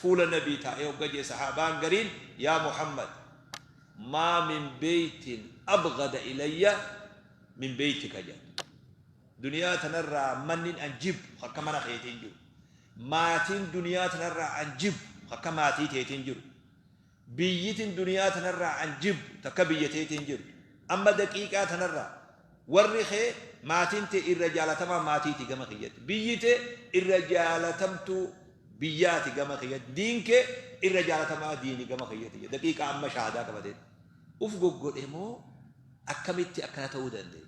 Fuula Nabii taa'ee hogga je'e sahaabaan gariin yaa Muhammad maa min beeytin abghada ilayya min beeytika jedhan. Duniyaa tanarraa mannin an jibbu akka mana keetii hin jiru. Maatiin duniyaa tanarraa an jibbu akka maatii teetii hin jiru. Biyyitin duniyaa tanarraa an jibbu takka biyya teetii hin jirtu. Amma daqiiqaa tanarraa warri kee maatiin tee irra jaalatamaa maatiiti gama kiyyatti. Biyyi tee irra jaalatamtuu biyyaati gama kiyyatti. Diin kee irra jaalatamaa diini gama kiyyatti jedhe. Daqiiqaa amma shahaadaa qabateetti. Uf goggodhe moo akkamitti akkana ta'uu danda'e?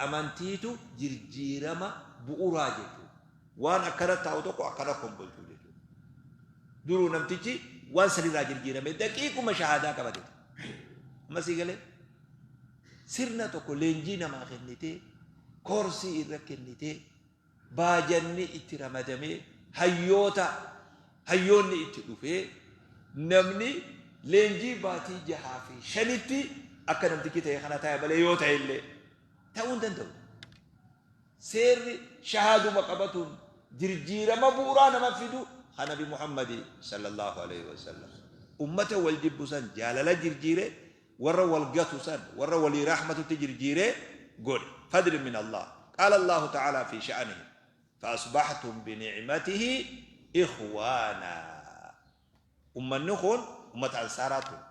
Amantiitu jirjiirama bu'uraa jechuudha. Waan akkana taa'u tokko akkana kombolchuu jechuudha. Duruu namtichi waan sanirraa jirjiirame daqiiquma shahaadaa qabate. Amma sii galee sirna tokko leenjii namaa kennitee koorsii irra kennitee baajanni itti ramadamee hayyoota hayyoonni itti dhufee namni leenjii baatii jahaa fi shanitti akka namtichi ta'e kana ta'e malee yoo ta'e illee ta'uu hin danda'u. Seerri shahaaduma qabatuun jirjiirama bu'uraa nama fidu ka Nabi Muhammadi sallallahu aleyhi wa sallam. Ummata wal jibbu san jaalala jirjiire, warra wal gatu san warra walii rahmatutti jirjiire godhe. Fadlin min Allah. Qaala Allahu ta'aalaa fi sha'anihim, Fa asbahtum bi ni'matihi ikhwaana. Ummanni kun ummata Ansaaraa ture.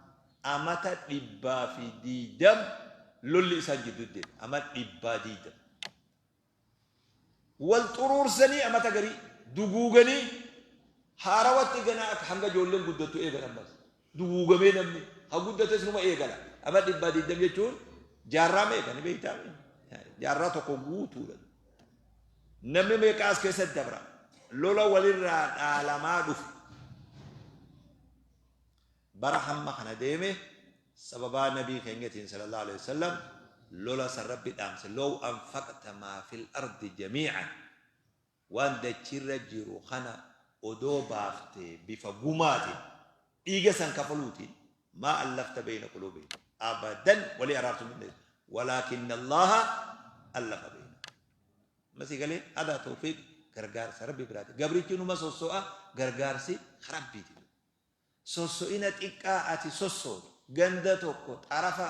Amata 120 lolli isaan jidduu deeme. Ama 120. Wal xuruursanii amata garii duguuganii haarawatti ganaa akka hanga ijoolleen guddattu eegan ammas. Duguugamee namni ha guddates numa eegala. Ama 120 jechuun jaarraa meeqa ni beektaa? Jaarraa tokko guutuudha. Namni meeqa as keessatti dabra? Lola walirraa dhaalamaa dhufe. Bara hamma kana deeme sababaa Nabii keenyatiin sallallahu alaihi wasallam lola san Rabbi dhaamse. Low anfaqta maa fil ardi jamii'an waan dachirra jiru kana odoo baaftee bifa gumaatiin dhiiga san kafaluutiin maa allafta beeyna quluubihim abadan walii araarsuu hin dandeessu walaakinna Allaaha allafa beeyna. Amma sii galee hadaa tawfiiq gargaarsa Rabbi biraati. Gabrichi numa sosso'a gargaarsi Rabbiiti. Sosso'ina xiqqaa ati sossootu ganda tokko xarafa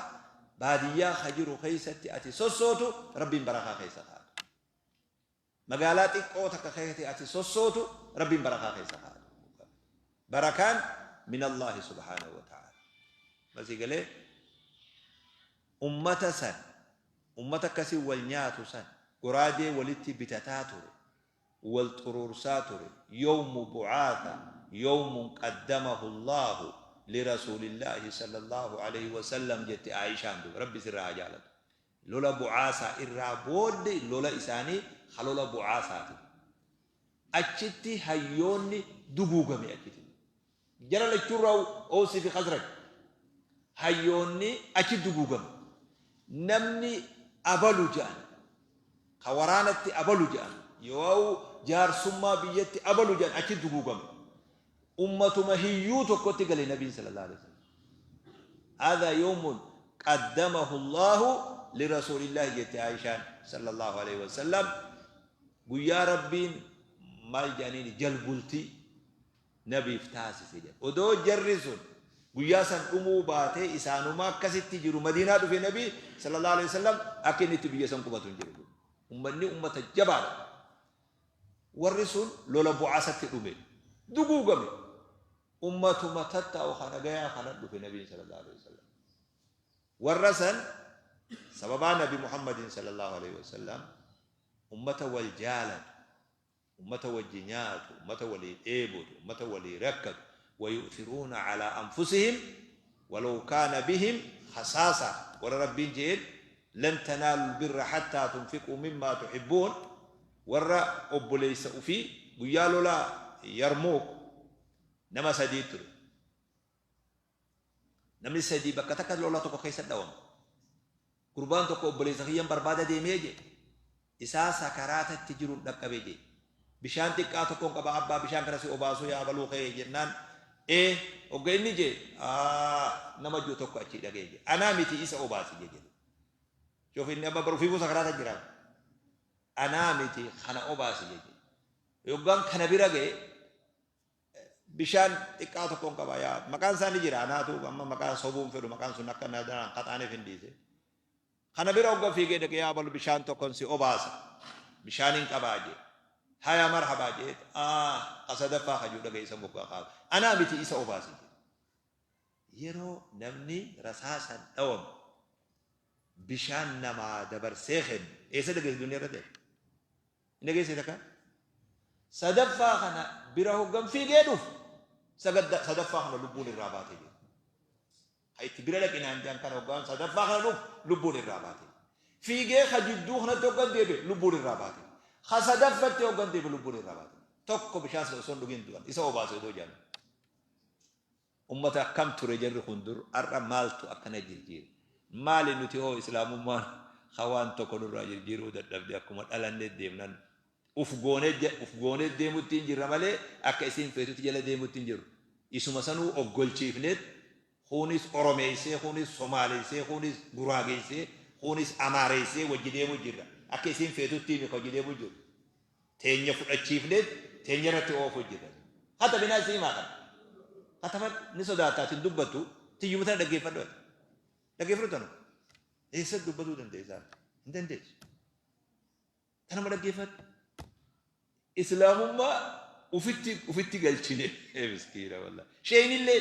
baadiyyaa ka jiru keessatti ati sossootu Rabbiin barakaa keessa kaa'atu. Magaalaa xiqqoo takka keessatti ati sossootu Rabbiin barakaa keessa kaa'atu. Barakaan min Allaahi subhaanahu wa ta'ala. Amma sii galee ummata san ummata akkasii wal nyaatu san goraadee walitti bitataa ture wal xuruursaa ture yawmu bu'aatha yawmun qaddamahu Allaahu lirasuulillaahi sallallaahu aleyhi wasallam jette Aa'ishaan duuba Rabbi isirraa haa jaalatu lola bu'aasaa irraa boodde lola isaanii ka lola bu'aasaati achitti hayyoonni duguugame achitti Jara lachuurraa Owsii fi Khazraj hayyoonni achi duguugame. Namni abalu je'an, ka waraanatti abalu je'an, yoo'u jaarsummaa biyyatti abalu je'an achi duguugame. Ummatuma hiyyuu tokkotti gale Nabiin sallallahu alaihi wasallam. Haadha yawmun qaddamahu Allahu lirasuulillahi jette Aishaan sallallahu alaihi wasallam. Guyyaa Rabbiin maal je'aniini jalbultii Nabiif taasise jedha. Odoo jarri sun guyyaa san dhumuu baatee isaanuma akkasitti jiru Madiinaa dhufe Nabi sallallahu alaihi wasallam akka inni itti biyya san qubatu hin jiru. Ummanni ummata jabaadha. Warri sun lola bu'aasatti dhume. Duguugame. Ummatuma tattaa'u kana gayaa kana dhufe Nabiin sallallahu alaihi wasallam. Warra san sababaa Nabi Muhammadin sallallahu alaihi wasallam ummata wal jaalatu ummata wajji nyaatu, ummata walii dheebotu, ummata walii rakkatu, wayu'thiruuna alaa anfusihim walaw kaana bihim khasaasa, warra Rabbiin je'een lan tanaalul birra hattaa tunfiquu mimmaa tuhibbuun, warra obboleessa ufii guyyaa lola Yarmuuk nama sadii ture. Namni sadii bakka takka lola tokko keessa dhawame. Gurbaan tokko obboleessa kiyyan barbaada deemee jee. Isaa sakaraatatti jiruun dhaqqabe jee. Bishaan xiqqaa tokkoon qaba abbaa bishaan kana si obaasuu yaa abaluu kee jennaan ee hogga inni jee nama jiru tokko achii dhagee jee. Anaa miti isa obaasi jee jedhe. Shoof inni amma bara ofiifuu sakaraata jira. Anaa miti kana obaasi jee jedhe. Yoggaan kana bira ga'e Bishaan xiqqaa tokkoon qaba yaa maqaan isaa ni jira anaatu amma maqaa sobuun fedhu maqaan sun akka na daraan qaxaaneef hin dhiise. Kana bira hogga fiigee dhaqe yaa abalu bishaan tokkon si obaasa bishaanin qabaa jee. Haya marhabaa jee ah ka sadaffaa ka jiru dhageessa moggaa kaaba. Anaa miti isa obaasi jee. Yeroo namni rasaasaan dhawamu bishaan namaa dabarsee kennu eessa dhageesse duniyaa irratti? Hin dhageesse takka? Sadaffaa kana bira hoggan fiigee dhufu sadaffaa kana lubbuun irraa baatee jira. Ka itti bira dhaqi naan jedhan kana hoggaan sadaffaa kana dhufu lubbuun irraa baate. Fiigee ka jidduu kanatti hoggan deebi'e lubbuun irraa baate. Ka sadaffatti hoggan deebi'e lubbuun irraa baate. Tokko bishaan sana osoo hin dhugin du'an isa obaase odoo jedhan. Ummata akkam ture jarri kun dur har'a maaltu akkana jirjiire. Maali nuti hoo islaamummaan ka waan tokko nurraa jirjiiruu dadhabde akkuma dhalanne deemnan Uf goonee uf goonee deemutti hin jirra malee akka isiin feetutti jala deemutti hin jirru. Isuma sanuu oggolchiifneet kuunis Oromeessee, kuunis Somaaleessee, kuunis Guraageessee, kuunis Amaareessee wajji deemu jirra. Akka isiin feetuttii mi ka wajji deemu jirru. Teenya fudhachiifneet teenya irratti oofu jirra. Katabinaa isii himaa kana. Katabadhu ni sodaata ati hin dubbattu tiyyuma tana dhaggeeffadhu ati. Dhaggeeffadhu tanu. Eessatti dubbatuu dandeessaa? Hin dandeessu. Tanuma dhaggeeffadhu. Islaamummaa ufitti ufitti galchine miskiina wallah. Sheeynillee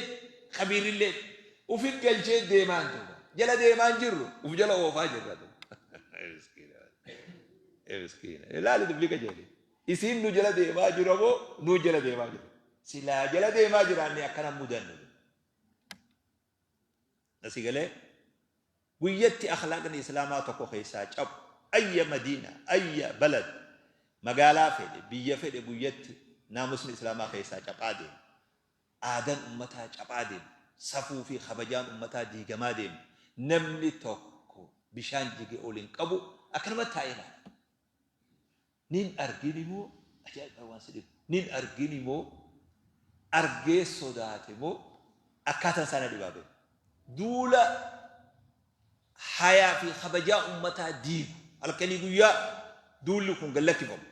kabiirillee ufitti galchee deemaan jiru. Jala deemaan jirru uf jala oofaa jirra. Miskiina miskiina. Ilaali dubbii qajeeli. Isiin nu jala deemaa jira moo nu jala deemaa jira? Silaa jala deemaa jiraanne akkana mudannu. Asii galee guyyatti akhlaaqni islaamaa tokko keessaa cabu ayya madiina ayya balad magaalaa fedhe biyya fedhe guyyatti naamusni islaamaa keessaa caphaa deema. Aadaan ummataa caphaa deema. Safuu fi kabajaan ummataa diigamaa deema. Namni tokko bishaan jige ol hin qabu akkanumatti taa'ee ilaala. Nin argini moo ajaa'iba waan si dhibu nin argini moo argee sodaate moo akkaataan isaa na dhibaa beeku. Duula hayaa fi kabajaa ummataa diigu halkanii guyyaa duulli kun gad lakkifamu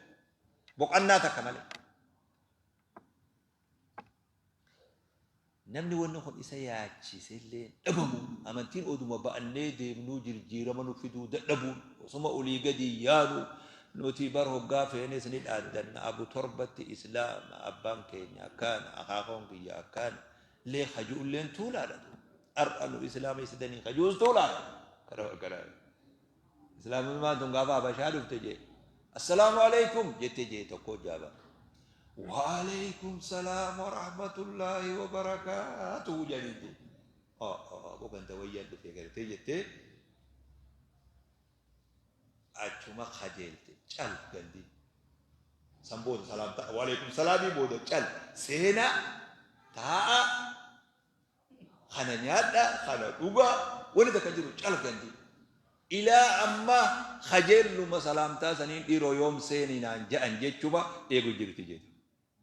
boqannaa takka malee. Namni wanni kun isa yaachise illee dhabamu amantiin oduma ba'annee deemnuu jirjiirama nu fiduu dadhabuun osuma olii gadi yaanu nuti bar hoggaa feenes ni dhaaddanna abu torbatti islaama abbaan keenya akkaana akaakoon kiyya akkaana lee kaju'ulleen tuulaadha har'a nu islaama isidanii kajuus tuulaadha kana kana Islaamummaan tun gaafa Habashaa dhufte jee Assalaamu alaikum jette jee tokko jaaba. Wa alaikum salaam wa rahmatullahi wa barakaatuhu jedhanii jee. Boganta wayyaan dhufee gartee jettee achuma kajeelte cal gandi. San booda salaamta wa alaikum salaamii booda cal seenaa taa'a Kana nyaadha, kana dhuga, wani takka jiru cal gandi. Ilaa amma kajeelluma salaamtaa saniin dhiiroo yoom seeni naan ja'an jechuma eegu jirti jedhe.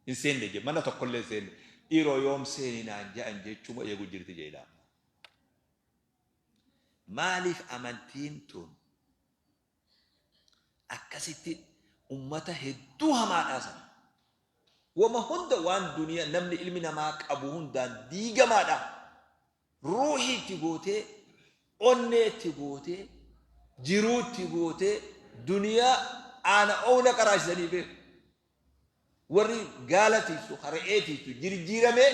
Hin seenne jedhe mana tokkollee hin seenne. Dhiiroo yoom seeni naan ja'an jechuma eegu jirti jedhe ilaa amma. Maaliif amantiin tun akkasitti ummata hedduu hamaadhaa sana. Wama hunda waan duniya namni ilmi namaa qabu hundaan diigamaadha. Ruuhii itti gootee, onnee itti gootee, jiruu itti gootee, duniyaa aana oona qaraasisanii beeku. Warri gaala tiisu, ka re'ee tiisu jirjiiramee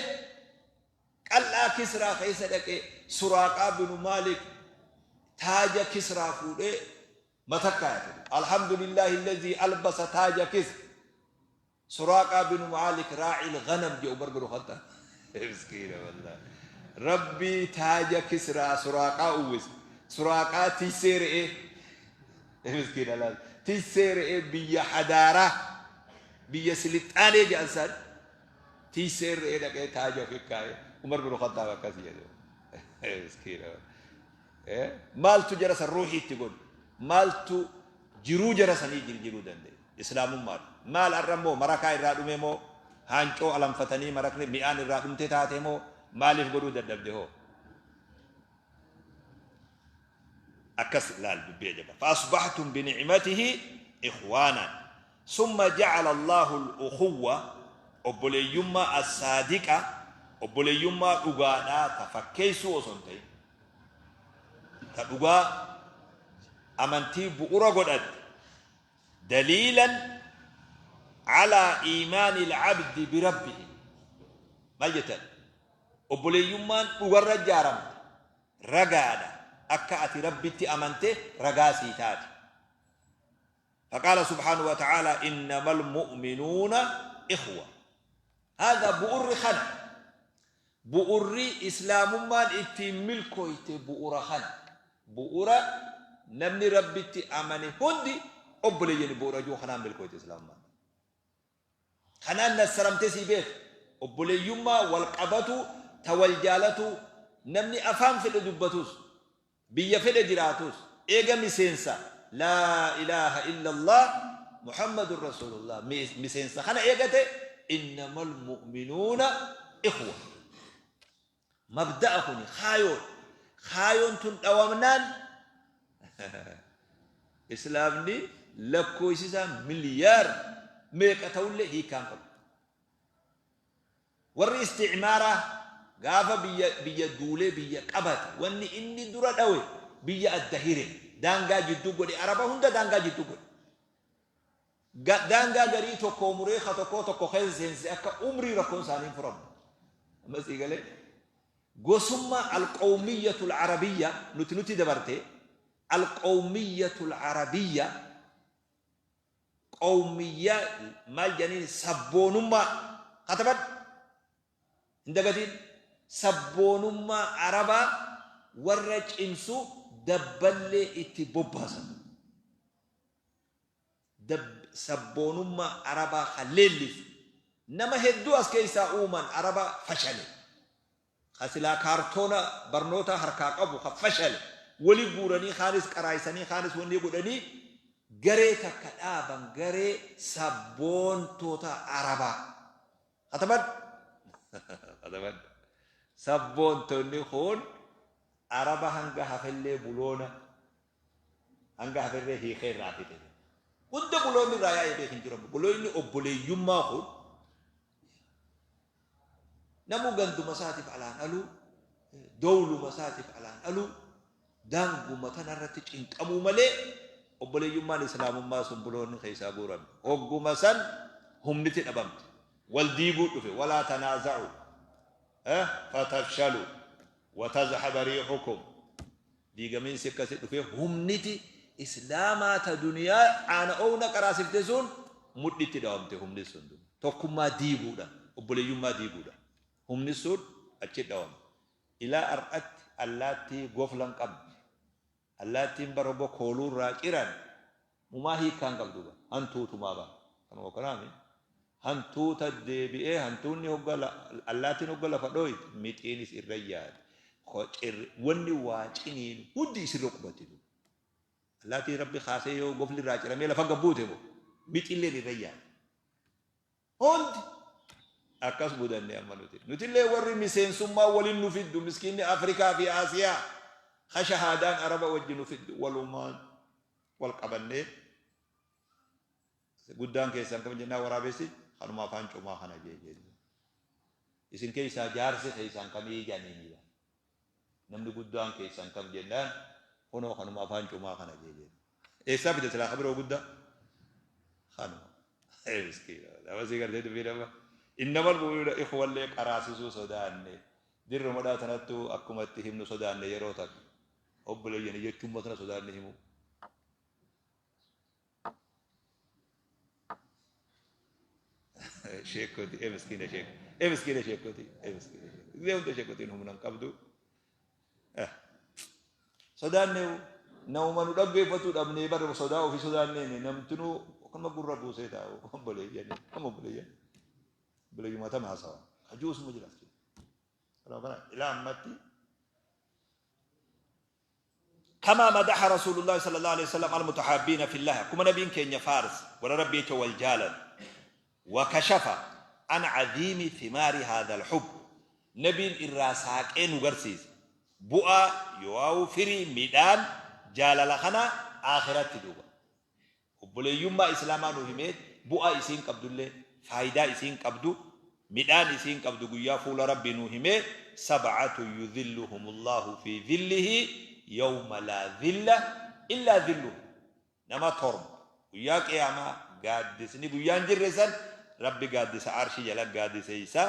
qal'aa Kisraa keessa dhaqee Suraaqaa binu Maalik taaja Kisraa fuudhee mata kaayate. Alhamdulillahi allazii albasa taaja Kisra. Suraaqaa binu Maalik raa'il ghanam jedhu Umar binu Khaxxaab. Miskiina wallahi. Rabbii taaja Kisraa Suraaqaa uwwise. Suraaqaa tiysee re'ee. Miskiina laal. Tiysee re'ee biyya hadaaraa biyya silixaanee jedhan san tiysee re'ee dhaqee taaja ofi kaa'e. Umar binu Khaxxaab akkas jedhe. Miskiina. Maaltu jara san ruuhii itti godhe? Maaltu jiruu jara sanii jirjiruu danda'e? Islaamummaadha. Maal har'a immoo marakaa irraa dhume moo haancoo alanfatanii marakni mi'aan irraa dhumte taate moo maaliif godhuu dadhabde hoo? Akkas laal dubbii ajaba. Fa'asbahtum binicmatihi ikhwaanan. Summa ja'ala Allahu al-ukhuwwa Obboleeyyummaa as-saadiqa, obboleeyyummaa dhugaadhaa ta fakkeessuu osoo hin ta'in, ta dhugaa amantii bu'ura godhatte, daliilan alaa iimaani al-abdi birabbihi. Maal jettan? Obboleeyyummaan dhugarra ijaaramte ragaadha, akka ati Rabbitti amante ragaa sii taati. Faqaala subhaanahu wa ta'aalaa innamal mu'minuuna ikhwa. Haadha bu'urri kana. Bu'urri islaamummaan ittiin milkooyte bu'ura kana. Bu'ura namni Rabbitti amane hundi obboleeyyani bu'ura jiru kanaan milkooyte islaamummaan. Kanaan nassaramtee sii beeka. Obboleeyyummaa wal qabatu ta wal jaalatu namni afaan fedhe dubbatus Biyya fedhe jiraatus eega miseensa laa ilaaha illallah Muhammadun rasuulullah miseensa kana eegate innamal mu'minuuna ikhwa. Mabda'a kuni kaayoodha. Kaayoon tun dhawamnaan Islaamni lakkoofsi isaa miliyaar meeqa ta'ullee hiikaa hin qabu. Warri isticmaaraa gaafa biyya biyya duulee biyya qabate wanni inni dura dhawe biyya adda hire daangaa jidduu godhe araba hunda daangaa jidduu godhe. Daangaa garii tokkoo muree ka tokkoo tokko keessa seensise akka umrii rakkoon isaanii hin furamne. Amma sii galee gosummaa alqawmiyyatul arabiyya nuti nuti dabarte alqawmiyyatul arabiyya qawmiyyaa maal jedhaniin sabboonummaa katabadhu hin dagatiin sabboonummaa arabaa warra cimsu dabballee itti bobbaasan sabboonummaa arabaa kan leellisu nama hedduu as keessaa uuman araba fashale Ka silaa kaartoona barnootaa harkaa qabu ka fashale wali guuranii kaanis qaraaysanii kaanis wanni godhanii garee takka dhaaban garee sabboontoota Arabaa. Katabadhu. Katabadhu. Sabboontonni kun Araba hanga hafellee buloona hanga hafellee hiikee irraa fixe. Hunda buloonni irraa yaa'ee beek hin jiru. Buloonni obboleeyyummaa kun Namuu ganduma isaatiif alaan aluu, dowluma isaatiif alaan aluu, daanguma tana irratti cinqamuu malee obboleeyyummaan islaamummaa sun buloonni keessaa guurame. Hogguma san humniti dhabamte. Wal diiguu dhufe. Walaa tanaaza'u fatafshalu wa tazhaba riihukum. Diigamiinsi akkasi dhufee humniti Islaamaa ta duniyaa aana oowna qaraasifte sun mudhitti dhawamte humni sun tokkummaa diiguudha obboleeyyummaa diiguudha humni sun achi dhawamte ilaa ar'atti allaattii gofla hin qabne allaattiin bar hogga kooluu irraa ciran mumaa hiikkaa hin qabdu bar hantuutumaa bar kanuma kanaami hantuuta deebi'ee hantuunni hogga allaattiin hogga lafa dhooyte mixiinis irra yaate wanni waa ciniin hundi isirra qubatti duuba allaattiin rabbi kaasee yoo gofli irraa ciramee lafa gabbuute moo mixiilleen irra yaate hundi akkas mudanne amma nuti nutillee warri miseensummaa waliin nu fiddu miskiinni Afrikaa fi Aasiyaa ka shahaadaan Araba wajji nu fiddu walumaan wal qabannee Guddaan keessan kam jennaan waraabessi kanuma afaan comaa kana jee jee. Isin keessaa jaarsi keessan kamii jedhaniini. Namni guddaan keessan kam jennaan kunoo kanuma afaan comaa kana jee jee. Eessaa fide silaa kabiroo guddaa? Kanuma. Ee miskiina. Nama sii gartee dubbii nama. Innamal mu'minuuna ikhwallee qaraasisuu sodaanne. Dirruma dhaa tanattuu akkuma itti himnu sodaanne yeroo takka. Obboleeyyani jechuun tana sodaanne himuu. Sheekoti ee miskiina sheek ee miskiina sheekoti ee miskiina sheek gisee hunda sheekotiin humna hin qabdu. Sodaanne namuma nu dhaggeeffatu dhabnee bara sodaa ofii sodaannee namtinuu akkuma gurra buusee taa'u obboleeyyan amma obboleeyyan obboleeyyuma tam haasawa kajuusuma jira. Kanaaf ilaa ammatti Kamaa madaha Rasuulullaahi sallallaahu aleyhi wasallam al-mutahaabbiina fillaahi akkuma Nabiin keenya faarse warra Rabbii jecha wal jaalatu wa kashafa an aziimi thimaari haadhal hubb Nabiin irraa saaqee nu garsiise bu'aa yooawu firii midhaan jaalala kanaa aakhiratti duuba obboleeyyummaa islaamaa nu himee bu'aa isiin qabdullee faayidaa isiin qabdu Midhaan isiin qabdu guyyaa fuula Rabbii nuu himee, Sab'atun yudhilluhumullaahu fii dhillihi yawma laa dhilla illaa dhilluhu. Nama 7 guyyaa qiyaamaa gaaddisni guyyaa hin jirre san Rabbi gaaddisa arshii jala gaadiseysa.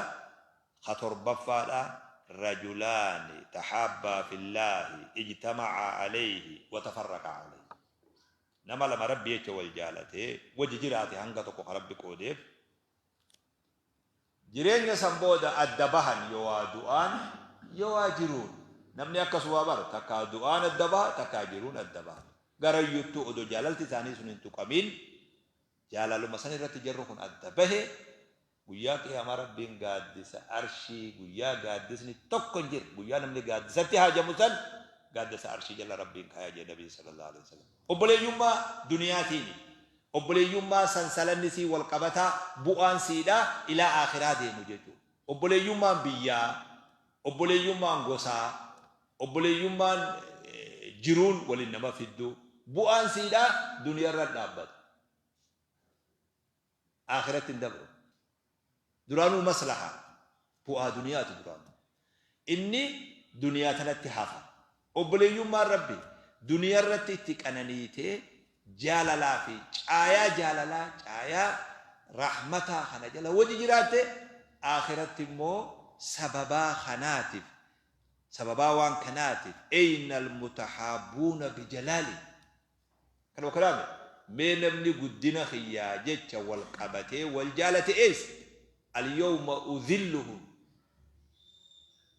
Ka torbaffaadha, Rajulaani tahaabbaa fillaahi ijtamacaa aleyhi wa tafarraqaa aleyhi. Nama lama Rabbi jecha wal jaalatee wajji jiraate hanga tokko ka Rabbi qoodeef. Jireenya san booda adda bahan yowaa du'aan yowaa jiruun. Namni akkasumaa bar takkaa du'aan adda baha takkaa jiruun adda baha. Garayyuttuu odoo jaalalti isaanii sun hin tuqamin jaalaluma san irratti jarri kun adda bahe guyyaa qiyaamaa Rabbiin gaaddisa arshii guyyaa gaaddisni tokko hin jirre guyyaa namni gaaddisatti haajamu san gaaddisa arshii jala Rabbiin kaaya jedhe Nabiin sallallahu alaihi wasallam. Obboleeyyummaa duniyaatiini. Obboleeyyummaa sansalanni sii wal qabataa bu'aan siidhaa ilaa aakhiraa deemu jechuudha. Obboleeyyummaan biyyaa, obboleeyyummaan gosaa, obboleeyyummaan jiruun waliin nama fiddu bu'aan siidhaa duniyarra dhaabbata. Aakhiratti hin dabru. Duraanuu maslaha bu'aa duniyaati duraanuu. Inni duniyaa tanatti hafa. Obboleeyyummaan Rabbi duniyarratti itti qananiitee jaalalaa fi caayaa jaalalaa caayaa rahmataa kana jala wajji jiraatte aakhiratti immoo sababaa kanaatiif sababaa waan kanaatiif eyna almutahaabbuuna bijalaali Kanuma kalaame mee namni guddina kiyyaa jecha wal qabatee wal jaalate eessa? Al-yawma udhilluhum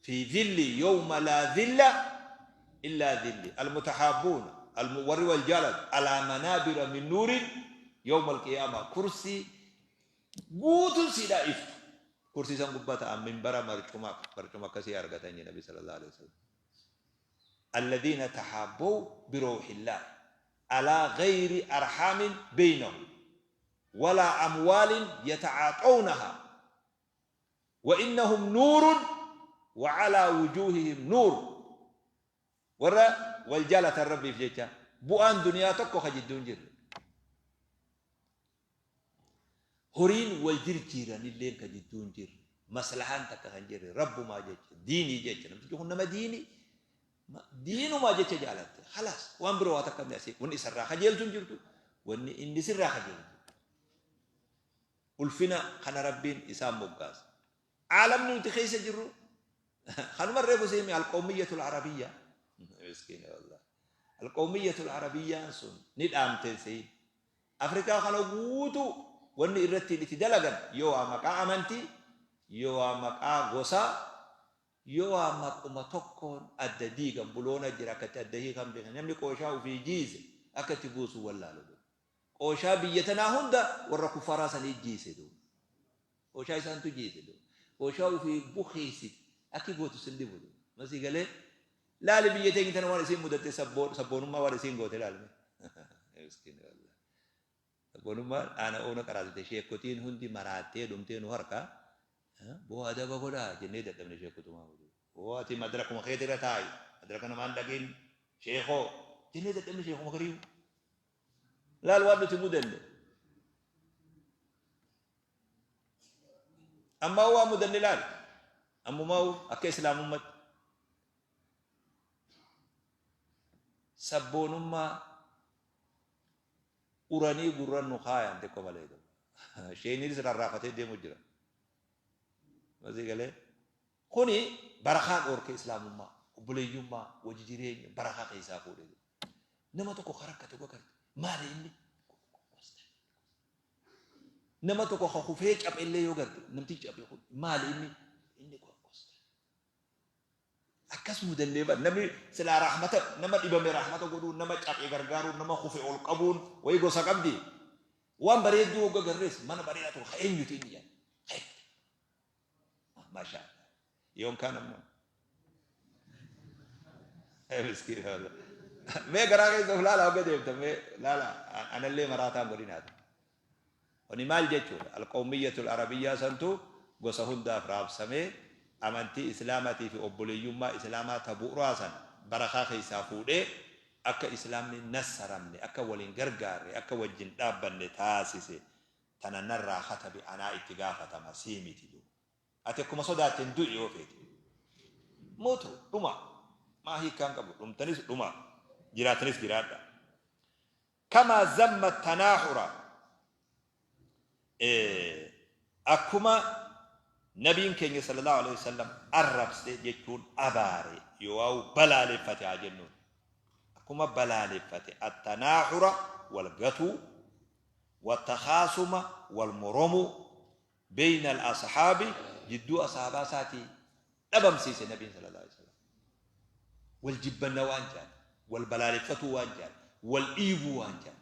fi dhilli yawma laa dhilla illaa dhilli. Al-mutahaabbuuna warri wal jaalatu alaa manaabira min nuurin yawma al-qiyaamaa kursii guutuun siidhaa iftu. Kursii san gubbaa ta'an minbara marcuma barcuma akkasii argatan jedhe Nabi sallallahu alaihi wasallam. Alladiina tahaabbow birawhillaah alaa gayri arhaamin beynahum walaa amwaalin yata'aaxownahaa wa innahum nuurun wa calaa wujuuhihim nuur warra wal jaalatan Rabbiif jecha bu'aan duniyaa tokko ka jidduu hin jirre Horiin wal jirjiiranilleen ka jidduu hin jirre, maslahaan takka kan jirre, Rabbumaa jecha, diinii jecha, namtichi kun nama diinii, diinumaa jecha jaalatte, khalaas waan biroo waa takka inni asii, wanni isarraa kajeeltu hin jirtu, wanni inni sirraa kajeelu hin jirtu. Ulfina kana Rabbiin isaan moggaase. Aalamni nuti keessa jirru kanuma reefu si hime alqawmiyyatul arabiyya. Miskiina wallah. Alqawmiyyatul arabiyyaan sun ni dhaamteen seyin. Afrikaa kana guutuu wanni irratti itti dalagan yoo waa maqaa amantii, yoo waa maqaa gosaa, yoo waa maquma tokkoon adda diigan buloona jira akka itti adda hiikan beekan namni qooshaa ofii jiise akka itti buusu wallaalu. Qooshaa biyya tanaa hunda warra kufaraa sanii jiise duuba. Qooshaa isaantu jiise duuba. Qooshaa ofii bukeessite akki gootu sin dhibu duuba. Masii galee laali biyya teenya tana waan isiin mudatte sabboonummaa waan isiin goote laali. Miskiin wallah. Sabboonummaan aana oona qaraasite sheekotiin hundi maraattee dhumtee nu harka. Boo adaba godhaa jennee dadhabne sheekotumaa. Boo ati madrakuma keetirra taa'i madraka namaan dhaqin sheekoo jennee dadhabne sheekuma gariyu. Laal waan nuti mudanne. Ammaa waan mudanne laal. Ammumaa akka islaamummatti. Sabboonummaa uranii gurran nu kaayan xiqqoo malee. Sheeniinis rarraafatee deemu jira. Masii galee. Kuni barakaa dhoorke islaamummaa, obboleeyyummaa, wajji jireenya barakaa keessaa fuudhe. Nama tokko ka rakkate yoo agarte maali inni? Nama tokko ka kufee caphe illee yoo garte namtichi caphe kun maali inni? Inni gosta. Akkas mudannee bar namni silaa rahmata nama dhibame rahmata godhuun nama caphe gargaaruun nama kufe ol qabuun wayi gosa qabdi. Waan bareedduu hogga garrees mana bareedaa tokko ka eenyuti inni jedhan. Ka eenyuti? Maashaa Allah. Yoon kaan ammoo. Miskiina wallah. Mee garaa keessa of laala hogga deemta mee laala anallee maraataan godhinaati. Kuni maal jechuudha? Alqawmiyyatul arabiyyaa santu gosa hundaaf raabsamee amantii islaamatii fi obboleeyyummaa islaamaa ta bu'uraa san barakaa keessaa fuudhee akka islaamni nassaramne, akka wal hin gargaarre, akka wajjin dhaabbanne taasise. Tana narraa katabi anaa itti gaafatama sii miti duuba. Ati akkuma sodaatteen du'i yoo feete. Mootu dhuma. Maa hiikkaan qabu dhumtanis dhuma. Jiraatanis jiraadha. Kamaa zamma tanaaxura akkuma nabiin keenya sallallahu alaihi wasallam arrabse jechuun abaare yoo'aa balaaleffate haa jennuun. Akkuma balaaleffate attanaaxura wal gatuu wattakhaasuma wal moromuu Beeyna al-asxaabi jidduu asahabaa isaatii dhabamsiise nabiin sallallahu alaihi wasallam. Wal jibbanna waan jaan, wal balaaleffatuu waan jaan, wal dhiibuu waan jaan.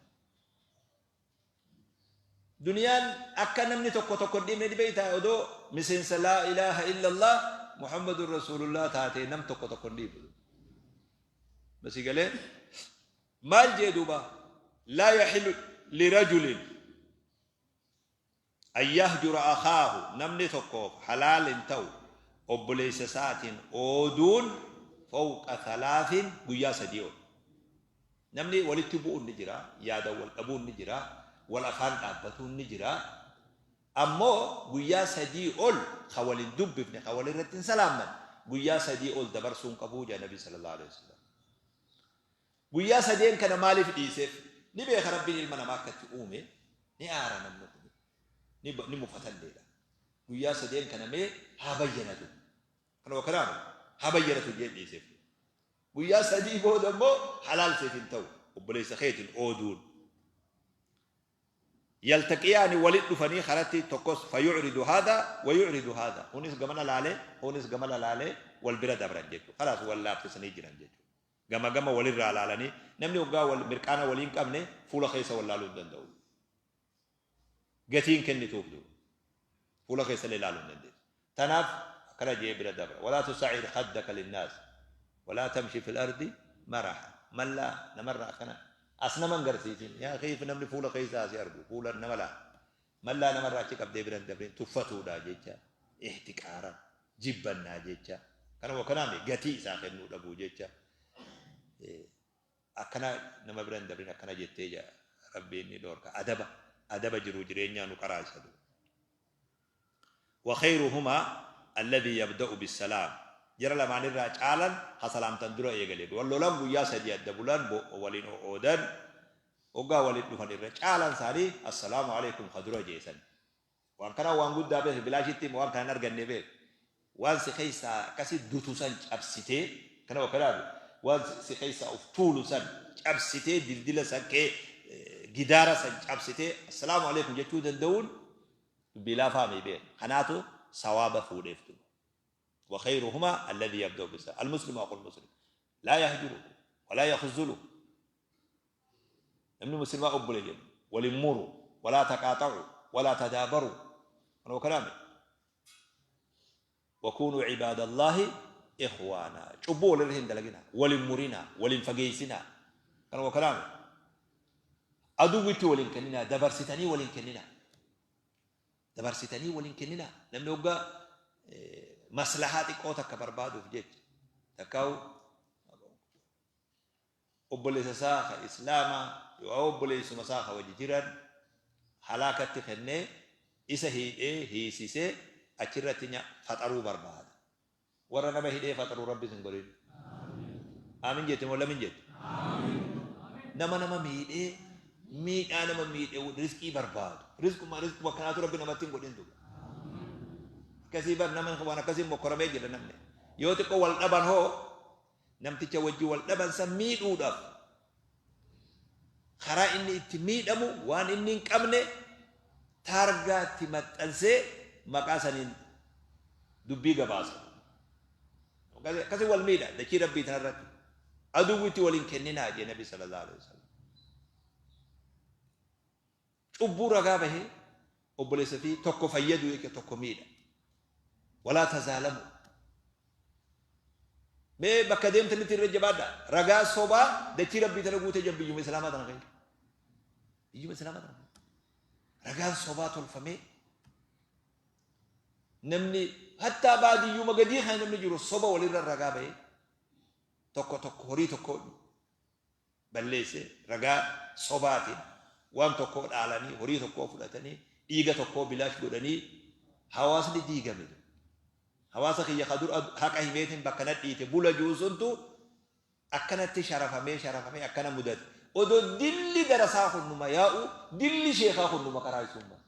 Duniyaan akka namni tokko tokko hin dhiibne ni beektaa odoo miseensa laa ilaaha illallah Muhammadun Rasuulullah taatee nam tokko tokko hin dhiibu. Masii galee maal jee duuba laa yahilu lirajulin An yahjura akhaahu, namni tokkoof halaal hin ta'u obboleessa isaatiin ooduun fawqa thalaasin guyyaa sadii ol. Namni walitti bu'uun ni jira, yaadan wal dhabuun ni jira, wal afaan dhaabbatuun ni jira. Ammoo guyyaa sadii ol ka wal hin dubbifne, ka wal irratti hin salaammanne guyyaa sadii ol dabarsuu hin qabu jedha Nabi sallallahu alaihi wasallam. Guyyaa sadeen kana maaliif dhiiseef? Ni beeka Rabbiin ilma namaa akka itti uume, ni aara namni kuni, ni, ni mufatalleedha. Guyyaa sadeen kana mee haa bayyanatu. Kanuma kanaanu haa bayyanatu jee dhiiseef. Guyyaa sadii booda immoo halaal siif hin ta'u obboleessa keetiin ooduun. Yaltaqiyaani walit dhufanii karatti tokkos fayu'ridu haadha wa yu'ridu haadha. Kunis gamana laalee, kunis gamana laalee wal bira dabran jechuudha. Kalaas wal laaffisanii jiran jechuudha. Gama gama walirraa laalanii namni hoggaa wal mirqaana walii hin qabne fuula keessa wal laaluu hin danda'u. Gatii hin kennituuf duuba. Fuula keessa illee laaluu hin dandeessu. Tanaaf akkana je'ee bira dabra. Walaa tusaa'ir khaddaka linnaas walaa tamshi fil ardi maraha. Mallaa namarraa akkana as nama hin garsiisin. Yaa keef namni fuula keessa asi argu fuula nama laala. Mallaa namarraa achi qabdee bira hin dabrin tuffatuudha jecha ihtiqaara jibbannaa jecha kanuma kanaami gatii isaa kennuu dhabuu jecha akkana nama bira hin dabrin akkana jettee jedha rabbiin ni dhoorka adaba adaba jiruu jireenyaa nu qaraasisa duuba. Wa khayruhumaa alladhii yabda'u bissalaam jara lamaanirraa caalan ka salaamtan dura eegale wal lolan guyyaa sadii adda bulan waliin oodan hoggaa waliin dhufan irra caalan isaanii assalaamu aleykum ka dura jee san Waan kanaa waan guddaa beeki bilaashitti waan kana hin arganne beeki. Waan si keessaa akkasi dutu san cabsitee kana wakkanaafi waan si keessaa of tuulu san cabsitee dildila san kee gidaara san cabsitee assalaamu alaikum jechuu danda'uun dubbii laafaa mii beeki. Kanaatu sawaaba fuudheef duba. Wa khayruhumaa alladhii yabda'u bisa al-muslimu aqul muslim laa yahjuruhu walaa yakhzuluhu. Namni muslimaa obboleeyyan wal hin muru, walaa taqaaxa'u, walaa tadaabaru. Kanuma kanaami. Wakuunuu cibaadallaahi ikhwaana. Cubbuu walirra hin dalaginaa, wal hin murinaa, wal hin fageessinaa. Kanuma kanaami. Aduwwitti wal hin kenninaa, dabarsitanii wal hin kenninaa. Dabarsitanii wal hin kenninaa. Namni hoggaa maslahaa xiqqoo takka barbaaduuf jecha takkaa'u obboleessa isaa ka islaamaa yookaa obboleessuma isaa ka wajji jiran halaakatti kennee isa hiidhee hiisisee achirratti nya faxaruu barbaada. Warra nama hidhee faxaru Rabbi isin godhin. Aamin jette moo lamin jette? Nama nama miidhee miidhaa nama miidhe rizqii barbaadu. Rizquma rizquma kanaatu Rabbi namatti hin godhin duba. Akkasii bar nama waan akkasiin mokkoramee jira namni. Yoo xiqqoo wal dhaban hoo namticha wajji wal dhaban san miidhuudhaaf karaa inni itti miidhamu waan inni hin qabne taargaa itti maxxansee maqaa saniin dubbii gabaasa. Akkasii wal miidha dachii rabbii tanarratti. Aduwwitti wal hin kenninaa jee nabi sallallahu alaihi wasallam. Cubbuu ragaa bahee obboleessa fi tokko fayyaduu jecha tokko miidha. Walaa tazaalamu. Mee bakka deemtanitti irra jabaadha. Ragaa sobaa dachii rabbii tana guutee jira biyyuma islaamaa tana keessa. Biyyuma islaamaa tana keessa. Ragaan sobaa tolfamee namni hattaa baadiyyuma gadii kan namni jiru soba walirra ragaa bahee tokko tokko horii tokko balleesse ragaa sobaatiin waan tokkoo dhaalanii horii tokkoo fudhatanii dhiiga tokkoo bilaash godhanii hawaasni diigame. Hawaasa kiyya ka dur haqa himeetiin bakka nadhiite bula ji'u suntu akkanatti sharafamee sharafamee akkana mudate. Odoo dilli darasaa kun numa yaa'u dilli sheekaa kun numa karaa isuun mala.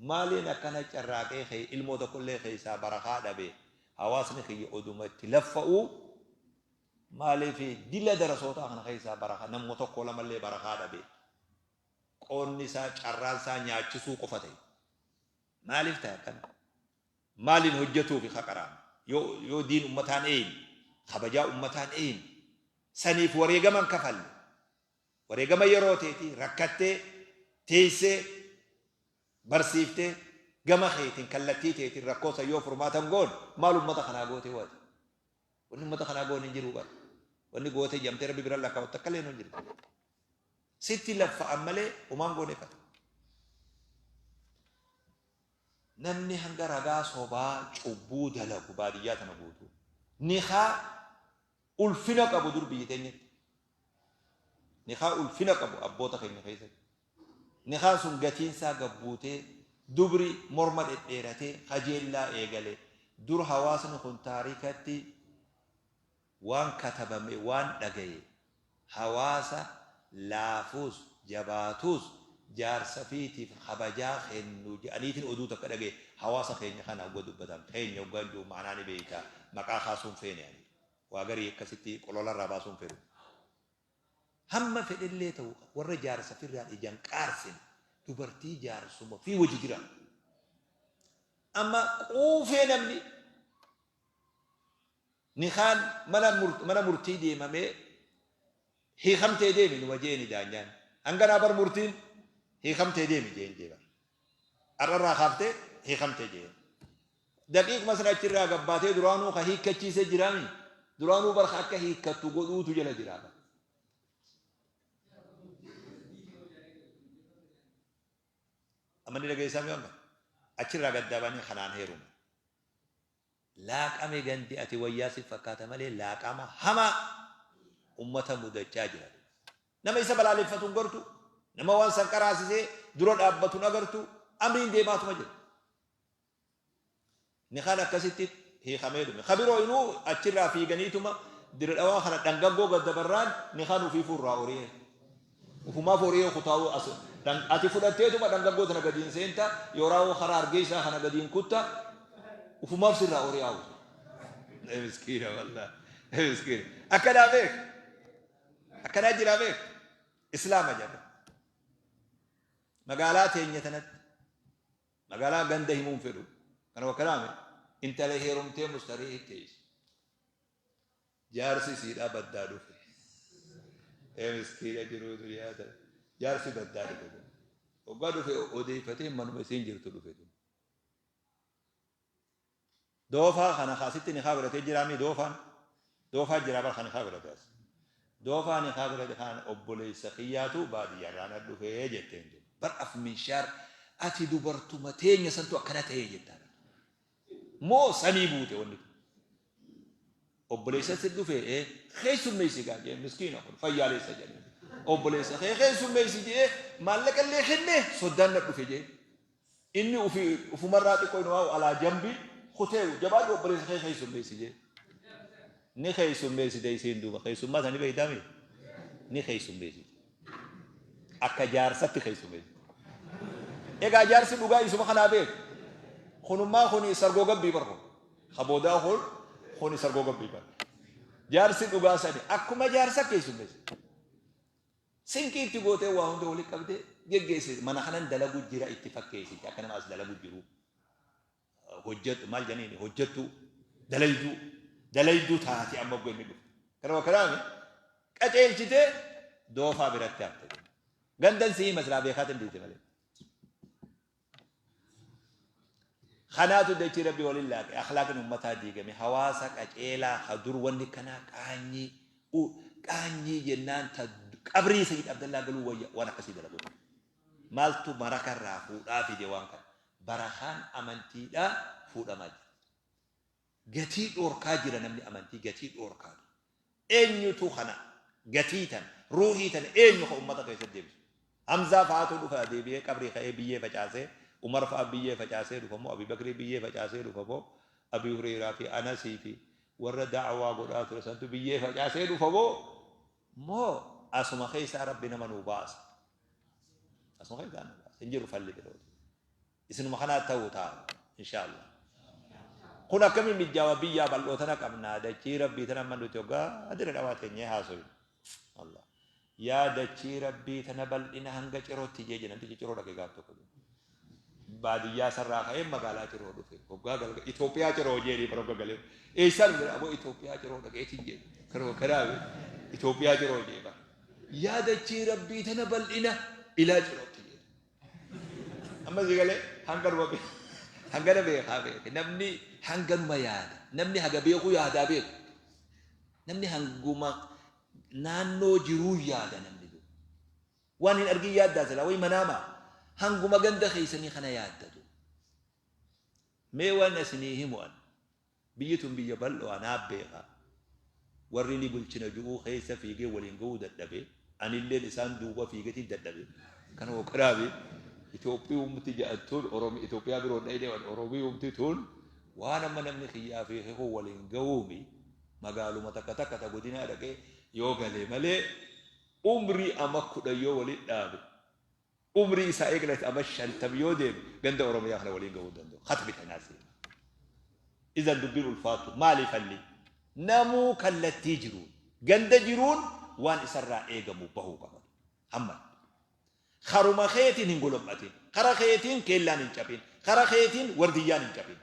Maaliin akkana carraaqee kee ilmoo tokkollee keessaa barakaa dhabe hawaasni kiyya oduma itti laffa'uu maaliif dila darasootaa kana keessaa barakaa namuma tokko lamallee barakaa dhabe qoonni isaa carraan isaa nyaachisuu qofa ta'e. Maaliif ta'e akkana? Maaliin hojjatuufi ka qaraame? Yoo yoo diin ummataan eeyne, kabajaa ummataan eeyne, saniif wareegama hin kafalle, wareegama yeroo teetii rakkattee, teessee, barsiiftee, gama keetiin kallattii teetiin rakkoo san yoo furmaata hin goone, maal ummata kanaa goote wati? Wanni ummata kanaa goone hin jiru bar. Wanni goote jedhamtee Rabbi bira lakkaa'u takka illee hin jirtu. Sitti laffa'an malee homaan goone fata. Namni hanga ragaa sobaa cubbuu dalagu baadiyyaa tana guutuu. Nikaa ulfina qabu dur biyyi teenyatti. Nikaa ulfina qabu abboota keenya keessatti. Nikaan sun gatiin isaa gad buutee dubri morma dhedheeratee kajeellaa eegale. Dur hawaasni kun taarikatti waan katabame waan dhagaye hawaasa laafuus jabaatuus jaarsa fiitiif kabajaa kennu je'aniitin oduu takka dhagaye hawaasa keenya kana hogga dubbatan keenya hoggaan je'u ma'anaa ni beeyta maqaa kaasuu hin feene ani waa garii akkasitti qololarraa baasuu hin fedhu hamma fedhellee ta'u warra jaarsa firraan ijaan qaarsine dubartii jaarsuma fi wajji jira amma quufee namni Nikaan mana murtii deemamee hiikamtee deemi numa jeeni daanyaan. Hanganaa bar murtiin hiikamtee deemi jeen jee bar. Har'arraa kaaftee hiikamtee jeen. Daqiiquma sana achirraa gabbaatee duraanuu ka hiikkachiisee jiraami. Duraanuu bar ka akka hiikkattu godhuutu jala jiraa bar. Amma ni dhageessaa mi waan kana? Achirraa gaddaabanii kanaan heeruma. Laaqame gandi ati wayyaa si fakkaata malee laaqama hamaa ummata mudachaa jira. Nama isa balaaleffatu hin gartu, nama waan san qaraasisee dura dhaabbatu hin agartu, amriin deemaatuma jira. Nikaan akkasitti hiikamee dhume. Ka biroo inuu achirraa fiiganiituma Dire Dhawaa kana dhangaggoo gad dabarraan nikaan ufiifuu irraa ori'ee. Ufumaaf horii kutaa'uu as ati fudhatteetuma dhangaggoo tana gadiin seenta yooraawoo karaa hargeysaa kana gadiin kutta ufumaaf sirraa horii haawutu. Miskiina wallah miskiina akkanaa beek akkanaa jiraa beek islaama jedha magaalaa teenya tanatti magaalaa ganda himuun fedhu kana wakkanaame intala heerumtee mustarii hitteessu. Jaarsi isiidhaa baddaa dhufe. Ee miskiina jiruu duniyaa tana. Jaarsi baddaa dhufe kun. Hoggaa dhufe odeeffatee manuma isiin jirtu dhufe kun. Doofaa kana kaasitti nikaa godhatee jiraami doofaan. Doofaa jiraa bar kan nikaa godhate as. Doofaa nikaa godhate kan obboleessa kiyyaatu baadiyyaarraa na dhufee jetteen jiru. Bar af minshaar ati dubartuma teenya santu akkana ta'ee jettaan. Moo samii buute wanni kun? Obboleessa si dhufe ee keessummeessi gaa jee miskiina kun fayyaaleessa jedhee. Obboleessa kee keessummeessi jee maallaqa illee kennee soddaan na dhufe jee. Inni ufi ufumarraa xiqqoo inumaa alaa jambi kutee jabaadhu obboleessa kee keessummeessi jee. Ni keessummeessite isiin duuba keessummaa sani beeytaami ni keessummeessite. Akka jaarsatti keessummeessite. Egaa jaarsi dhugaa isuma kanaa beeku. Kunummaa kuni sargoo gabbii bar kun. Ka boodaa kun kuni sargoo gabbii bar. Jaarsi dhugaa sani akkuma jaarsa keessummeessite. Sinqii itti gootee waa hunda walitti qabdee geggeessite. Mana kanan dalagu jira itti fakkeessite akka nama as dalagu jiru. Hojjettu maal janiini hojjettuu dalayduu dalayduu taate amma ogga inni dhufe. Kanuma kanaami qaceelchitee doofaa biratti hafte. Gandan sii hima silaa beekaatiin dhiite malee. Kanaatu dachii rabbi waliin laaqe akhlaaqni ummataa diigame hawaasa qaceelaa ka dur wanni kanaa qaanyii qaanyii jennaan ta qabrii Sayyid Abdallaa galuu wayya waan akkasii dalagu. Maaltu maraka irraa fuudhaa fide waan kana? Barakaan amantiidhaa fuudhamaa jira. Gatii dhoorkaa jira namni amantii gatii dhoorkaa jira. Eenyutu kana gatii tana ruuhii tana eenyu ka ummata keessatti deebisu? Hamzaa fa'aatu dhufa deebi'ee qabrii ka'ee biyyee facaasee Umar fa'a biyyee facaasee dhufa moo Abi Bakrii biyyee facaasee dhufa moo Abii Hureyraa fi Anasii fi warra da'waa godhaa ture santu biyyee facaasee dhufa moo moo asuma keessaa Rabbi nama nuu baasa. Asuma keessaa nu baasa. Hin jiru falli birooti. Isinuma kanaa ta'u ta'a inshaallah. Kun akkamiin mijjaawa biyyaa bal'oo tana qabnaa dachii Rabbii tana amma nuti hoggaa adira dhawaa teenyee haasoynu. Allah. Yaa dachii Rabbii tana bal'ina hanga Cirootti jee namtichi Ciroo dhaqe gaaf tokko. Baadiyyaa sarraa ka'ee magaalaa Ciroo dhufe. Hoggaa galga Itoophiyaa Ciroo jeedii bara hogga galee. Eessaa dhufe aboo Itoophiyaa Ciroo dhaqeetiin jee. Kanuma kanaa Itoophiyaa Ciroo jee bara. Yaa dachii Rabbii tana bal'ina ilaa Cirootti jee. Amma si galee hanganuma hangana beekaa beeke. Namni hanganuma yaada. Namni haga beeku yaadaa beeku. Namni hanguma naannoo jiruu yaada namni dur. Waan hin argin yaaddaa silaa way manaama. Hanguma ganda keessanii kana yaadda dur. Mee waan isinii himu an. Biyyi tun biyya bal'oo anaa beeka. Warri ni bulchina ju'uu keessa fiigee waliin ga'uu dadhabe. Anilleen isaan duuba fiigetiin dadhabe. Kana hokkanaafi Itoophiyumti jedhan tun Oromi Itoophiyaa biroo hin dhayne Oromiyumti tun waan amma namni kiyyaa fi kee waliin ga'uumi magaaluma takka takka ta godinaa dhaqee yoo gale malee umrii ama 10 yoo waliin dhaabe umrii isaa eegalate ama 50 yoo deeme ganda Oromiyaa kana waliin ga'uu hin danda'u. Khatmi tanaa seena. Idan dubbiin ulfaattu maali falli? Namuu kallattii jiruun ganda jiruun waan isarraa eegamu bahuu qaba. Hamma karuma keetiin hin golom'atin, kara keetiin keellaan hin caphin, kara keetiin wardiyyaan hin caphin.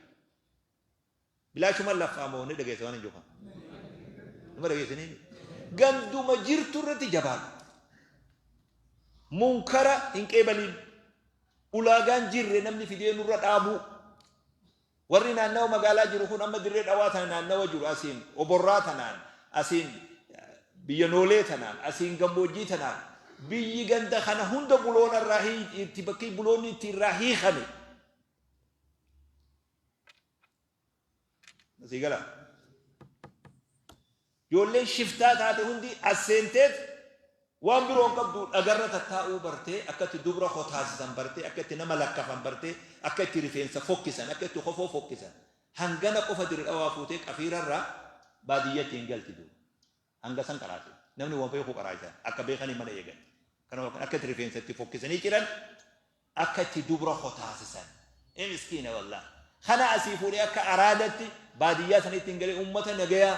Bilaashuman laffaa moo ni dhageessa waan hin jiru kana? Nama dhageessanii ganduma jirtu irratti jabaadhu. Munkara hin qeebaliin. Ulaagaan jirre namni fidee nurra dhaabuu. Warri naannawa magaalaa jiru kun amma dirree dhawaa tana naannawa jiru asiin oborraa tanaan asiin biyya noolee tanaan asiin gammoojjii tanaan biyyi ganda kana hunda buloona irraa itti bakki buloonni itti irraa hiikame. Asii gala. Ijoolleen shiftaa taate hundi as seenteet waan biroo hin qabdu dhagarra tattaa'uu bartee akka itti dubra kotaasisan bartee akka itti nama lakkafan bartee akka itti rifeensa fokkisan akka itti kofoo fokkisan hangana qofa dire dhawaa fuutee qafiirarraa baadiyyatti hin galti duuba. Hanga san qaraate. Namni waan beeku qaraa isaan akka beekanii mana eegan. Kana akka itti rifeensa itti fokkisanii ciran akka itti dubra kotaasisan. Ee miskiina wallah. Kana asii fuudhee akka araadatti baadiyyaa sanitti hin galee ummata nagayaa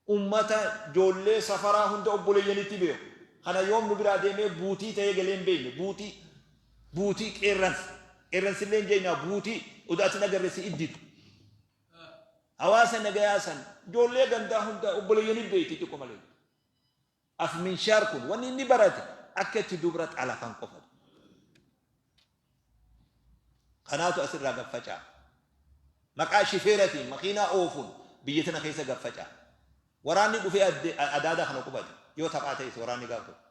ummata ijoollee safaraa hunda obboleeyyanitti beeku. Kana yoom nu biraa deemee buutii ta'ee galee hin beekne buutii buutii qeerransa qeerransillee hin jeenyaa buutii oduu asin agarre si idditu. Hawaasa nagayaa san ijoollee gandaa hunda obboleeyyanitti beekti xiqqoo malee. Af minshaar kun wanni inni barate akka itti dubra xalafan qofa. Kanaatu asirraa gad faca'a. Maqaa shifeeratiin makiinaa oofuun biyya tana keessa gad faca'a. Waraanni dhufee adaadaa kana qubate yoo taphaa ta'es waraanni gaaf tokko.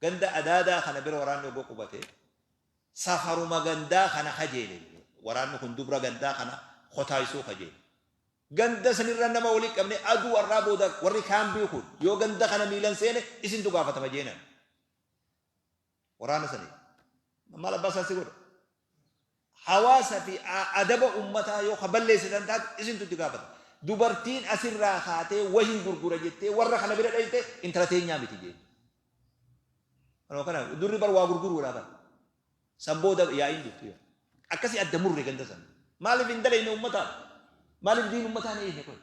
Ganda adaadaa kana bira waraanni ogoo qubate safaruma gandaa kana kajeele. Waraanni kun dubra gandaa kana kotaaysuu kajeele. Ganda sanirra nama wali qabne aduu arraa booda warri kaambii kun yoo ganda kana miilan seene isintu gaafatama jeenan. Waraana sanii. Maal abbaa isaa si godha? Hawaasa fi adaba ummataa yoo ka balleessitan taate isintu itti gaafata. Dubartiin asirraa kaatee wahin gurgura jettee warra kana bira dhayxe intala teenyaa miti jeen. Kanuma kana durri bar waa gurguruudha bar. San booda yaa'iin jirtu yaa. Akkasi adda murre ganda san. Maaliif hin dalayne ummataaf? Maaliif diin ummataa hin eegne qoy?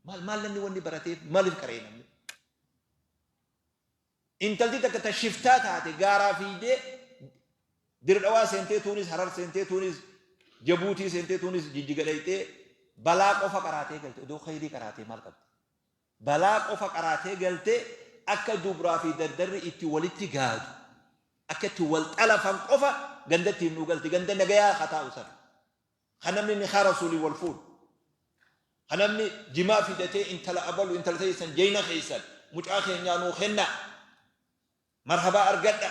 Maal maal namni wanni barateef maaliif qara'e namni? Intalti takka ta shiftaa taate gaaraa fiidee Dirdhawaa seentee tuunis Harar seentee tuunis Jabuutii seentee tuunis Jijjiga dhayxee balaa qofa qaraatee galte odoo khayrii qaraatee maal qabdi? Balaa qofa qaraatee galtee akka dubraa fi dardarri itti walitti gaadu akka itti wal xalafan qofa gandatti nuu galti ganda nagayaa ka taa'u sana ka namni nikaa rasuulii wal fuudhu ka namni jimaa fidatee intala abalu intala teessan jeyna keessan mucaa keenyaa nuu kennaa Marhabaa argadha.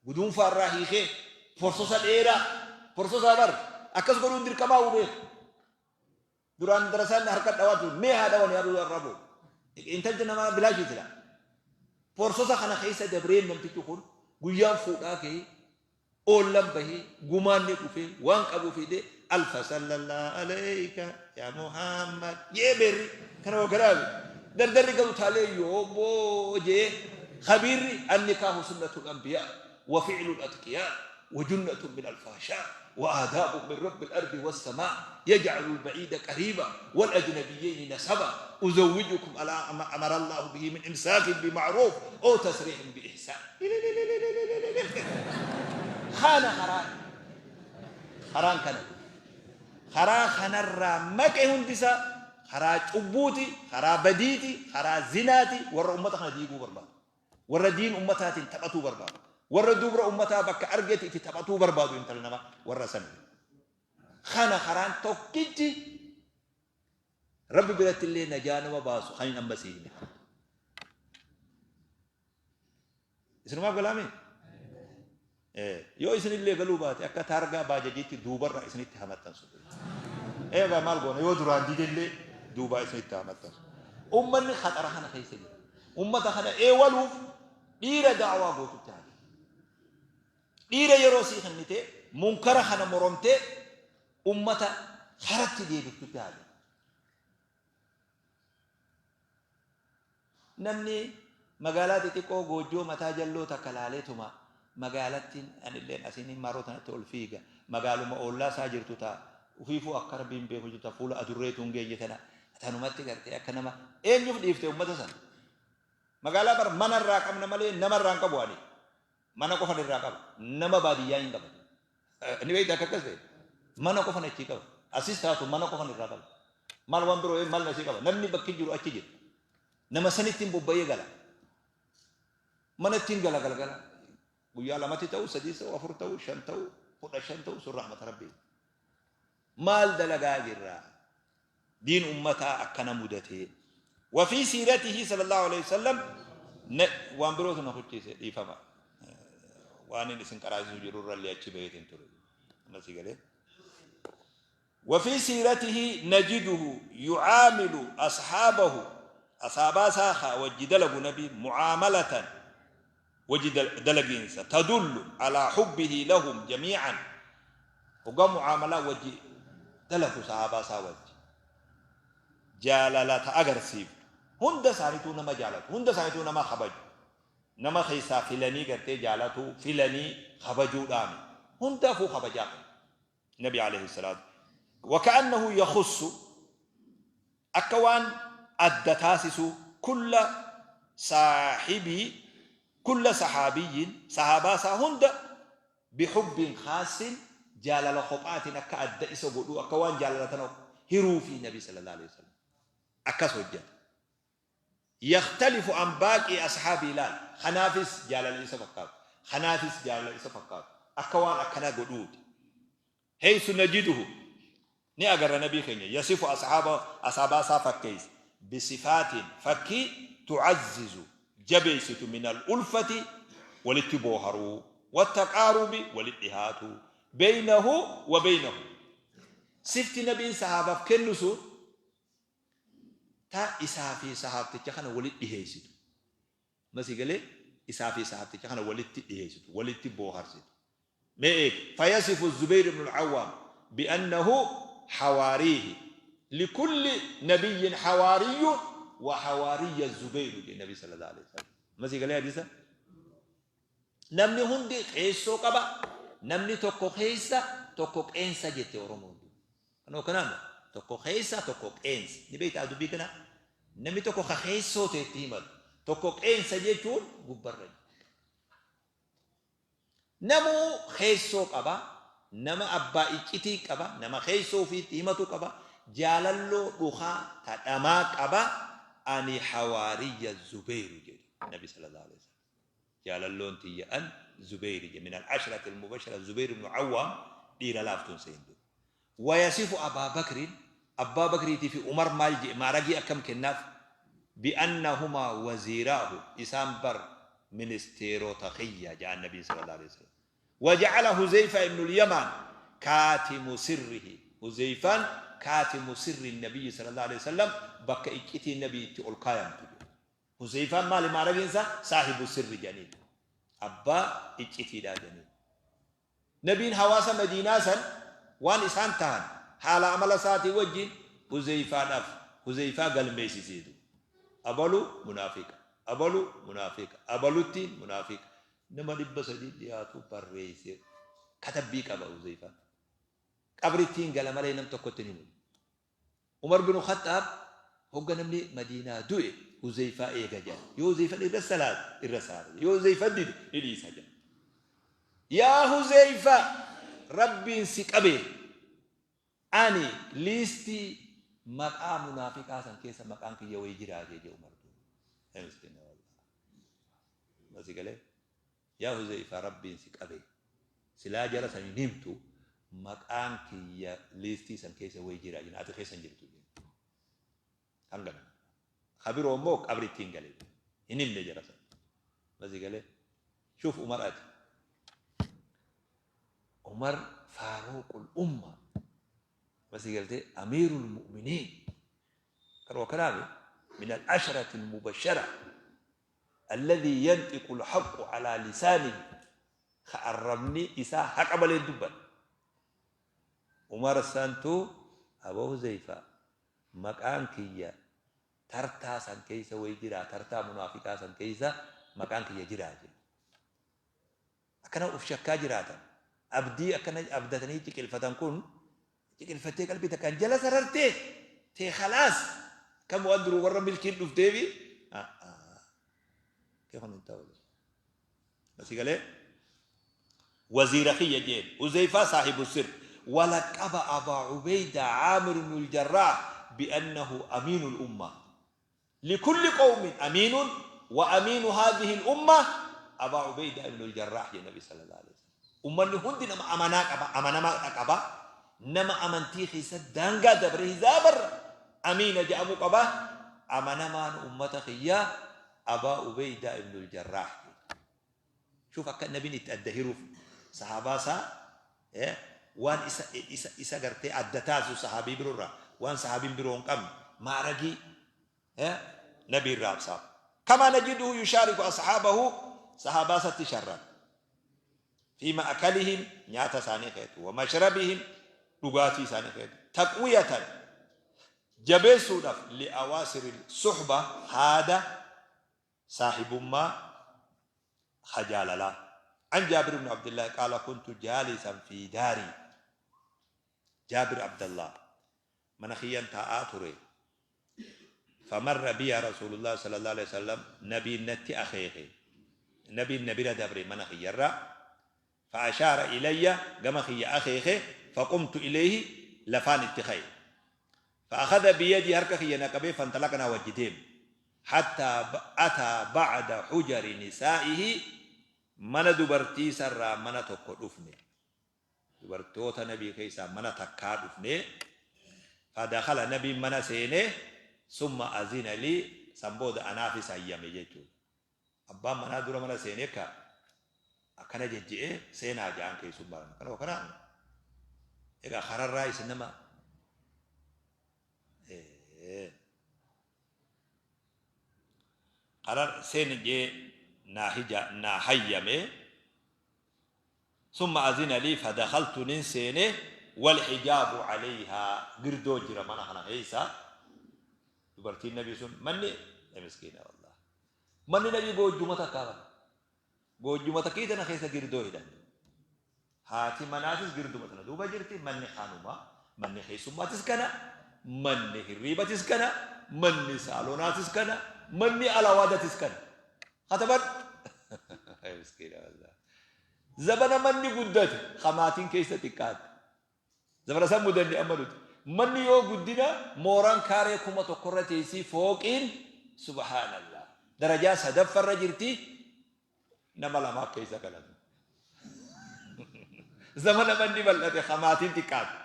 Guduunfaa irraa hiikee forsosa dheeraa forsosaa bar akkas godhuun dirqamaa hubee. Duraan darasaan harka dhawaa ture mee haa dhawani haa irraa booda. Intalti namaa bilaashii sila. Forsosa kana keessa dabreen namtichi kun guyyaan fuudhaa ka'ee oollan bahee gumaan ni dhufee waan qabu fidee Alfa sallallahu alayka yaa Muhammad jee beerri kana wagaraabe dardarri gad utaalee yoobboo jee khabiirri annikaahu sunnatul anbiyaa wa fi'lul atqiyaa wa junnatun min alfahshaa wa aadaabun min rabbil ardi wassamaa yaj'alul ba'iida qariiba wal ajnabiyyayni nasaba uzawwijukum alaa ma amara Allaahu bihi min imsaakin bi ma'ruuf aw tasriihin bi ihsaan. Kana karaan karaan kana karaa kanarraa maqe hundisaa karaa cubbuuti, karaa badiiti, karaa zinaati. Warra ummata kana diiguu barbaadu, warra diin ummataatiin taphatuu barbaadu, warra dubra ummataa bakka argeti itti taphatuu barbaadu, intala namaa warra sani. Kana karaan tokkichi Rabbi biratti illee najaa nama baasu kan hin amma sii hime. Isinumaaf galaame? Yoo isinillee galuu baate akka taargaa baajajiitti duubarra isinitti haa maxxansu. Eegaa maal goona, yoo duraan didellee duubaa isinitti haa maxxansu. Ummanni khaxara kana keessa jira. Ummata kana eewaluuf dhiira da'awaa gootutti haa jiru. Dhiira yeroo sii kennitee munkara kana moromtee ummata karatti deebiftutti haa jiru. Namni magaalaa xixiqqoo goojjoo mataa jalloo takka laaleetuma magaalattiin anilleen asiin maroo tanatti ol fiiga, magaaluma oollaa isaa jirtu ta ufiifuu akka rabbiin beeku jirtu, ta fuula adurreetu hin geenye tana tanumatti gartee akka nama eenyuuf dhiifte ummata sana? Magaalaa bar mana irraa qabna malee nama irraa hin qabu. Ani mana qofan irraa qaba, nama baadiyyaa hin qaban. Ni beekta akka akkas ta'e. Mana qofan achii qaba. Asis taatu mana qofan irraa qaba. Maal waan biroo maal nasii qaba? Namni bakki jiru achi jira. Nama sanittiin bobba'ee gala. Mana ittiin gala galgala. Guyyaa lamatti ta'u, sadii ta'u, afur ta'u, shan ta'u, 15 ta'u, sun rahmata rabbii. Maal dalagaa jirra? Diin ummataa akkana mudatee. Wafii siiratihi sallallahu alaihi wasallam waan birootu na kuchiise, dhiifama. Waan inni isin qaraasisu jiru irrallee achi baheetiin ture. Amma si galee. Wafii siiratihi najiduhu yucaamilu asxaabahu, asaabaa isaa haa wajji dalagu nabi mucaamalatan, wajji dalagiinsa, tadullu alaa hubbihi lahum jamiican. Hoggaa mucaamalaa wajji dalagu sahaabaa isaa wajji jaalala ta agarsiiftu, hunda isaaniituu nama jaalatu, hunda isaaniituu nama kabaju, nama keessaa filanii gartee jaalatuu filanii kabajuudhaami, hundaafuu kabajaa kenna nabi alayhi salaatu. Waka'annahu yakhussu, akka waan adda taasisuu, kulla saahibii, kulla sahaabiyyin, sahaabaa isaa hunda, bihubbin khaassin, jaalala kophaatiin akka adda isa godhuu, akka waan jaalala tana hiruufii nabi sallallahu alaihi wasallam akkas hojjata. Yakhtalifu an baaqii ashaabii, laal, kanaafis jaalala isa fakkaatu, kanaafis jaalala isa fakkaatu, akka waan akkana godhuuti. Heysu najiduhu, ni agarra nabii keenya, yasifu ashaaba, asaabaa isaa fakkeeysa, bisifaatin, fakkii, tucazzizu, jabeeysitu, min al-ulfati, walitti booharuu, wattaqaarubi, walitti dhihaatuu, beynahu wa beynahu. Sifti nabiin sahaabaf kennu sun ta isaa fi sahaabticha kana walitti dhiheeysitu. Amma sii galee? Isaa fi sahaabticha kana walitti dhiheeysitu, walitti booharsitu. Mee eegi. Fayasifu Zubayr ibn al-Awwaam bi'annahu hawaariihi. Likulli nabiyyin hawaariyyun wa hawaariyya Zubayru jedhe Nabi sallallahu alaihi wasallam. Amma sii galee hadiisa? Namni hundi keessoo qaba, namni tokko keessa, tokko qeensa jette Oromoon. Kanoo kanaan tokko keessa, tokko qeensa. Ni beektaa dubbii kana? Namni tokko ka keessoo ta'e itti himatu. Tokko qeensa jechuun gubbarra jira. Namuu keessoo qaba, nama abbaa iccitii qaba, nama keessoo ofiitti himatu qaba, jaalalloo dhukaa ta dhamaa qaba, ani hawaariyya Zubeyru jedhe Nabi sallallahu alaihi wasallam. Jaalalloon tiyya an Zubeyri jedhe, min al-ashrati al-mubashara Zubeyr ibn Awwaam dhiira laaftuun seentu. Wayasifu Abaa Bakrin, Abbaa Bakriitii fi Umar maal jedhe, maaragii akkam kennaaf? Bi'annahumaa waziiraahu, isaan bar ministeerota kiyya jedhan Nabiin sallallahu alaihi wasallam. Waja'ala Huzeyfaa ibnul Yamaan kaatimu sirrihi, Huzeyfaan kaatimu sirri Nabiyyi sallallahu alaihi wasallam, bakka iccitiin Nabii itti ol kaayamtu jedhe. Huzeyfaan maali maaragiin isaa? Saahibu sirri jedhaniin. Abbaa iccitiidhaa jedhaniin. Nabiin hawaasa Madiinaa san Waan isaan tahan haala amala isaatii wajjin Huzeyfaadhaaf Huzeyfaa galmeessisiitu. Abalu munaafiqa, abalu munaafiqa, abaluttiin munaafiqa. Nama 300 dhiyaatu barreesse katabbii qaba Huzeyfaan. Qabrittiin gala malee nam tokkotti hin himu. Umar binu Khaxxaab hogga namni Madiinaa du'e Huzeyfaa eega jedhan. Yoo Huzeyfan irra salaate irra salaata jedhan. Yoo Huzeyfan dide ni dhiisa jedhan. Yaa Huzeyfaa Rabbiin si qabe ani liistii maqaa munaafiqaa san keessa maqaan kiyya wayii jiraa jee jee Umar duuba. Miskiina wallahi. Masi galee. Yaa Huzeyfaa Rabbiin si qabe silaa jara san hin himtu maqaan kiyya liistii san keessa wayi jira jenna ati keessa hin jirtu jeen. Hangana. Ka biroo immoo qabritti hin gale hin himne jara san. Masi galee. Shuuf Umar ati. Umar faaruuqul umma. Masi galtee amiirul mu'miniin. Kan kanaami min al-asharati al-mubashara. Alladhii yanxiqu alhaqqu alaa lisaanihi, ka arrabni isaa haqa malee hin dubbanne. Umar santu Aboo Huzeyfaa, maqaan kiyya tartaa san keessa wayi jiraa, tartaa munaafiqaa san keessa maqaan kiyya jiraa jedhe. Akkana uf shakkaa jiraatan. Abdii akkana abdatanii ciqilfatan kun ciqilfattee qalbii takkaan jala sarartee tee khalaas kam waan duruu warra milkiin dhufteefi kee kun hin ta'u. Asii galee waziira kiyya jeen Huzeyfaa saahibu sir walaqaba Abaa Ubeyda Caamir ibn al-Jarraah bi'annahu amiinul umma Likulli qawmin amiinun wa amiinu haadhihi al-umma Abaa Ubeydaa ibn al-Jarraah jedhe Nabi sallallahu alaihi wasallam. Ummanni hundi nama amanaa qaba, amanamaadha qaba, nama amantii keessa daangaa dabre hizaabarra amiina jedhamu qaba, amanamaan ummata kiyyaa Abaa Ubeydaa ibn al-Jarraah jedhe. Shuuf akka Nabiin itti adda hiruuf sahaabaa isaa waan isa isa isa gartee adda taasisu sahaabii biroo irraa waan sahaabiin biroo hin qabne maaragii Nabii irraa absaaf. Kamaa najiduhu yushaariku ashaabahu sahaabaa isatti sharraka. Fi ma'akalihim nyaata isaanii keessatti wa mashrabihim dhugaatii isaanii keessatti taqwiyatan jabeessuudhaaf li'awaasiril suhba haada saahibummaa ka jaalalaa. An Jaabir ibn Abdillahi qaala kuntu jaalisan fii daarii Jaabir Abdallah mana kiyyan taa'aa ture famarra biya Rasuulullahi sallallahu alaihi wasallam nabiin natti akeeke nabiin na bira dabre mana kiyyarra fa ashaara ilayya gama kiyya akeeke faqumtu ilayhi lafaan itti ka'e Fa akhadha biyadii harka kiyya na qabee fanxalaqnaa wajji deemne. Hattaa ataa ba'da hujari nisaa'ihi mana dubartii isarraa mana tokko dhufne. Dubartoota nabii keessaa mana takkaa dhufne. Fa dakhala nabiin mana seene summa azina lii san booda anaafis hayyame jechuudha. Abbaan manaa dura mana seenee ka akkana jejje'ee seenaa ja'an keessummaadhaan akkana akkana egaa kararraa isin nama karar seeni jee naa hija naa hayyame summa azina lii fadakaltu nin seene wal hijaabu alayhaa girdoo jira mana kana keessa dubartiin nabii sun manni miskiina wallah Manni nabii goojjuma takkaa bara. Goojjuma takkii tana keessa girdoo hidhan. Haati manaatis girduma tana duuba jirti, manni kanuma, manni keessummaatis kana, manni hirriibatis kana, manni saalonaatis kana, manni alawaadatis kana. Katabadhu. Miskiina wallah. Zabana manni guddate, ka maatiin keessa xiqqaate. Zabana san mudanne amma nuti. Manni yoo guddina mooraan kaaree 1000 irra teessii fooqiin subhaanallah. Darajaa sadaffa irra jirti nama lamaa keessa galan. Zamana manni bal'ate ka maatiin xiqqaate.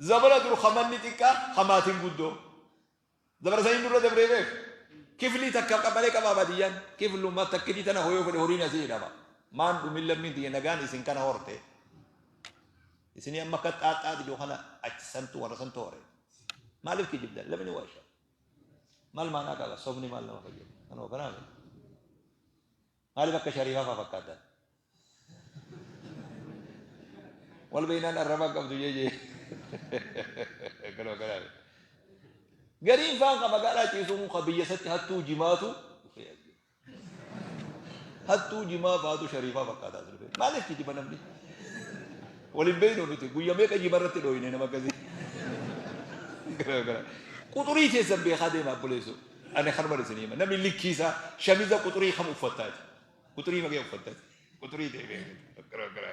Zamana dur ka manni xiqqaa ka maatiin guddoo. Zamana saniin nurra dabree beek. Kiflii takka malee qabaa baadiyyaan. Kifluma takkitii tana hoyoo fedhe horiin asii hidhama. Maan dhumin lammiin tiyya nagaan isin kana horte. Isinii amma akka xaaxaa didoo kana achi santu warra santu hore. Maaliif kijibdan? Lamni waasha. Maal maanaa qaba? Sobni maal nama fayyada? Kanuma kanaa miti. Maaliif akka shariifaa faa fakkaatan? Wal beeynaan arraba hin qabdu jee jee. Kanuma kanaaf. Gariin faan ka magaalaa ciisuu kun ka biyya isatti hattuu jimaatu dhufee as jira. Hattuu jimaa faatu shariifaa fakkaata as dhufee. Maaliif kijiba namni? Waliin beeknu nuti guyya meeqa jima irratti dhooyne nama akkasii. Gara gara. Quxurii keessan beekaa deema obboleessoo. Ani kanuma isin hima. Namni likkii isaa shamiza quxurii kam uffattaati? Quxurii magee uffattaati? Quxurii ta'e beekaa. Gara gara.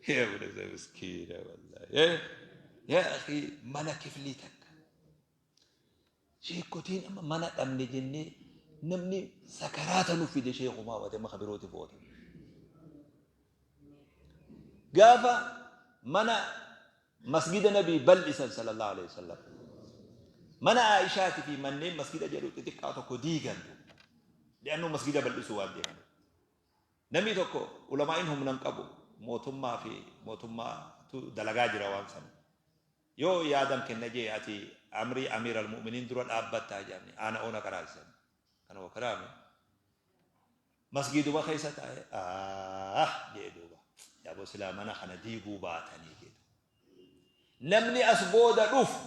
Yaa obboleessa miskiina wallaahi. Yaa akhi mana kiflii takka. Sheekkotiin amma mana dhabne jennee namni sakaraata nu fide sheekumaa wate amma kabirooti foota. Gaafa mana masgida nabii bal'isan sallallahu alaihi wasallam. Mana Aishaati fi manneen masgida jedhu xixiqqaa tokko diigan. Li'annuu masgida bal'isuu waan deeman. Namni tokko ulamaa'in humna hin qabu mootummaa fi mootummaatu dalagaa jira waan sana. Yoo yaadan kenna jee ati amrii amiir al-mu'miniin dura dhaabbattaa jedhani aana oona qaraasisan. Kana wa karaami. Masgiiduma keessa taa'ee aah jee duuba. Yaaboo silaa mana kana diiguu baatanii jee. Namni as booda dhufu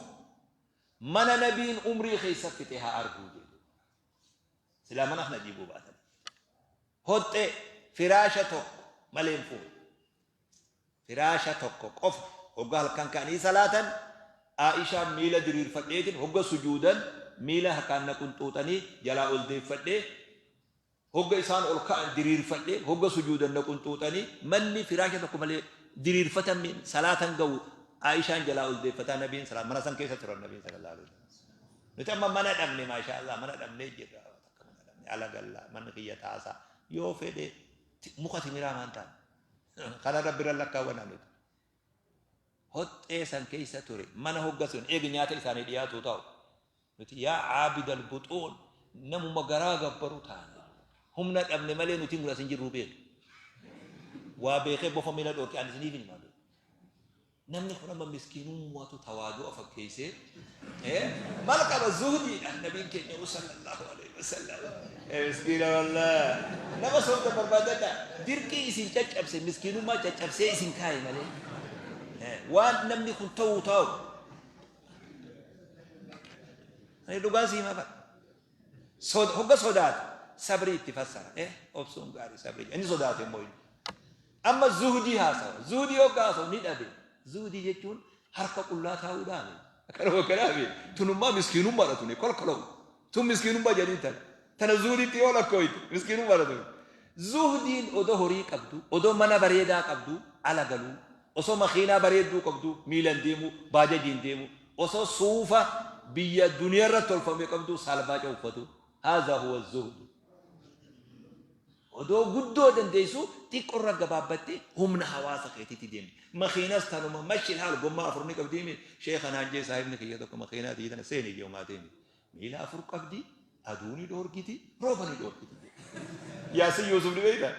mana nabiin umrii keessa fixe haa arguu jee duuba. Silaa mana kana diiguu baatanii. Hoxxee firaasha tokko malee hin fuune. Firaasha tokko qofa hogga halkan ka'anii salaatan Aa'ishaan miila diriirfadheetin hogga sujuudan miila harkaan na qunxuuxanii jalaa ol deeffadhee hogga isaan ol ka'an diriirfadhee hogga sujuudan na qunxuuxanii manni firaasha tokko malee diriirfatan salaatan ga'u Aa'ishaan jalaa ol deeffataa nabiin salaat mana san keessa turan nabiin sallallahu alaihi wasallam. Nuti amma mana dhabne maashaa Allah mana dhabnee jirra takka mana dhabne ala galla manni kiyya taasaa yoo fedhe muka timiraa maan taane. Kana Rabbi irra lakkaawwanaa nuti. Hoxxee san keessa ture mana hogga sun eegi nyaata isaanii dhiyaatuu taa'u. Nuti yaa caabidal buxuun namuma garaa gabbaru taane. Humna dhabne malee nuti kun as hin jirru beeku. Waa beekee bofa miila dhoorke ani isiniif hin himaa beeku. Namni kun amma miskiinummaatu tawaadu'a fakkeessee maal qaba zuhdiidha nabiin keenya sallallahu alaihi wasallam. Miskiina wallah nama soobda barbaadadha dirqii isin caccabse miskiinummaa caccabsee isin kaa'e malee waan namni kun ta'uu taa'u. Ani dhugaa sii himaa bara. Hogga sodaate sabrii itti fassara. Obsuun gaarii sabrii. Inni sodaate immoo inni. Amma zuhdii haasawa. Zuhdii hogga haasawu ni dhabe. Zuhdii jechuun harka qullaa taa'uudhaami. Akkanuma akkanaami. Tunummaa miskiinummaadha tuni kolkolou. Tun miskiinummaa jedhanii tana. Tana zuhdiitti yoo lakkooyte miskiinummaadha tuni. Zuhdiin odoo horii qabdu, odoo mana bareedaa qabdu ala galuu, osoo makiinaa bareedduu qabdu miilan deemuu, baajajiin deemuu, osoo suufa biyya duniyaa irratti tolfame qabdu saalbaaca uffatu. Haazaa huwa zuhdu. Odoo guddoo dandeessu xiqqo irra gabaabbatte humna hawaasa keetitti deemte. Makiinas tanuma mashil haal gommaa afur ni qabdiimi sheekha naan jee saahibni kiyya tokko makiinaa tiyya tana seeni jee homaa teemi. Miila afur qabdi aduu ni dhoorgiti rooba ni dhoorgiti jee. Yaasin Yuusuf ni beekta?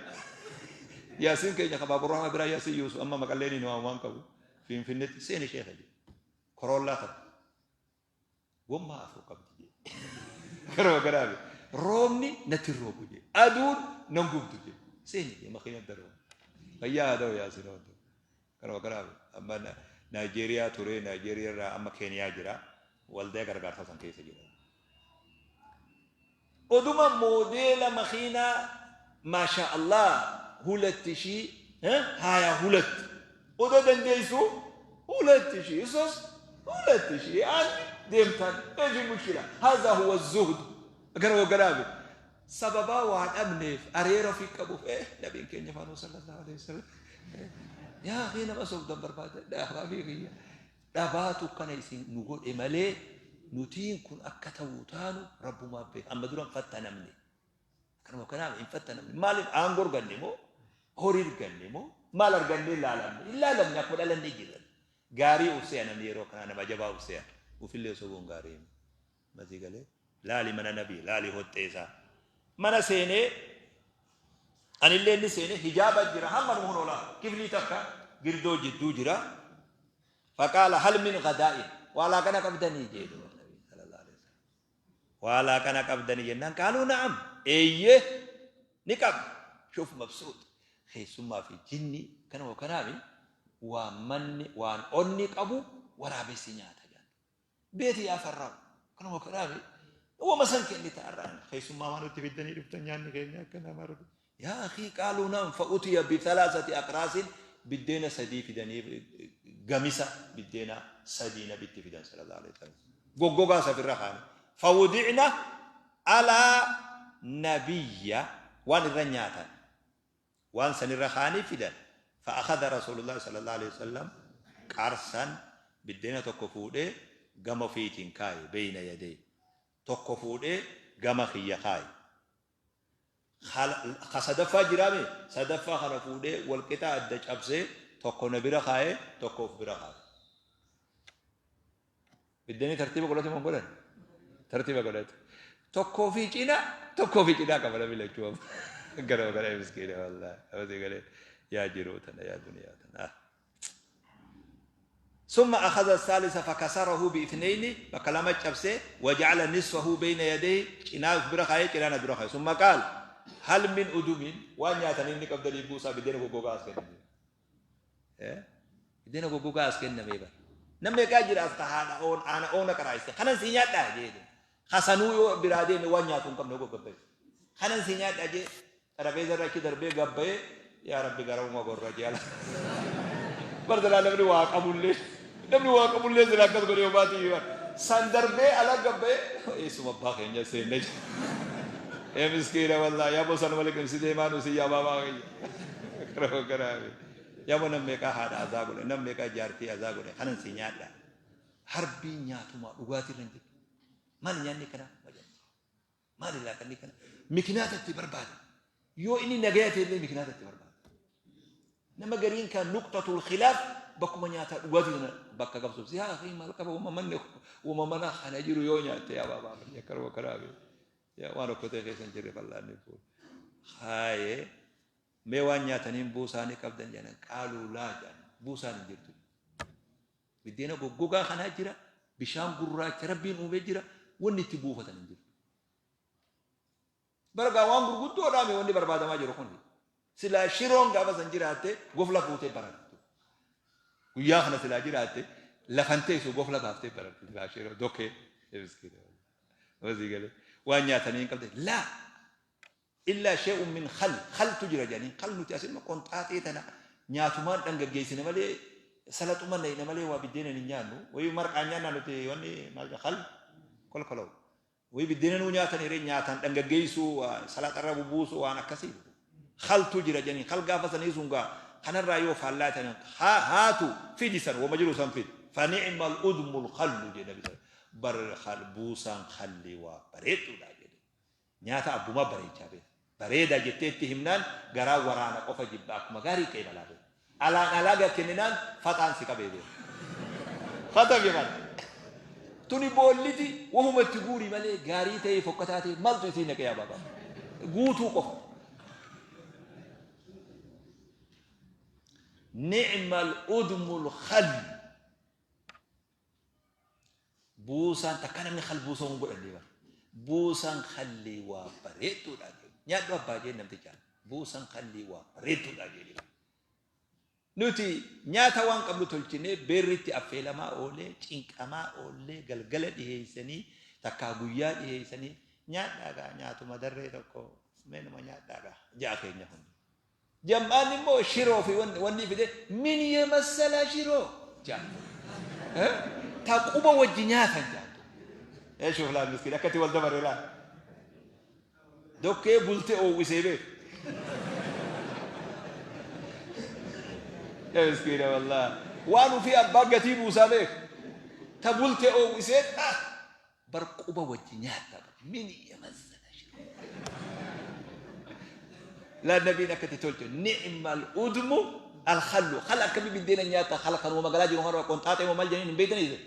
Yaasin keenya ka Baaburrahmaa biraa Yaasin Yuusuf amma maqallee ni waan qabu. Finfinnetti seeni sheekha jee. Koroollaa takka. Gommaa afur qabdi jee. Garuma garaabe. Roobni natti hin roobu jee. Aduun nan gubdu jee. Seeni jee makiina daroo. Fayyaa haa ta'u yaasin ooltu. Garuma garaabe. Amma Naayijeeriyaa ture Naayijeeriyaa irraa amma Keeniyaa jira. Waldaa gargaarsaa san keessa jira. Oduma moodeela makiinaa maashaa Allah hulatti ishii haaya hulatti odoo dandeessu hulatti ishii sos hulatti ishii aan deemtan eeshi mushkila haza huwa zuhd gara wagganaabe sababaa waa dhabneef areera ofii qabuuf nabiin keenya faanuu sallallahu alaihi wasallam yaa akii nama sobdan barbaada dhaabaa fi kiyya Dhabaatu akkana isin nu godhe malee nutiin kun akka ta'uu taanu Rabbumaa beeka. Amma dura hin fattanamne. Akkanuma kanaaf hin fattanamne. Maaliif aangoo arganne moo horii arganne moo maal argannee ilaalamne? Hin laalamne akkuma dhalannee jirra. Gaarii of se'a namni yeroo kanaa nama jabaa of se'a. Ufillee sobuun gaarii miti. Masii galee laali mana nabii laali hoxxee isaa. Mana seenee anillee inni seenee hijaaba jira hamma nu hunolaa kiflii takka girdoo jidduu jira. Faqaala hal min ghadaa'in waa laaqana qabdanii jee duuba nabiin sallallahu alaihi wasallam. Waa laaqana qabdanii jennaan qaaluu na'am eeyyee ni qabna. Shuf mabsuut keessummaa fi jinni kanuma kanaami waan manni waan onni qabu waraabessi nyaata jedhan. Beeti yaa farraa kanuma kadhaame wama san kennita har'aan keessummaa waan nutti fiddanii dhuftan nyaanni keenya akka nama rabbi. Yaa akii qaaluu na'am fa'utiya bithalaasati aqraasin biddeena sadii fidanii gamisa biddeena sadii nabitti fidan sallallahu alaihi wasallam. Goggogaa safirra kaane. Fawudicna alaa nabiyya waan irra nyaatan. Waan san irra kaanii fidan. Fa'akhadha rasuulullaahi sallallaahu aleyhi wasallam qarsan biddeena tokko fuudhee gama ofiitiin kaaye beyna yadayhi tokko fuudhee gama kiyya kaaye. Ka sadaffaa jiraami sadaffaa kana fuudhee wal qixa adda cabsee tokko na bira kaaye tokko of bira kaaye. Biddeenii tartiiba godhate moo hin godhanne? Tartiiba godhate. Tokkoo fi cinaa tokkoo fi cinaa qaba namni lachuu amma. Gara gara miskiina wallaahi. Abasii galee yaa jiruu tana yaa duniyaa tana. Ah. ثم أخذ الثالث فكسره باثنين بكلام cabsee وجعل نصفه بين يديه cinaa bira kaayee cinaa na dura kaayee ثم قال هل من أدم waan nyaatanii inni qabdanii buusaa biddeena goggogaa as kenname. Biddeena goggogaa as kennamee bara. Namni meeqaa jira as haadha oon aana oona qaraayiste. Kanan sii nyaadhaa jee. Hasanuu yoo biraa deeme waan nyaatu hin qabne goggobbee. Kanan sii nyaadhaa jee xarabeeza irra achi darbee gabbayee yaa rabbi garamuma gorra jee ala. Bar silaa namni waa qabullee namni waa qabullee silaa akkas godhee homaati iyyuu san darbee ala gabbayee eessuma abbaa keenya seenne jee. Ee miskiina wallaahi yaa bosana malee qimsitee maa nu si yaa baabaa keenya. Karama karaame. Yabo nam meeqaa haadha azaa godhe nam meeqaa jaartii azaa godhe kanan si nyaadha. Harbiin nyaatumaa dhugaatii irra hin jirtu. Maali nyaanni kanaa? Maali laaqanni kana? Mikinaata itti barbaada. Yoo inni nagaya ta'e illee mikinaata itti barbaada. Nama gariin kan nuqxatul khilaaf bakkuma nyaataa dhugaatii sana bakka qabsuuf si haa maal qaba uuma manni uuma mana kana jiru yoo nyaatte yaa baabaa akkanuma kanaa yaa waan okkotee keessa hin jirre fal'aanni fuudhu. Haayee Mee waan nyaataniin buusaa ni qabdan jedhan. Qaaluu laa jedhan. Buusaan hin jirtu. Biddeena goggogaa kanaa jira, bishaan gurraacha Rabbiin uumee jira, wanni itti buufatan hin jirtu. Bara gaa waan gurguddoodhaami wanni barbaadamaa jiru kun. Silaa shiroon gaafa san jiraatte gofla fuutee barartu. Guyyaa kana silaa jiraatte lafan teessu gofla baaftee bararti. Silaa shiroo dokee. Waan nyaatanii hin qabdan. Laa Illaa shay'un min khal, khaltu jira jedhanii, khal nuti asinuma qonxaaxee tana nyaatumaan dhangaggeessina malee salaxuma nayna malee waa biddeenan hin nyaannu. Wayii marqaan nyaannaa nuti wanni maal jedha khal kolkolaw. Wayii biddeena nuu nyaatan hiree nyaataan dhangaggeessuu salaxarra bubuusuu waan akkasii. Khaltu jira jedhanii khal gaafa sanii sun gaa kanarraa yoo faallaa ta'an haatu fidi san wama jiru san fidi. Fani'mal udmul khallu jedhe nabi bar buusaan khalli waa bareedduudha jedhe. Nyaata abbumaa bareechaa beeka. Bareeda jettee itti himnaan garaa waraana qofa jibba akkuma gaarii qeebalaa beeka. Alaan alaaga kenninaan faxaan si qabee beeka. Khatami kana. Tuni boolliti wahuma itti guuri malee gaarii ta'ee fokkataa ta'e maaltu isii naqee yaa baabaa. Guutuu qofa. Ni'mal udmul khal. Buusaan takka namni khal buusa hin godhanne bar. Buusaan khallii waa bareedduudha jedhu. Nyaadhu abbaa jeen namtichaan. Buusaan khallii waa bareedduudha jedhu. Nuti nyaata waan qabnu tolchinee beerritti affeelamaa oolee cinqamaa oollee galgala dhiheessanii takkaa guyyaa dhiheessanii nyaadhaa gaa nyaatuma darree tokko meenuma nyaadhaa gaa ja'a keenya hundi. Jam'aan immoo shiroo fi wanni fide min yemassala shiroo jaan. Ta quba wajji nyaatan jaan. Ee shuuf laal miskiin akkatti wal dabarre laal. Dokkee bulte oowwisee beeku. Yaa miskiina wallah. Waan ofii abbaa gatii buusaa beeku. Ta bulte oowwisee Bar quba wajji nyaatta bar min yamassala shiroo. Laa nabiin akka itti tolche ni'mal udmu alkhallu khal akkami biddeena nyaata khal kanuma magalaa jiru kana qonxaaxee moo maal jedhaniin hin beektanii isin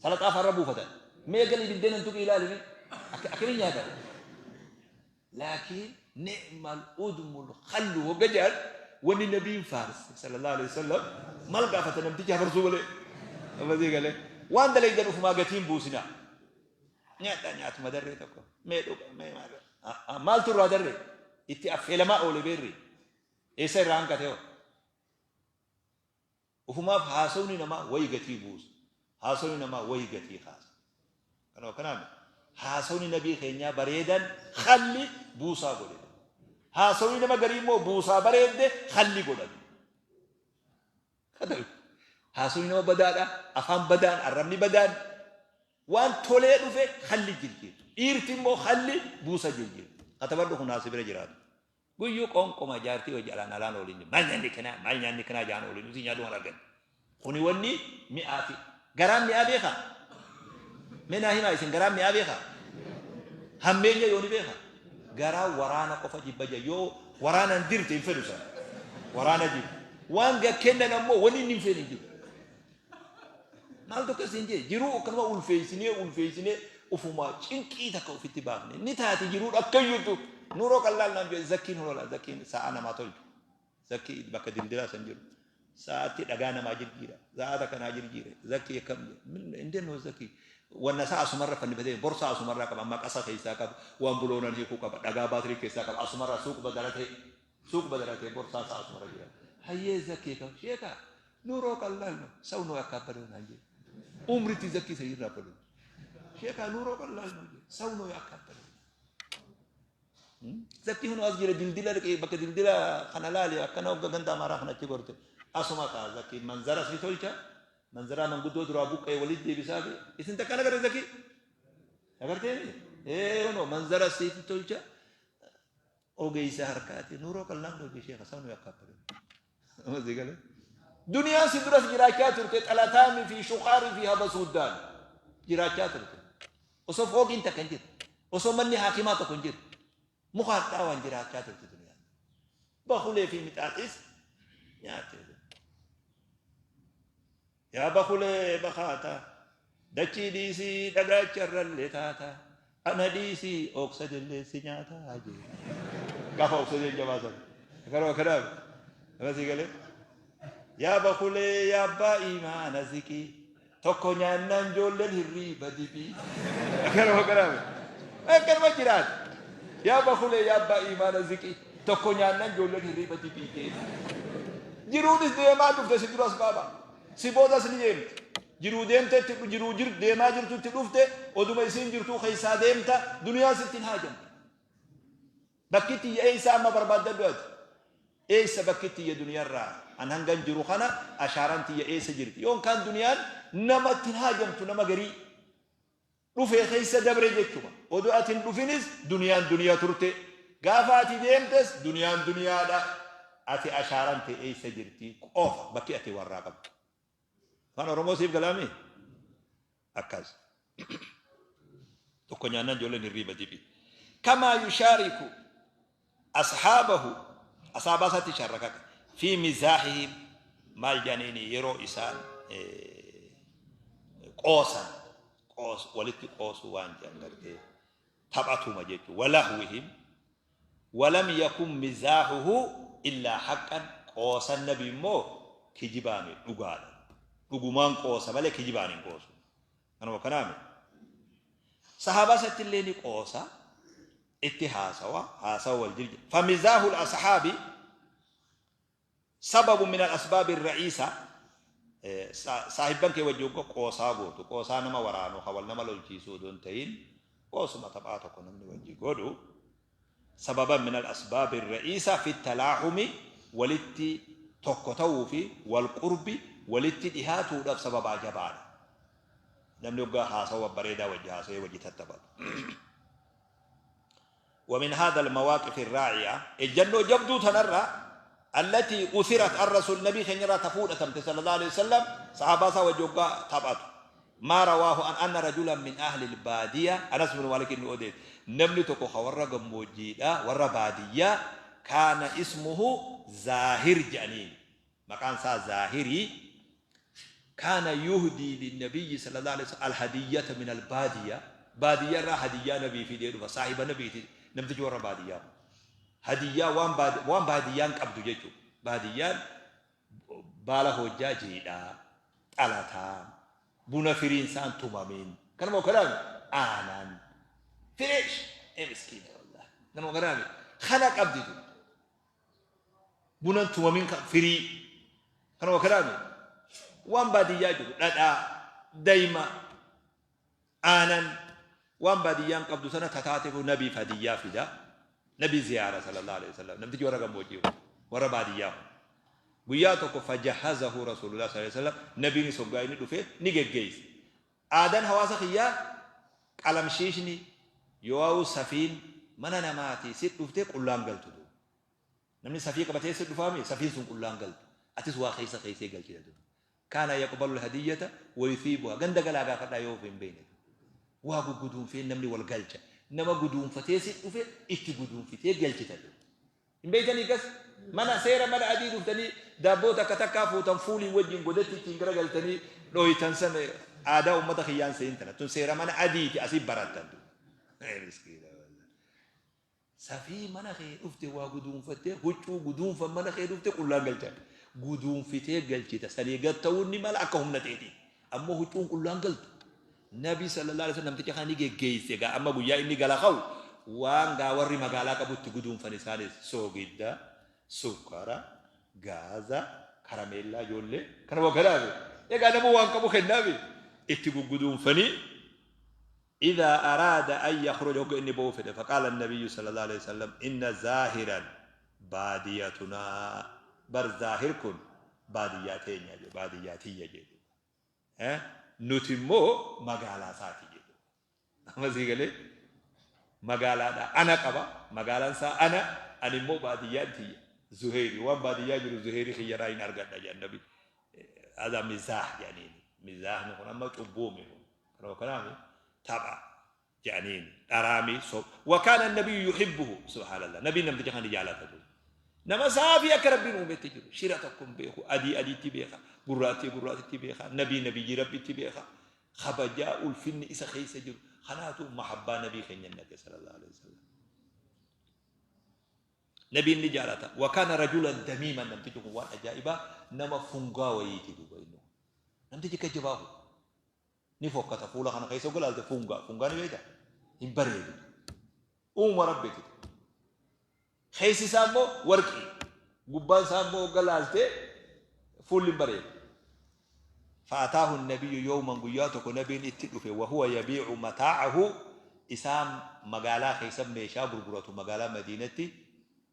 salaxaa farra buufatan mee galii biddeena hin tuqii ilaali mee akkamiin nyaata Laakiin ni'mal udmul khallu hogga jedhan wanni nabiin faarse sallallahu alaihi wasallam maal gaafata namtichi hafarsuu malee. Abbasii galee waan dalaydan ufumaa gatiin buusinaa. Nyaadhaa nyaatuma darree tokko mee dhuga mee maal maaltu irraa darree itti affeelamaa oole beerri eessa irraa hanqate hoo. Ufumaaf haasawni namaa wayi gatii buusa. Haasawni namaa wayi gatii kaasa. Kanuma kanaami. Haasawni nabii keenyaa bareedan khalli buusaa godhe. Haasawni nama garii immoo buusaa bareedde khalli godhan. Haasawni nama badaadha. Afaan badaan, arrabni badaan waan tolee dhufe khalli jirjiirtu. Dhiirti immoo khalli buusa jirjiirtu. Katabadhu kun haasi bira jiraatu. Guyyuu qoonqoma jaartii wajji alaan alaan ooliin maal nyaanni kanaa maal nyaanni kanaa jaan ooliin usii nyaadhu waan argan. Kuni wanni mi'aa fi garaan mi'aa beekaa? Mee naa himaa isin garaan mi'aa beekaa? Hammeenya yoo ni beekaa? Garaa waraana qofa jibba jira yoo waraanaan dirte hin fedhu sana. Waraana jibba. Waan gad kennan ammoo wanni inni hin feene hin jiru. Maaltu akkas hin jee jiruu akkanuma ulfeessinee ulfeessinee ufumaa cinqii takka ofitti baafne ni taati jiruun akkayyutu nuroo qallaal naan jee zakkiin hunola zakkiin sa'a namaa tolchu zakkii bakka dildilaa san jiru sa'aatti dhagaa namaa jirjiira sa'a takka naa jirjiire zakkii akkam jee indeen zakkii wanna sa'a asumarra fannifatee borsaa asumarraa qaba maqasa keessaa qaba waan buloonan hiikuu qaba dhagaa baatirii keessaa qaba asumarraa suuq badaratee suuq badaratee borsaa sa'a asumarra jira hayyee zakkii kam sheekaa Nuuroo qallaal ነው ሰው ነው ያካበደው naan jedhe umritti zakkii isa irraa balu sheekaa nuuroo qallaal ነው jedhe ሰው ነው ያካበደው zakkii hunu as jira dildila dhaqee bakka dildila kana laali akkana hogga ganda amaaraa kana achi gorte asuma kaa zakkii manzara si tolcha manzaraa manguddoo duraa buqqee walitti deebisaa fi isin takka agarre zakkii agartee ee huno manzara si tolcha ogeessa harkaati nuuroo qallaal ነው jedhe sheeka ሰው ነው ያካበደው Amma si galee? Duniyaan si duras jiraachaa turte xalataami fi shuqaarii fi habasuuddaan jiraachaa turte. Osoo fooqiin takka hin jirre, osoo manni haakimaa tokko hin jirre, muka hadhaawaan jiraachaa turte duniyaan. Bakulee fi mixaaxis nyaatte. Yaa bakulee bakaata, dachii dhiisii dhagaacha irrallee taata, ana dhiisii ooksajellee si nyaata jee. Gaafa oksajeen jabaa sana. Karoo kanaaf. Nama sii galee. Yaa bakulee yaa abbaa imaana ziqii tokko nyaannaan ijoolleen hirriiba dibii. Karoo kanaaf. Akkanuma jiraata. Yaa bakulee yaa abbaa imaana ziqii tokko nyaannaan ijoolleen hirriiba dibii jee. Jiruunis deemaa dhufte si duras baaba. Si boodas ni deemti. Jiruu deemtetti jiruu jir deemaa jirtutti dhufte oduma isiin jirtuu keessaa deemta duniyaan sitti hin haajamtu. Bakki tiyya eessa amma barbaaddadhu ati? Eessa bakki tiyya duniyarraa? An hangan jiru kana ashaaraan tiyya eessa jirti? Yoon kaan duniyaan namatti hin haajamtu nama garii. Dhufe keessa dabre jechuma. Odoo ati hin dhufinis duniyaan duniya turte. Gaafa ati deemtes duniyaan duniyaadha. Ati ashaaran tee eessa jirti qofa bakki ati warraa qabdu. Afaan Oromoo siif galaami? Akkas. Tokko nyaannaan ijoolleen hirriiba dibi. Kamaa yushaariku ashaabahu asaabaa isaatti sharrakaka fi mizaahihim maal jedhaniini yeroo isaan qoosan qoos walitti qoosuu waan jedhan gartee taphatuma jechuudha walahwihim walam yakun mizaahuhu illaa haqqan qoosan nabi immoo kijibaami dhugaadha dhugumaan qoosa malee kijibaan hin qoosu kanuma kanaami sahaabaa isatti illee ni qoosa itti haasawa haasawa wal jirja famizaahul ashaabi sababu min al asbaabi ra'iisa saahibban kee wajji hogga qoosaa gootu qoosaa nama waraanu ka wal nama lolchiisu odoo hin ta'in qoosuma taphaa tokko namni wajji godhu sababan min al asbaabi ra'iisa fi talaaxumi walitti tokko ta'uu fi wal qurbi walitti dhihaatuudhaaf sababaa jabaadha namni hoggaa haasawa babbareedaa wajji haasawee wajji tattaphatu ومن هذا المواقف الراعية الجنة جبدو تنرى التي أثرت الرسول نبي خنيرا تفود تمت صلى الله عليه وسلم صحابة وجوغا تبعت ما رواه أن أن رجلا من أهل البادية أنس بن مالك بن أوديت نمني تكو خورا قموجيدا ورا بادية كان اسمه زاهر جانين Maqaan isaa Zaahirii kaana yuhdii linnabiyyi sallallahu alaihi wasallam alhadiyyata min albaadiyya baadiyyaa irraa hadiyyaa nabii fidee dhufa saahiba nabiiti namtichi warra baadiyyaa kun hadiyyaa waan baadi waan baadiyyaan qabdu jechuudha baadiyyaan baala hojjaa jiidhaa xalataa buna firiin isaan tumamin kanuma kanaami aanan fireesh ee miskiina wallahi kanuma kanaami kana qabdi tu Buna hin tumamin firii. Kanuma kanaami. Waan baadiyyaa jiru dhadhaa, dayma, aanan waan baadiyyaan qabdu sana tataatefu nabiif hadiyyaa fida. Nabi ziyaara sallallahu alaihi wasallam. Namtichi warra gammoojjii kun warra baadiyyaa kun. Guyyaa tokko fajahazahu Rasulullah sallallahu alaihi wasallam nabiinis hoggaa inni dhufe ni geggeesse. Aadaan hawaasa kiyyaa qalamshiishni yoo'aa'uu safiin mana namaatii sit dhuftee qullaan galtu duuba. Namni safii qabatee sit dhufaami safiin sun qullaan galtu. Atis waa keessa keessee galchita duuba. Kaana yaqbalu alhadiyyata wa yuthiibuha. Ganda galaa gaafadhaa yoo of hin beekne. Waa gugguduunfee namni wal galcha. Nama guduunfatee sit dhufe itti guduunfitee galchita duuba. Hin beektanii akkas? Mana seera mana adii dhuftanii daabboo takka takkaa fuutan fuulii wajjin godatti ittiin garagaltanii dhooytan san aadaa ummata kiyyaan seentana. Tun seera mana adiiti asii barattan. Miskiina wallahi. Safii mana kee dhufte waa guduunfattee huccuu guduunfan mana kee dhufte qullaan galchan. Guduunfitee galchita. Sanii gad ta'uun ni mala akka humna teetii. Ammoo huccuun qullaan galtu. Nabi sallallahu alaihi wasallam namticha kana ni geggeesse gaa amma guyyaa inni gala ka'u waan gaa warri magaalaa qabutti guduunfan isaanis soogidda, sukkara, gaaza, karameellaa ijoollee kana waa kanaafi egaa nama waan qabu kennaafi itti gugguduunfanii إذا أراد أن يخرج hogga inni ba'uu fedhe فقال النبي صلى الله عليه وسلم إن زاهرا باديتنا bar zaahir kun baadiyyaa teenya baadiyyaa tiyya jedhu Nuti immoo magaalaa isaati jedhu. Amma sii galee magaalaadha ana qaba magaalaan isaa ana ani immoo baadiyyaan tiyya Zuheeri waan baadiyyaa jiru Zuheeri kiyyarraa hin argadha jedhan nabi. Haadha mizaah jedhaniini. Mizaahni kun amma cubbuumi kun. Kanuma kanaami tapha jedhaniini. Dharaami sob. Wakaana nabiyyu yuhibbuhu subhaanallah. Nabiin namticha kana ni jaalata ture. Nama saafii akka Rabbiin uumetti jiru. Shira tokko hin beeku. Adii adiitti beeka. Gurraattii gurraatitti beeka. Nabii nabiyyii Rabbitti beeka. Kabajaa ulfinni isa keessa jiru. Kanaatu mahabbaa nabii keenya naqe sallallahu alaihi wasallam. Nabiin ni jaalata. Wakaana rajulan damiiman namtichi kun waan ajaa'ibaa nama fungaa wayiiti duuba inni. Namtichi akka jabaa kun. Ni fokkata fuula kana keessa ogga laalte fungaa. Fungaa ni beektaa? Hin bareedu. Uumama Rabbiiti. Keessi isaa immoo warqii. Gubbaan isaa immoo ogga laalte fuulli hin bareedu. Fa'ataahu nabiyyu yawman guyyaa tokko nabiin itti dhufe wahuwa yabiicu mataa'ahu isaa magaalaa keessa meeshaa gurguratu magaalaa Madiinatti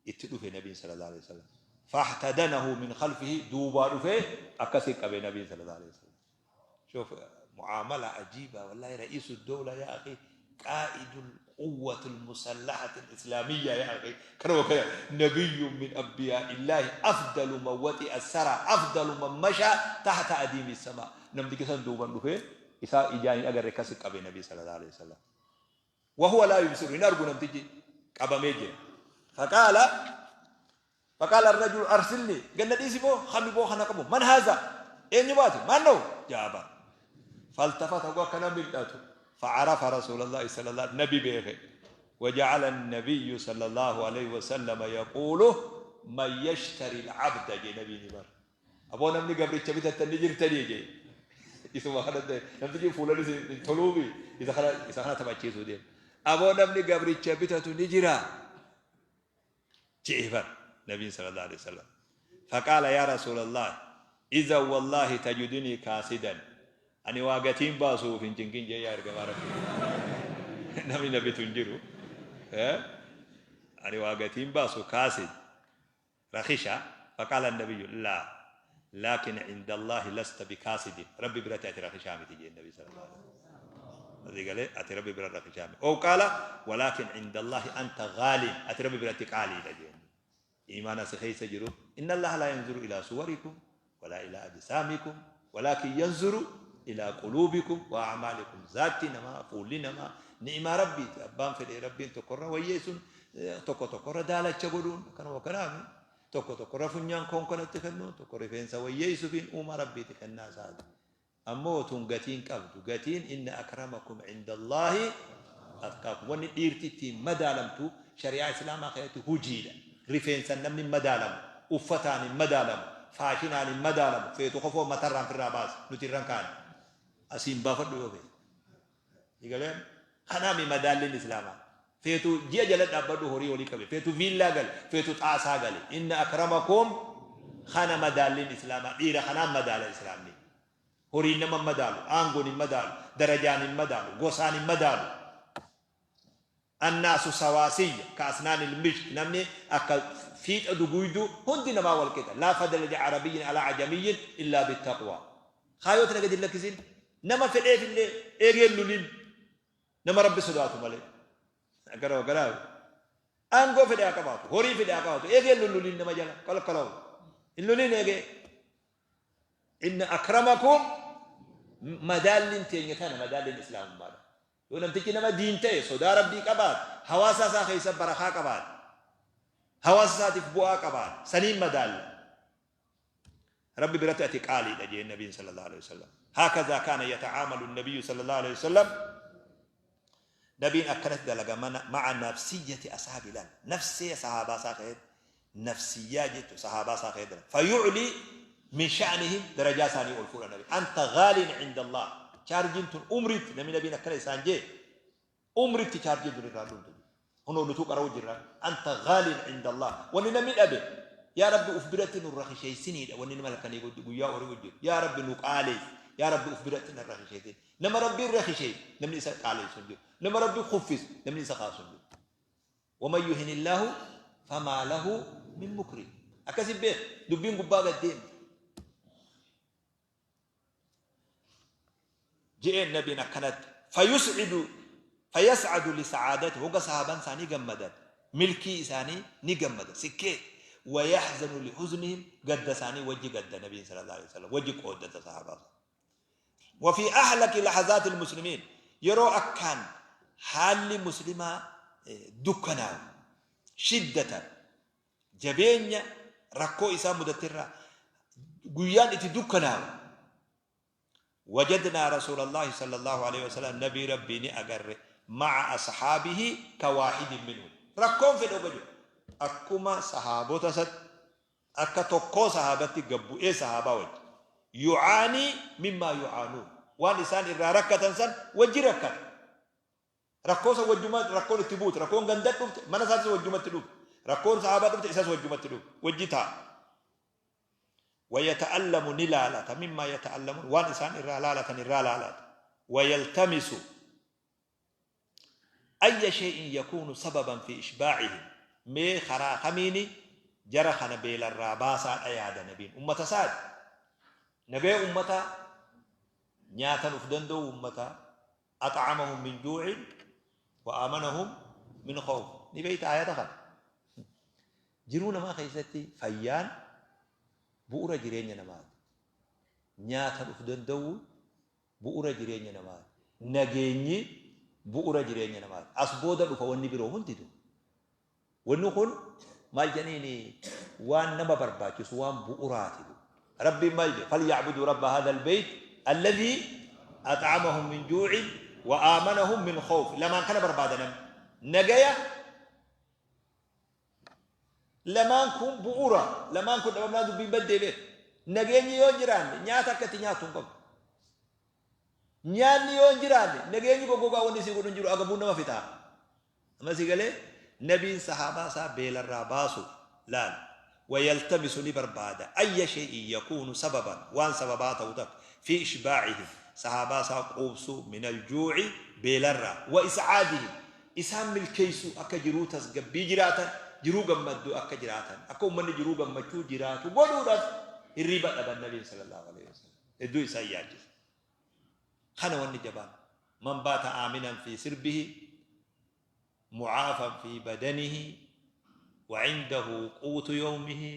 itti dhufe nabiin sallallahu alaihi wasallam. Fahtadanahu min khalfihi duubaa dhufee akkasi qabe nabiin sallallahu alaihi wasallam. شوف معاملة عجيبة والله رئيس الدولة يا أخي قائد القوة المسلحة الإسلامية يا أخي كانوا كذا نبي من أنبياء الله أفضل من وطئ الثرى أفضل من مشى تحت أديم السماء نمدك سندوبا دفه إساء إجاني أجر كسك أبي النبي صلى الله عليه وسلم وهو لا يبصر إن أرجو نمتجي قبا ميجي فقال فقال الرجل أرسلني قال نديسي بو خمي بو خنا قبو من هذا إني باتي من هو جابر فالتفت هو كان ملتاته فعرف رسول الله صلى الله عليه وسلم نبي بيخي وجعل النبي صلى الله عليه وسلم يقول من يشتري العبد جي نبي نبر أبو نمني قبل تبيت التنجر تنيجي isuma kana namtichi fuulanis hin toluufi isa kana isa kana taphachiisuu deema. Aboo namni gabricha bitatu ni jira je'e bar nabiin sallallahu alaihi wasallam. Faqaala yaa rasuulallah idhan wallaahi tajidunii kaasidan ani waa gatiin baasuuf hin cinqin jee yaa ergamaa rabbi. Namni na bitu hin jiru. Ani waa gatiin baasu kaasid rakisha faqaala nabiyyu laa laakin cinda Allaahi lasta bikaasidin rabbi biratti ati rakishaa miti jeen nabi sallallahu alaihi wasallam. Asii galee ati rabbi bira rakishaa miti. Ow qaala walaakin cinda Allaahi anta gaalin ati rabbi biratti qaaliidha jeen. Iimaana si keessa jiru inna Allaaha laa yanzuru ilaa suwarikum walaa ilaa ajsaamikum walaakin yanzuru ilaa quluubikum wa a'maalikum zaatti namaa fuulli namaa ni'imaa rabbiiti abbaan fedhe rabbiin tokkorra wayyeessuun tokko tokkorra daalacha godhuun kanuma kanaami tokko tokkorra funyaan koonkonatti kennuun tokko rifeensa wayyeessuufiin uumaa rabbiiti kennaa isaati Ammoo tun gatii hin qabdu. Gatiin inna akramakum indallaahi atqaakum. Wanni dhiirti ittiin madaalamtu shari'aa islaamaa keessatti hujiidha. Rifeensan namni hin madaalamu. Uffataan hin madaalamu. Faashinaan hin madaalamu. Feetu kofoo matarraan firraa baasi. Nuti irra hin kaane. Asiin baafadhu yoo feete. Sii galee amma? Kanaami madaalliin islaamaa. Feetu ji'a jala dhaabbadhu horii walii qabi. Feetu viillaa gali. Feetu xaasaa gali. Inna akramakum kana madaalliin islaamaa. Dhiira kanaan madaala islaamni. Horiin nama hin madaalu, aangoon hin madaalu, darajaan hin madaalu, gosaan hin madaalu. Annaasu sawaasiyya ka asnaanil misht, namni akka fiixa duguyduu hundi namaa wal qixa. Laa fadla li arabiyyin alaa ajamiyyin illaa bittaqwaa. Kaayoo tana gadi hin lakkisin. Nama fedheefillee eegee hin lolin. Nama Rabbi sodaatu malee. Akkana wakkanaa. Aangoo fedhe haa qabaatu, horii fedhe haa qabaatu, eegee hin lollolin nama jala, kalkalawu. Hin lolin eegee. Inna akramakum madaalliin teenya tana madaalliin islaamummaadha. Yoo namtichi nama diin ta'e sodaa rabbii qabaate hawaasa isaa keessa barakaa qabaate hawaasa isaatiif bu'aa qabaate saniin madaalla. Rabbi biratti ati qaaliidha jeen nabiin sallallahu alaihi wasallam. Haakazaa kaana yatacaamalu nabiyyu sallallahu alaihi wasallam. Nabiin akkanatti dalaga mana ma'a nafsiyyati ashaabi laal nafsee sahaabaa isaa keessatti nafsiyyaa jechuun sahaabaa isaa keessatti dalaga. Fayuclii min sha'nihim darajaa isaanii ol fuudha nabi. Anta gaaliin cinda Allah. Chaarjiin tun umriitti namni nabiin akkana isaan jee Umritti chaarjiin tun irraa dhumtu. Kunoo nutuu qara'uu jirra. Anta ghaaliin inda Allah. Wanni namni dhabe yaa Rabbi uf biratti nu rakisheessiniidha. Wanni nama halkanii guyyaa ori'u jiru. Yaa Rabbi nu qaaleessi. Yaa Rabbi uf biratti na rakisheessin. Nama Rabbiin rakisheesse namni isa qaaleessu hin jiru. Nama Rabbi kuffisu namni isa kaasu hin jiru. Waman yuhinillaahu famaa lahu min mukrim. Akkasi beek dubbiin gubbaa gad deemti. Je'een nabiin akkanatti fayus'idu fayas'adu lisacaadati hogga sahaaban isaanii gammadan milkii isaanii ni gammada sikkeet wayahzanu lihuznihim gadda isaanii wajji gadda nabiin sallallahu alaihi wasallam wajji qooddata sahaabaa isaa وفي أهلك لحظات المسلمين yeroo akkaan haalli muslimaa dukkanaawu shiddatan jabeenya rakkoo isaa mudatterraa guyyaan itti dukkanaawu wajadnaa rasuulallaahi sallallaahu aleyhi wasallam nabii rabbii ni agarre ma'a ashaabihi ka waahidin minhum rakkoon fedhe oga jiru akkuma sahaabota isatti akka tokkoo sahaabatti gad bu'ee sahaabaa wajji yu'aanii mimmaa yu'aanuun waan isaan irraa rakkatan san wajji rakkata Rakkoo san wajjuma rakkoon itti buute, rakkoon ganda dhufte, mana isaatis wajjumatti dhufte. Rakkoon sahaabaa dhufte isas wajjumatti dhufte. Wajji taa'a. Wayata'allamu ni laalata mimmaa yata'allamuun waan isaan irraa laalatan irraa laalata. Wayaltamisu ayya shay'in yakuunu sababan fi ishbaa'ihim mee karaa kamiini jara kana beelarraa baasaadha yaada nabiin ummata isaati. Nagaya ummataa nyaatan uf danda'uu ummataa Ax'amahum min juu'in wa aamanahum min khawf. Ni beeyta aayata kana. Jiruu namaa keessatti fayyaan bu'ura jireenya namaati. Nyaatan uf danda'uun bu'ura jireenya namaati. Nageenyi bu'ura jireenya namaati. As booda dhufa wanni biroo hunditu. Wanni kun maal jedhaniini waan nama barbaachisu waan bu'uraati. Rabbiin maal jedhe falya'buduu rabba haadha albayt alladhii ax'amahum min juu'in wa aamanahum min khawf. Lamaan kana barbaada namni. Nagaya lamaan kun bu'ura. Lamaan kun dhabamnaan dubbiin baddee beek. Nageenyi yoo hin jiraanne nyaata akka itti nyaattu hin qabdu. Nyaanni yoo hin jiraanne nageenyi goggogaa wanni sii godhu hin jiru agabuun nama fixaa. Amma sii galee nabiin sahaabaa isaa beelarraa baasuuf laal wayaltamisu ni barbaada ayya shay'in yakuunu sababan waan sababaa ta'u takka fi ishbaacihim sahaabaa isaa quubsuu min aljuuci beelarraa wa iscaadihim isaan milkeessuu akka jiruu tasgabbii jiraatan jiruu gammadduu akka jiraatan akka ummanni jiruu gammachuu jiraatu godhuudhaaf hirriiba dhaban nabiin sallallahu alaihi wasallam hedduu isaan yaachisa. Kana wanni jabaan. Man baata aaminan fi sirbihi mucaafan fi badanihi wa cindahu quutu yawmihi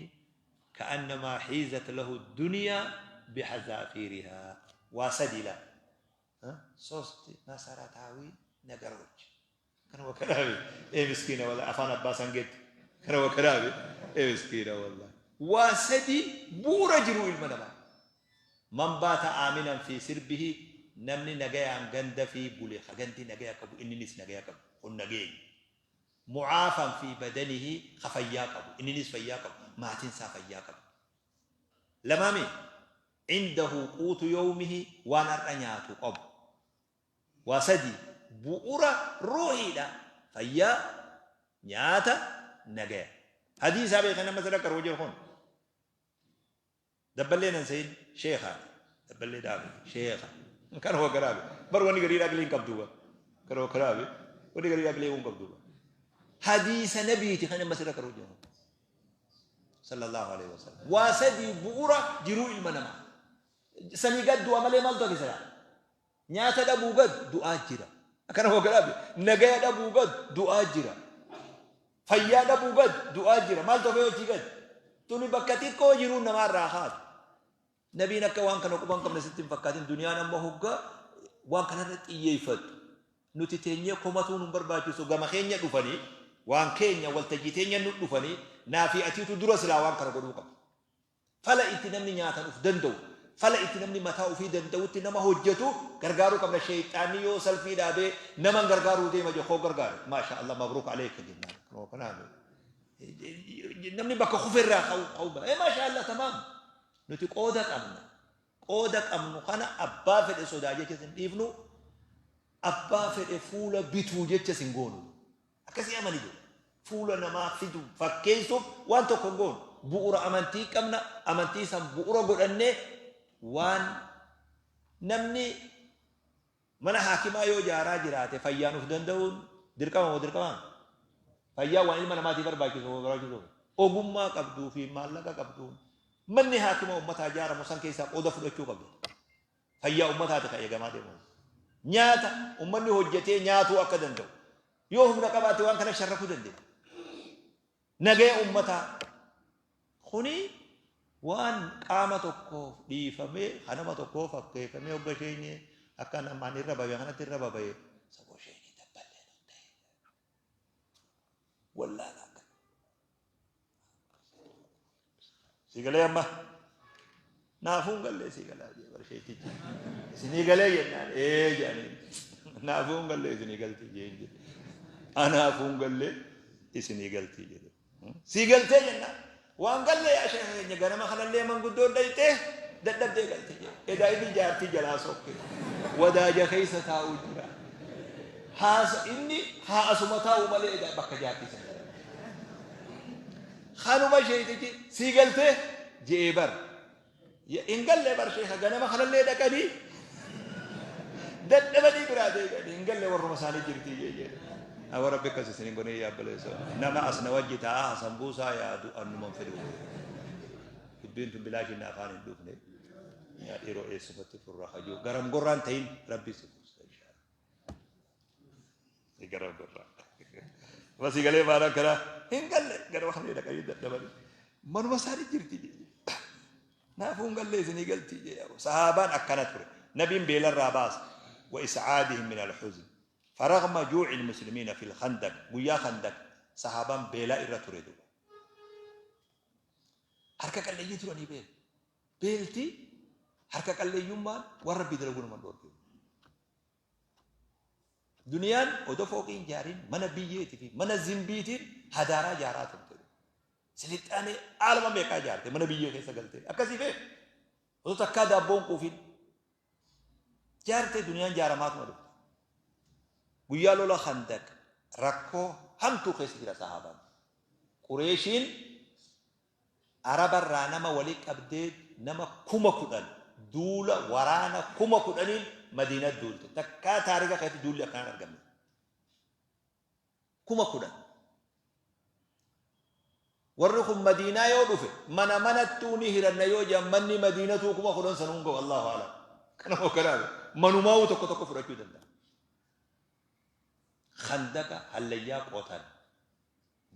ka'annamaa hiizat lahu dunyaa bihazaafiirihaa. Waa sadi laal. ሶስት መሰረታዊ ነገሮች Kanuma kanaafi ee miskiina wallahi afaan abbaa san geette kanuma kanaafi ee miskiina wallahi. Waa sadi bu'ura jiruu ilma namaa. Man baata aaminan fi sirbihi namni nagayaan ganda fi bule ka gandi nagaya qabu inninis nagaya qabu kun nageenya. Mu'aafan fi badanihi ka fayyaa qabu inninis fayyaa qabu maatiin isaa fayyaa qabu. Lamaami indahu quutu yawmihi waan har'a nyaatu qabu. Waa sadi bu'ura ruuhiidha, fayyaa, nyaata, nagaya. Hadiisaa beekan amma sirra qaruu jiru kun. Dabballee nan seyin sheekha. Dabballee dhaabe sheekha. Kana hoo garaabe. Bar wanni garii aqlii hin qabdu bar. Kana hoo garaabe. Wanni garii aqlii hin qabdu bar. Hadiisa nabiiti kan amma sirra qaruu jiru. Sallallahu alaihi wasallam. Waa sadii bu'ura jiruu ilma namaa. Sanii gad du'a malee maaltu hafe silaa? Nyaata dhabuu gad du'aa jira. Akkana hoo garaabe. Nagaya dhabuu gad du'aa jira. Fayyaa dhabuu gad du'aa jira. Maaltu hafe hojii gad? Tuni bakka xiqqoo jiruu namaarraa haatu. Nabiin akka waan kana quba hin qabne sitti hin fakkaatin duniyaan amma hogga waan kanarra xiyyeeffattu nuti teenyee komatuun hin barbaachisu gama keenya dhufanii waan keenya waltajjii teenya nu dhufanii naafii atiitu dura silaa waan kana godhuu qaba. Fala itti namni nyaatan uf danda'u fala itti namni mataa ofii danda'utti nama hojjetu gargaaruu qabna sheeyxaanni yoo salfii dhaabee naman gargaaruu deema je koo gargaare maasha Allah mabruuk aleeka jennaan kanaaf namni bakka kuferraa ka'uu ka'uu bara ee maasha Allah tamaam Nuti qooda qabna. Qooda qabnu kana abbaa fedhe sodaa jechas hin dhiifnu, abbaa fedhe fuula bituu jechas hin goonu. Akkasii amani jedhu. Fuula namaa fidu fakkeessuuf waan tokko hin goonu. Bu'ura amantii qabna, amantii san bu'ura godhannee waan namni Mana haakimaa yoo ijaaraa jiraate fayyaan uf danda'uun dirqama moo dirqamaa miti? Fayyaan waan ilma namaatii barbaachisu moo barbaachisuu miti? Ogummaa qabduu fi maallaqa qabduun manni haakimaa ummataa ijaaramu san keessaa qooda fudhachuu qabda. Fayyaa ummataati kan eegamaa deemu. Nyaata ummanni hojjetee nyaatuu akka danda'u yoo humna qabaatte waan kana sharrafuu dandeenya. Nagaya ummataa kuni waan qaama tokkoof dhiifamee ka nama tokkoo fakkeeffamee hogga sheenyee akka namaan irra babe kanatti irra babaye saboo sheenii dabballee nun ta'e wallaala akka si galee amma naafuun gallee si galaa jee bar sheetichi isinii galee jennaan ee jedhanii naafuun gallee isinii galtii jeen jedhe anaafuun gallee isinii galtii jedhe Sii galtee jennaan. Waan galle yaa sheekha keenya ganama kanallee manguddoon dhayxee dadhabdee galte jedhe. Edaa inni jaartii jalaa sokke. Wadaaja keessa taa'u jira. Haasa inni haa asuma taa'u malee edaa bakka jaartii sana jira. Kanuma sheektichi sii galtee je'ee bar. Hin galle bar sheekha ganama kanallee dhaqanii dadhabanii biraa deebi'anii hin galle warruma isaanii jirti jee jedhe. Awwa rabbi akkas isin hin godhin yaa obboleessa. Nama as na wajji taa'aa sambuusaa yaadu annuman fedhu. Dubbiin tun bilaashiin na afaan hin dhufne. Yaa dhiiroo eessumatti furra hajuu. Garam gorraan ta'in rabbi si fursa inshaAllah. Garam gorraa. Masii galee maana kana hin galle gara kana dhaqanii dadhabanii. Manuma isaanii jirti jee. Naafuu hin galle isinii galtii jee. Sahaabaan akkana ture. Nabiin beelarraa baasa. Wa is'aadihim min al-huzn. Faragma juuci al-muslimiina fil khandaq. Guyyaa khandaq sahaabaan beelaa irra ture duuba. Harka qalleeyyii turanii beela. Beelti harka qalleeyyummaan waan rabbii dalaguu nama dhoorke. Duniyaan odoo fooqii hin jaarin mana biyyeetii fi mana zimbiitiin hadaaraa jaaraa turte. Silixxaanee aalama meeqaa ijaarte mana biyyee keessa galtee. Akkasii bee odoo takkaa daabboon quufin jaarte duniyaan jaaramaatuma dhufte. Guyyaa lola Khandaq rakkoo hamtuu keessa jira sahaabaan. Qureeshiin Araba irraa nama wali qabdee nama 10,000 duula waraana 10,000n Madiina duulte. Takkaa taarika keessatti duulli akkanaa hin argamne. 10,000. Warri kun Madiinaa yoo dhufe mana manattuu ni hiranna yoo jedhan manni Madiinatuu 10,000 sanuu hin ga'u Allahu a'lam. Kanaafuu kanaaf manumaa'uu tokko tokko fudhachuu danda'a. Khandaqa hallayyaa qotan.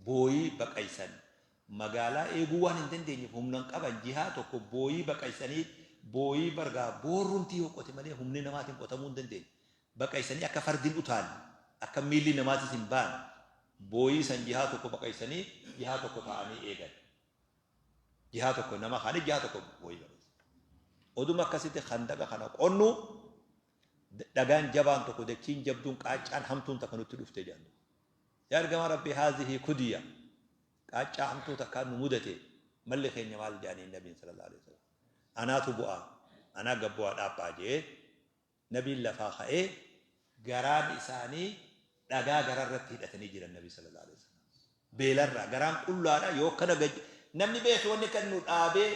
Booyii baqaysan. Magaalaa eeguu waan hin dandeenyeef humna hin qaban jihaa tokko booyii baqaysanii booyii bargaa boorrumti yoo qote malee humni namaatiin qotamuu hin dandeenye. Baqaysanii akka fardi hin utaalle akka miilli namaatis hin baane booyii san jihaa tokko baqaysanii jihaa tokko taa'anii eegan. Jihaa tokko nama kaanii jihaa tokko booyii baqaysan. Oduma akkasitti khandaqa kana qonnu dhagaan jabaan tokko dachiin jabduun qaaccaan hamtuun takka nutti dhufte jedhan. Yaa Ergamaa Rabbii haazihii kudiya qaaccaa hamtuu takkaa nu mudate malli keenya maal jedhaniin Nabiin sallallahu alaihi wasallam. Anaatu bu'aa anaa gad bu'aa dhaaphaa je'ee Nabiin lafaa ka'ee garaan isaanii dhagaa gararratti hidhatanii jiran Nabii sallallahu alaihi wasallam. Beelarraa garaan qullaadha yoo akkana gad namni beeki wanni kan nu dhaabee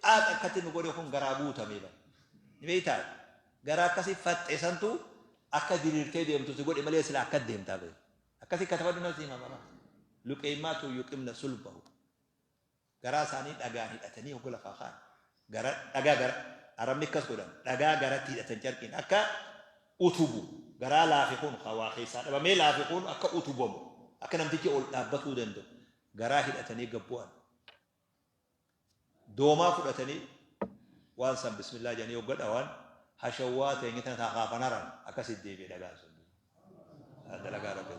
xaaxa akkatti nu godhe kun garaa guutamee bara. Ni beektaa? Garaa akkasii faxxe santu akka diriirtee deemtu si godhe malee sila akka deemtaa beeku. Akkasii katabadhu na siima mama. Luqeeymaatu yuqimna sulbahu. Garaa isaanii dhagaan hidhatanii hogga lafaa ka'an. Gara dhagaa gara Arabni akkas godhan dhagaa garatti hidhatan carqiin akka utubu garaa laafe kun ka waa keessaa dhabamee laafe kun akka utubamu akka namtichi ol dhaabbatuu danda'u garaa hidhatanii gad bu'an. Doomaa fudhatanii waan san bismillah jedhanii hogga dhawan hashawwaa teenya tana taa kaafan haran akkasitti deebi'e dhagaan sun. Dalagaa Rabbi.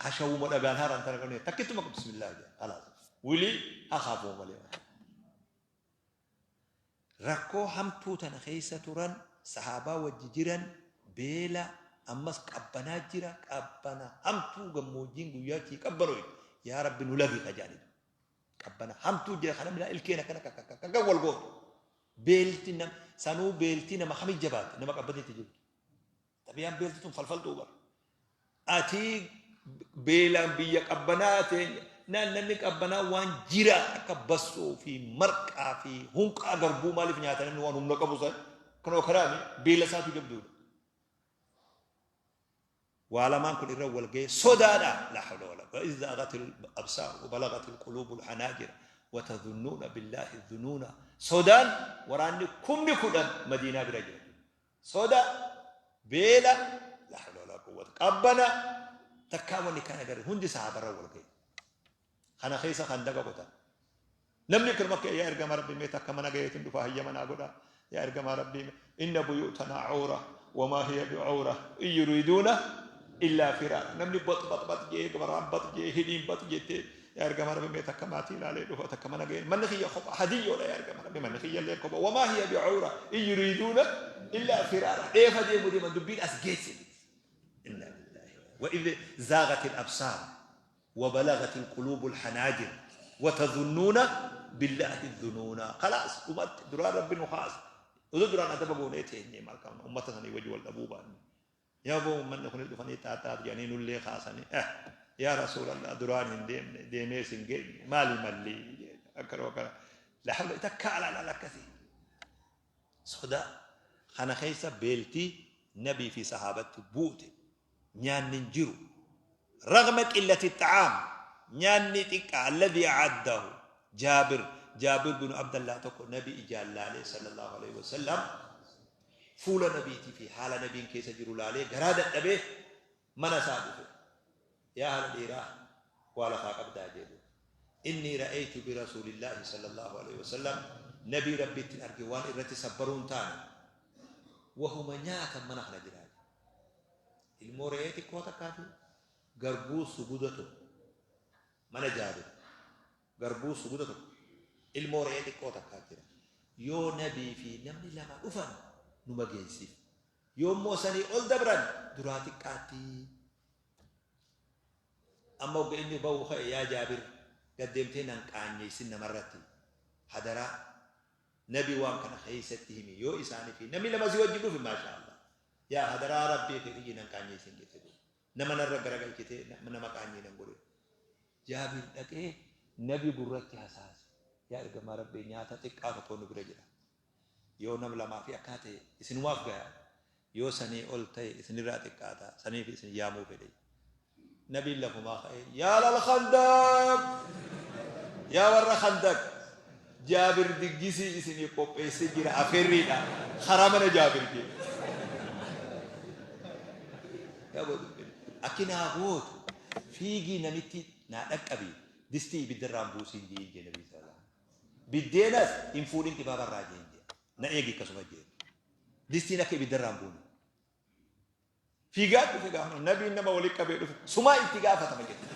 Hashawuma dhagaan haran tana qabne takkituma bismillah jedhan khalaas. Wilii haa kaafuu malee. Rakkoo hamtuu tana keessa turan sahaabaa wajji jiran beela ammas qabbanaa jira qabbana hamtuu gammoojjiin guyyaachii qabbanooyte yaa rabbi nu lagi ka jedhanitu qabbana hamtuu jira kana milaa ilkeen akkana kakka wal gootu beelti nam sanuu beeltii nama kami jabaate nama qabbateetti jirtu Xabiyaan beelti tun falfaltuu bar. Ati beelaan biyya qabbanaa teenya naan namni qabbanaa waan jira akka bassoo fi marqaa fi hunqaa garbuu maaliif nyaata namni waan humna qabu san kanoo karaami beela isaatu jabduudha. Waa lamaan kun irra wal ga'ee sodaadha. La hawla wala quwwata. Idh zaaghatil absaar wa balagatil quluubul hanaajira wa tadhunnuuna billaahi dhunuuna. Sodaan waraanni 10,000 Madiinaa bira jira. Soda, beela, laa hawla walaa quwwata, qabbana, takkaa wanni kana agarre hundi sahaabarra wal gahe. Kana keessa khandaqa qotan. Namni akkanuma akka yaa ergamaa Rabbii mee takka mana gaheetiin dhufa hayyama naa godhaa. Yaa ergamaa Rabbii inna buyuutanaa cuura wamaa hiya bicuura in yuriiduuna illaa firaara. Namni bax bax bax jee gabaraan bax jee hidhiin bax jettee Yaa ergamaa Rabbii mee takka maatii ilaalee dhufa takka mana ga'een manni kiyya kopha hadiyyoodha yaa ergamaa Rabbii manni kiyya illee kopha wamaa hiya bi'uura in yuriiduuna illaa firaara dheefa deemu deeman dubbiin as geesse inna lillahi wa idh zaaghat al-absaar wa balaghat al-quluub al-hanaajir wa tadhunnuuna billahi dhunuuna khalaas dhumatti duraan Rabbi nu kaase odoo duraan adaba goonee teenyee maal qabna ummata sanii wajji wal dhabuu baanne Yaa boo ummanni kunis dhufanii xaaxaaf jedhanii nullee kaasanii eh yaa rasuulallah duraan hin deemne deemees hin geenye maali malli akkanuma akkana la hawla takka alaalaal akkasii sodaa kana keessa beeltii nabii fi sahaabatti buute nyaanni hin jiru ragma qillati xa'aam nyaanni xiqqaa alladhi a'addahu jaabir jaabir bin abdallah tokko nabi ijaan laalee sallallahu alaihi wasallam Fuula Nabiitii fi haala Nabiin keessa jiru laalee garaa dadhabee mana isaa dhufe. Yaa haadha dhiiraa waa lafaa qabdaa jedhe. Innii ra'aytu bi Rasuulillaahi sallallaahu aleyhi wasallam Nabii Rabbiittin arge waan irratti sabbaruu hin taane wahuma nyaatan mana kana jira jedhe. Ilmoo re'ee xiqqoo takkaa fi garbuu suguda tokko mana Jaabir. Garbuu suguda tokko, ilmoo re'ee xiqqoo takkaa jira. Yoo Nabii fi namni lama dhufan numa geessiif. Yoo immoo sanii ol dabran duraa xiqqaatti. Amma hogga inni bahu ka'e yaa Jaabir gad deemtee nan qaanyeessin namarratti. Hadaraa Nabi waan kana keessatti himi yoo isaanii fi namni lama si wajji dhufe maashaa Allah. Yaa hadaraa Rabbii keetii nan qaanyeessin jette duuba. Nama narra garagalchitee nama qaanyii nan godhin. Jaabir dhaqee Nabi gurratti hasaase. Yaa Ergamaa Rabbii nyaata xiqqaa tokko nu bira jira. Yoo nam lamaa fi akkaa ta'e isinumaaf gaya. Yoo sanii ol ta'e isinirraa xiqqaata. Saniif isin yaamuu fedhe. Nabiin lafumaa ka'ee yaa lal khandaq! Yaa warra khandaq! Jaabir diggisii isinii qopheessee jira afeerriidha. Karaa mana Jaabir jee. Yaa boo dubbiin akki naa gootu fiigii namitti naa dhaqqabi distii ibiddarraan buusiin je'in jee nabii sallallahu biddeenas hin fuudhin qibaabarraa jeen jee na eegi akkasuma jeen distiin akka ibiddarraan buune fiigaa dhufe gaafa nabiin nama wali qabee dhufe sumaa itti gaafatama jette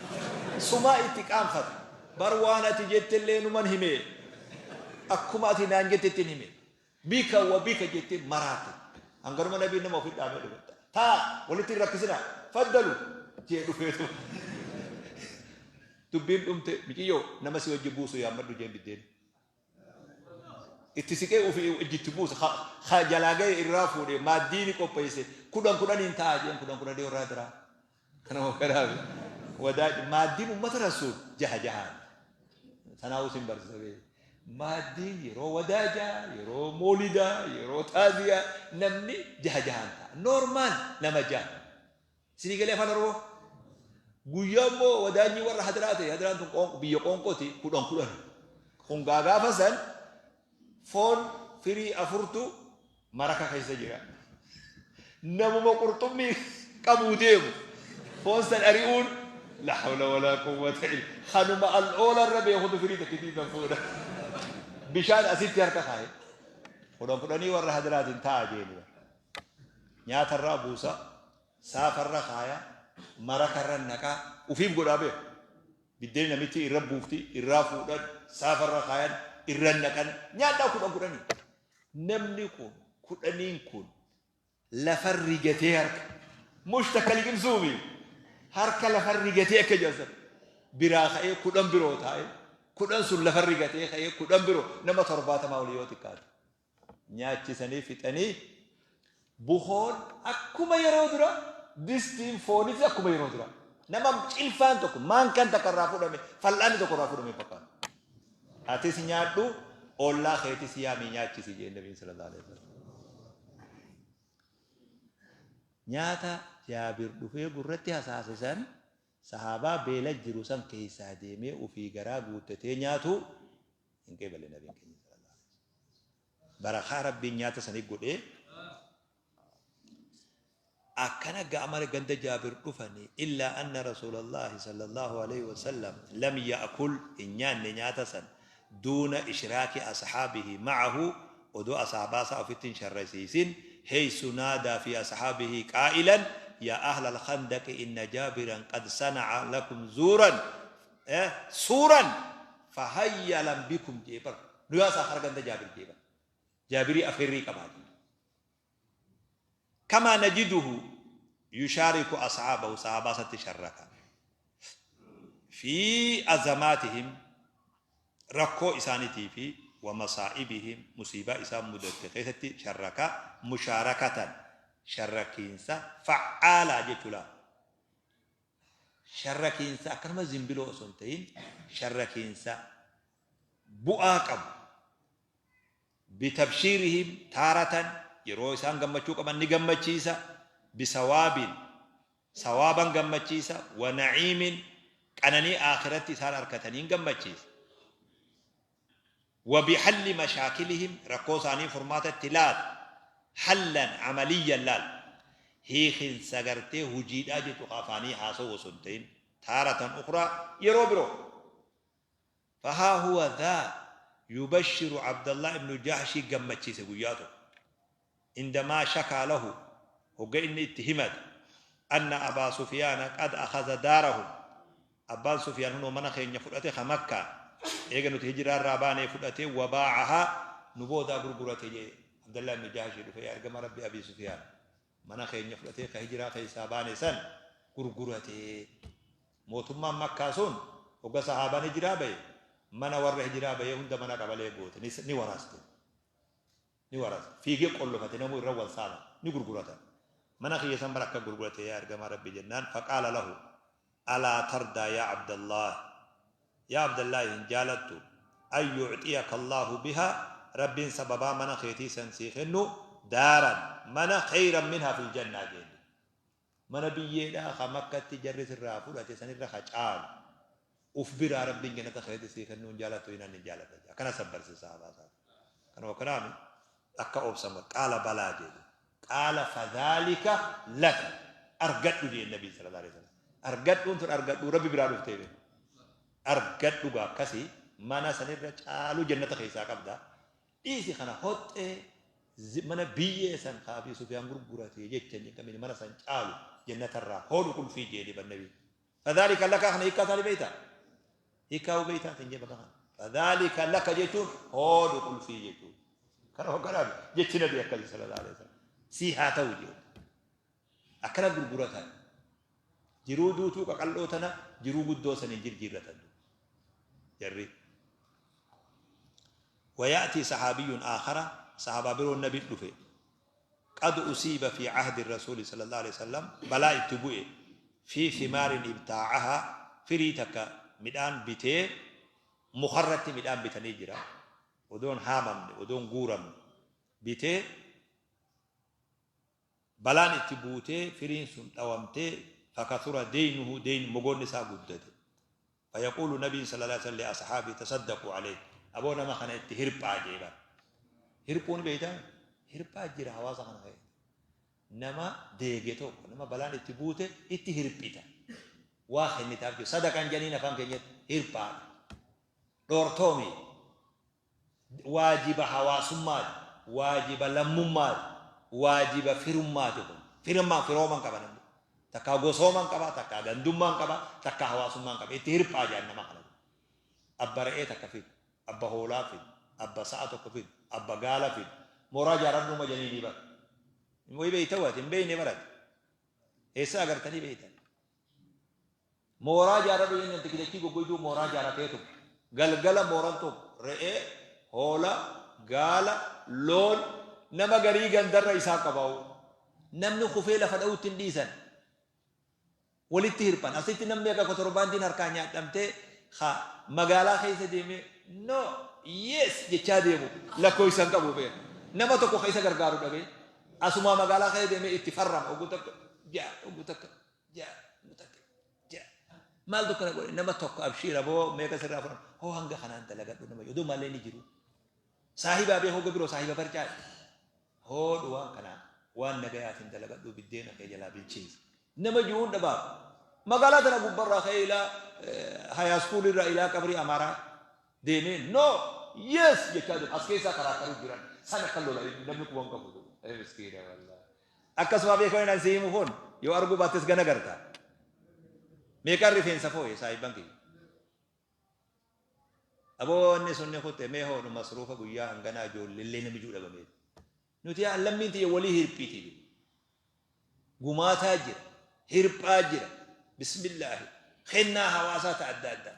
sumaa itti qaanfata bar waan ati jettellee numan hime akkuma ati naan jettettin hime Bika wa bika jettee maraate. Hanganuma nabiin nama ofi dhaabee dhufe. Taa walitti hin rakkisinaa. Faddalu jee dhufeetu. Dubbiin dhumte miciyyoo nama si wajji buusu yaammadhu jeen biddeen. Itti siqee ofii ijjitti buuse ka jalaa gahe irraa fuudhe maaddiini qopheesse kudhan kudhaniin ta'a jeen kudhan kudhanii irraa diraa. Kanuma kanaaf wadaa maaddiin ummata rasuul jaha jahaan. Tanaa'uu sin barsiisa bee. Maaddiin yeroo wadaajaa, yeroo moolidaa, yeroo taaziyaa namni jaha jahaan ta'a. Normal nama jaha. Isinii galee afaan Oromoo? Guyyaa immoo wadaanyi warra hadiraa ta'e, hadiraan tun qoonqo, biyya qoonqooti, kudhan kudhan. Kun gaa gaafa san foon firii afurtu maraka keessa jira. Namuma qurxummii qabuu deemu foon san ari'uun la hawla walaa quwwata illa kanuma al'oola irra beekutu firii takkitii san fuudha. Bishaan asitti harka kaaye. Kudhan kudhanii warra hadiraatiin taa'a jeeni. Nyaata irraa buusa, saafa irra kaaya, maraka irra naqaa, ufiif godhaa beeku. Biddeen namitti irra buufti, irraa fuudhan, saafa irra kaayan, irra naqan, nyaadhaa kudhan kudhanii. Namni kun kudhaniin kun lafa rigatee harka mush takka liqimsuumi harka lafa rigatee akka jedhan sana biraa ka'ee kudhan biroo taa'ee kudhan sun lafa rigatee ka'ee kudhan biroo nama torbaatamaa olii yoo xiqqaate nyaachisanii fixanii bukoon akkuma yeroo dura distiin foonitis akkuma yeroo dura nama cilfaan tokko maankaan takka irraa fudhame fal'aanni tokko irraa fudhame fakkaata. Atis nyaadhu ollaa keetis yaamii nyaachisi jeen nabiin sallallahu alaihi wasallam. Nyaata Jaabir dhufee gurratti hasaase san sahaabaa beela jiru san keessaa deemee ufii garaa guuttatee nyaatu hin qeebale nabiin keenya sallallahu alaihi wasallam. Barakaa Rabbiin nyaata sanii godhee Akkana gama ganda Jaabir dhufanii illaa anna Rasuulallaahi sallallaahu aleyhi wasallam lam ya'kul hin nyaanne nyaata san duuna ishraaki ashaabihi ma'ahu odoo asaabaa isaa ofitti hin sharrasiisin heysu naadaa fi ashaabihi qaa'ilan yaa ahla alkhandaqi inna jaabiran qad sana'a lakum zuuran suuran fahayyalan bikum jee bar nu yaasaa kara ganda Jaabir jee bar Jaabirii afeerrii qabaa jee. Kamaa najiduhu yushaariku ashaabahu sahaabaa isatti sharraka fi azamaatihim rakkoo isaanitii fi wa masaa'ibihim musiibaa isaan mudatte keessatti sharraka mushaarakatan sharrakiinsa fa'aalaa jechuu laa sharrakiinsa akkanuma zimbiloo osoo hin ta'in sharrakiinsa bu'aa qabu Bitabshiirihim taaratan yeroo isaan gammachuu qaban ni gammachiisa, bisawaabin sawaaban gammachiisa, wa na'iimin qananii aakhiratti isaan arkataniin gammachiisa. Wa bihalli mashaakilihim rakkoo isaanii furmaata itti laata, hallan amaliyyan laal hiikinsa gartee hujiidhaa jechu ka afaanii haasa'u osoo hin ta'in taaratan ukhraa yeroo biroo. Fahaa huwa dhaa yubashiru Abdallah ibnu Jahshi gammachiise guyyaa tokko. Indamaa shakaa lahu hogga inni itti himate anna Abaa Sufiyaana qad akhaza daarahum Abbaan Sufiyaan hunoo mana keenya fudhate ka Makkaa eega nuti hijiraa irraa baanee fudhate wa baacahaa nu boodaa gurgurate jee Abdallah ibnu Jahshi dhufe yaa ergama Rabbi Abii Sufiyaan mana keenya fudhatee ka hijiraa keessaa baane san gurgurate. Mootummaan Makkaa sun hogga sahaabaan hijiraa baye mana warra hijiraa bayee hunda mana qabalee goote ni, ni waraaste. Ni waraaste. Fiigee qollofate namuu irra wal saama. Ni gurguratan. Mana kiyya san bara akka gurgurate yaa ergamaa Rabbii jennaan faqaala lahu alaa tardaa yaa Abdallaah yaa Abdallaahi hin jaalattu an yu'xiyaka Allaahu bihaa Rabbiin sababaa mana keetii san sii kennu daaran mana kheyran minhaa fil jannaa jeen. Mana biyyeedhaa ka Makkatti jarri sirraa fudhate sanirra ka caalu uf biraa Rabbiin jannata keessatti sii kennuu hin jaalattu jennaan nin jaaladha jedhe. Akkana sabbarse sahaabaa isaa. Kanuma kanaami akka obsan godhe. Qaala balaa jedhe. Qaala fadhaalika laka argadhu jedhe Nabiin sallallahu alaihi wasallam. Argadhuun tun argadhuu Rabbi biraa dhuftee beeku. Argadhu gaa akkasii mana sanirra caalu jannata keessaa qabda. Dhiisi kana hoxxee mana biyyee san ka Abii Sufyaan gurgurate jecha hin cinqamini mana san caalu jannatarraa hoodhu qulfii jeeni bar nabiin. Fadhaalika laka kana hiikkaa isaa ni beeytaa? Hiikkaa hoo beeytaa sin jee bakka kana. Fadhaalika laka jechuun hoodhu qulfii jechuun. Kana hogganaaf jechi nabii akkasii sallallahu alaihi wasallam. Sii haa ta'u jee. Akkana gurguratan. Jiruu duutuu qaqal'oo tana jiruu guddoo saniin jirjiirratan. Jarri. Waya'tii saxaabiyyun aakhara sahaabaa biroon nabi dhufe. Qad usiiba fi ahdi rasuuli sallallahu alaihi wasallam balaa itti bu'e fi thimaarin ibtaa'ahaa firii takka midhaan bitee mukarratti midhaan bitanii jira. Odoon haamamne, odoon guuramne bitee balaan itti buutee firiin sun dhawamtee fakathura deynuhu deyn mogoonni isaa guddate. Fayaquulu nabiin sallallahu alaihi wasallam li ashaabi tasaddaqu alayhi. Aboo nama kana itti hirphaa jee bar. Hirphuu ni beeytaa? Hirphaa jira hawaasa kana keessa. Nama deege tokko, nama balaan itti buute itti hirphita. Waa kennitaaf jechuudha. Sadaqaan jedhaniin afaan keenyatti hirphaadha. Dhoortoomi. Waajiba hawaasummaati. Waajiba lammummaati. Waajiba firummaati kun. Firummaa firooman qaba namni. Takkaa gosooman qaba, takkaa gandummaan qaba, takkaa hawaasummaan qaba. Itti hirphaa jedhan nama kana. Abba re'ee takka fidu, abba hoolaa fidu, abba sa'a tokko fidu, abba gaala fidu. Mooraa jaaradhuuma jedhanii bara. Wayi beeyta waati hin beeyne barate. Eessa agartanii beeytan? Mooraa jaaradhu jennaan tikidachii goggoyduu mooraa jaarateetu galgala mooran tokko re'ee, hoola, gaala, loon nama garii gandarra isaa qabaa'u. Namni kufee lafa dha'utti hin dhiisan. Walitti hirphan. Asitti namni akka kotorbaandiin harkaa nyaadhamtee ha magaalaa keessa deemee no yes jechaa deemu lakkoofsa hin qabu beeka. Nama tokko ka isa gargaaru dhabee asumaa magaalaa keessa deemee itti farrama oguu takka ja'a oguu takka ja'a oguu takka ja'a. Maaltu kana godhe nama tokko abshiira boo meeqa sirraa fudhan hoo hanga kanaan dalagadhu nama oduu maallee ni jiru. Saahibaa bee hoga biroo saahiba barcaa hoodhu waan kanaa waan nagayaatiin dalagadhu biddeena kee jalaa bilcheessi. Nama ji'uun dhabaaf. Magaalaa tana gubbarraa ka'ee ilaa hayaaskuulii irraa ilaa qabrii Amaaraa deemee no yes jechaa deema. As keessaa karaa karuu jiran sana akka lola namni quban qabu. Miskiina wallaahi. Akkasuma beekaa inni si himu kun yoo arguu baattes gana garta. Meeqaan rifeensa fooye saahibban kiyya. Aboo inni sun ni kutte mee hoodhu masruufa guyyaa hanganaa ijoolleellee namni juu dhabamee. Nuti yaa lammiin tiyya walii hirphiiti. Gumaataa jira. Hirphaa jira. Bismillaahi. Kennaa hawaasaa ta adda addaa.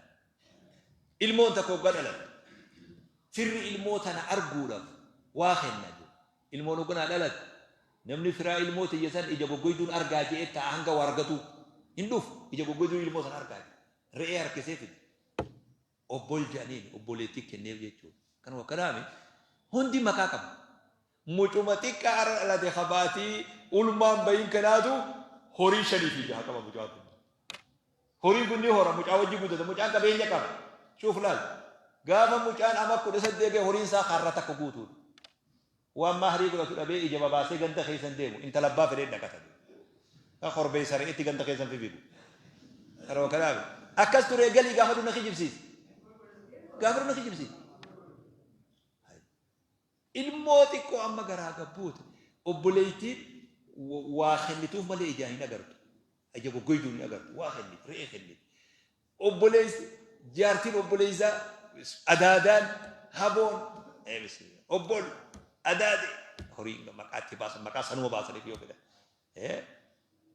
Ilmoon takka hoggaa dhalatte. Firri ilmoo tana arguudhaaf waa kenna. Ilmoon hogga naa dhalatte namni firaa ilmoo tiyya san ija goggoyduun argaa je'ee taa'a hanga waa argatuu. Hin dhufu ija goggoyduun ilmoo san argaa je'e. Re'ee harkisee fide. Obbol je'aniin obboleettii kenneef jechuudha. Kanuma kanaami hundi maqaa qaba. Mucuma xiqqaa arra dhalate ka baatii ulmaan bahin kanaatu horii shanii fi jaha qaba mucaan kun. Horiin kun ni hora mucaa wajji guddata mucaan qabeenya qaba. Shuuf laal. Gaafa mucaan ama 18 gahe horiin isaa karra takka guutuudha. Waan mahrii godhatu dhabee ija babaasee ganda keessa hin deemu. Intala abbaa fedhee dhaqata. Ka korbeessa re'eetti ganda keessa hin fifigu. Karoo kanaaf akkas ture galii gaafa na kijibsiise. Gaafa na kijibsiise. Ilmoo xiqqoo amma garaa gabbuute obboleettiin waa kennituuf malee ijaan hin agartu. Ija goggoyduun hin agartu. Waa kenniti, re'ee kenniti. Obboleessi, jaartiin obboleessaa, adaadaan, haboon, obbol, adaade, horii maqaa itti baasan, maqaa sanuma baasaniif yoo fedhan.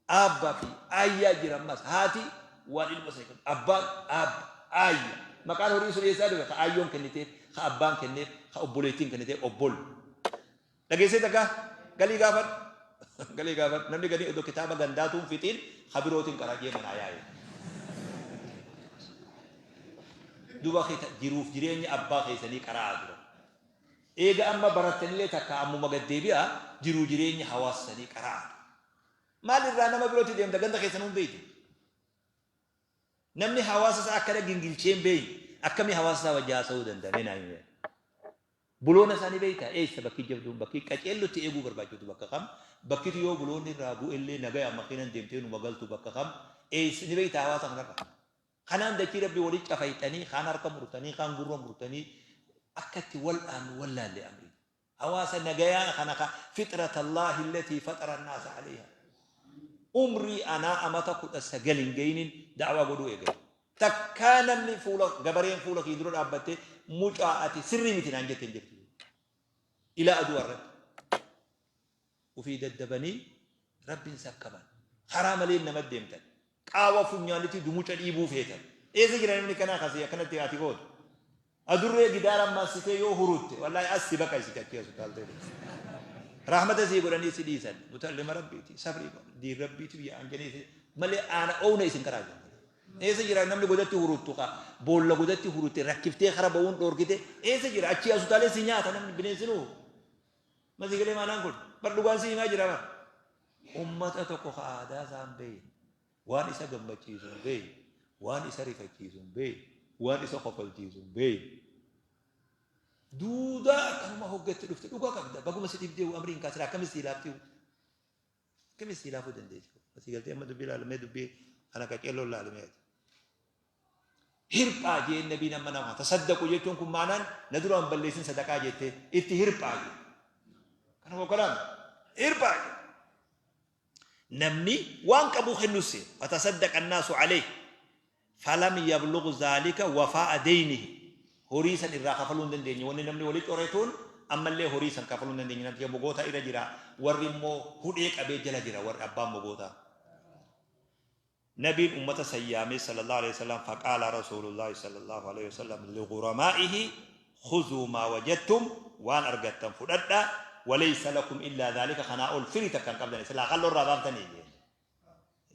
Aabbaa fi aayyaa jira ammas haati waan ilma isa kennu abbaan aabba aayya maqaan horii sun eessaa dhufe ka aayyoon kenniteef ka abbaan kenneef ka obboleettiin kenniteef obbol Dhageessee takka galii gaafadhu. Galii gaafadhu. Namni galii odoo kitaaba gandaatuun fixiin ka birootiin qara'ee manaa yaa'e. Duba jiruuf jireenya abbaa keessanii qara'aa dura. Eega amma barattanillee takka ammuma gad deebi'a jiruu jireenya hawaasa sanii qara'aa. Maal irraa nama birootti deemta ganda keessanuu hin beektu. Namni hawaasa isaa akkana gingilchee hin beekne akkamii hawaasa isaa wajji haasa'uu danda'a mee naa himi. Buloona isaa ni beektaa? Eessa bakki jabduun bakki qaceellotti eeguu barbaachiftu bakka kam? Bakkitu yoo buloonni irraa bu'ellee nagayaan makiinan deemtee numa galtu bakka kam? Eessa ni beektaa hawaasa kanarra? Kanaan dachii rabbii wali cafayxanii kaan harka murtanii kaan gurra murtanii akka itti wal'aannu wallaalle amrii. Hawaasa nagayaa kana ka fixrata Allaahi allatii faxara annaasa alayha. Umrii anaa amata 19 hin gayinin da'waa godhuu eegale. Takkaa namni fuula gabareen fuula kiyya dura dhaabbattee mucaa ati sirrii miti naan jette hin jirtu. Ilaa aduu har'atti. Ufii daddabanii Rabbiin sakkaban. Karaa malee nama deemtan. Qaawa funyaanitti dumuca dhiibuu feetan. Eessa jira namni kanaa kasii akkanatti ati gootu. Adurree gidaara marsitee yoo hurutte wallaahi as si baqaysiti achii as utaaltee. Rahmata sii godhanii si dhiisan. Mutallima Rabbiiti sabrii godha. Diin Rabbiiti biyya anjanii malee aana oowna isin karaa jiran. Eessa jira namni godatti huruttu ka boolla godatti hurutte rakkiftee kara ba'uun dhoorkite eessa jira achii as utaalee si nyaata namni bineensinuu. Masii galee maanaan kun bar dhugaan si himaa jira bar. Ummata tokko ka aadaa isaa hin beekne, waan isa gammachiisu hin beekne, waan isa rifachiisu hin beekne, waan isa kofalchiisu hin beekne. Duudaa akkanuma hoggatti dhufte dhugaa qabda baguma si dhibdee amriin kaasira akkamis si laaftiyu. Akkamitti sii laafuu dandeessi? Asii galtee amma dubbii laalamee dubbii kana qaceelloon laalamee ati. Hirphaa jeen nabiin amma nama tasaddaqu jechuun kun maanaan na duraan balleessin sadaqaa jettee itti hirphaa jee. Kana kokkolaame hirphaa jee. Namni waan qabu kennus fatasaddaqa annaasu alayhi falam yablugh zaalika wafaa'a deynihi horii san irraa kafaluu hin dandeenye wanni namni wali coretuun ammallee horii san kafaluu hin dandeenye namticha mogootaa irra jira warri immoo hudhee qabee jala jira warri abbaan mogootaa Nabiin ummata san yaamee sallallahu alaihi wasallam faqaala rasuulullaahi sallallahu alaihi wasallam liguramaa'ihi khuzuu maa wajadtum waan argattan fudhadha walaysa lakum illaa dhaalika kanaa ol firii takka hin qabdan silaa kalloo irraa baaftanii jeen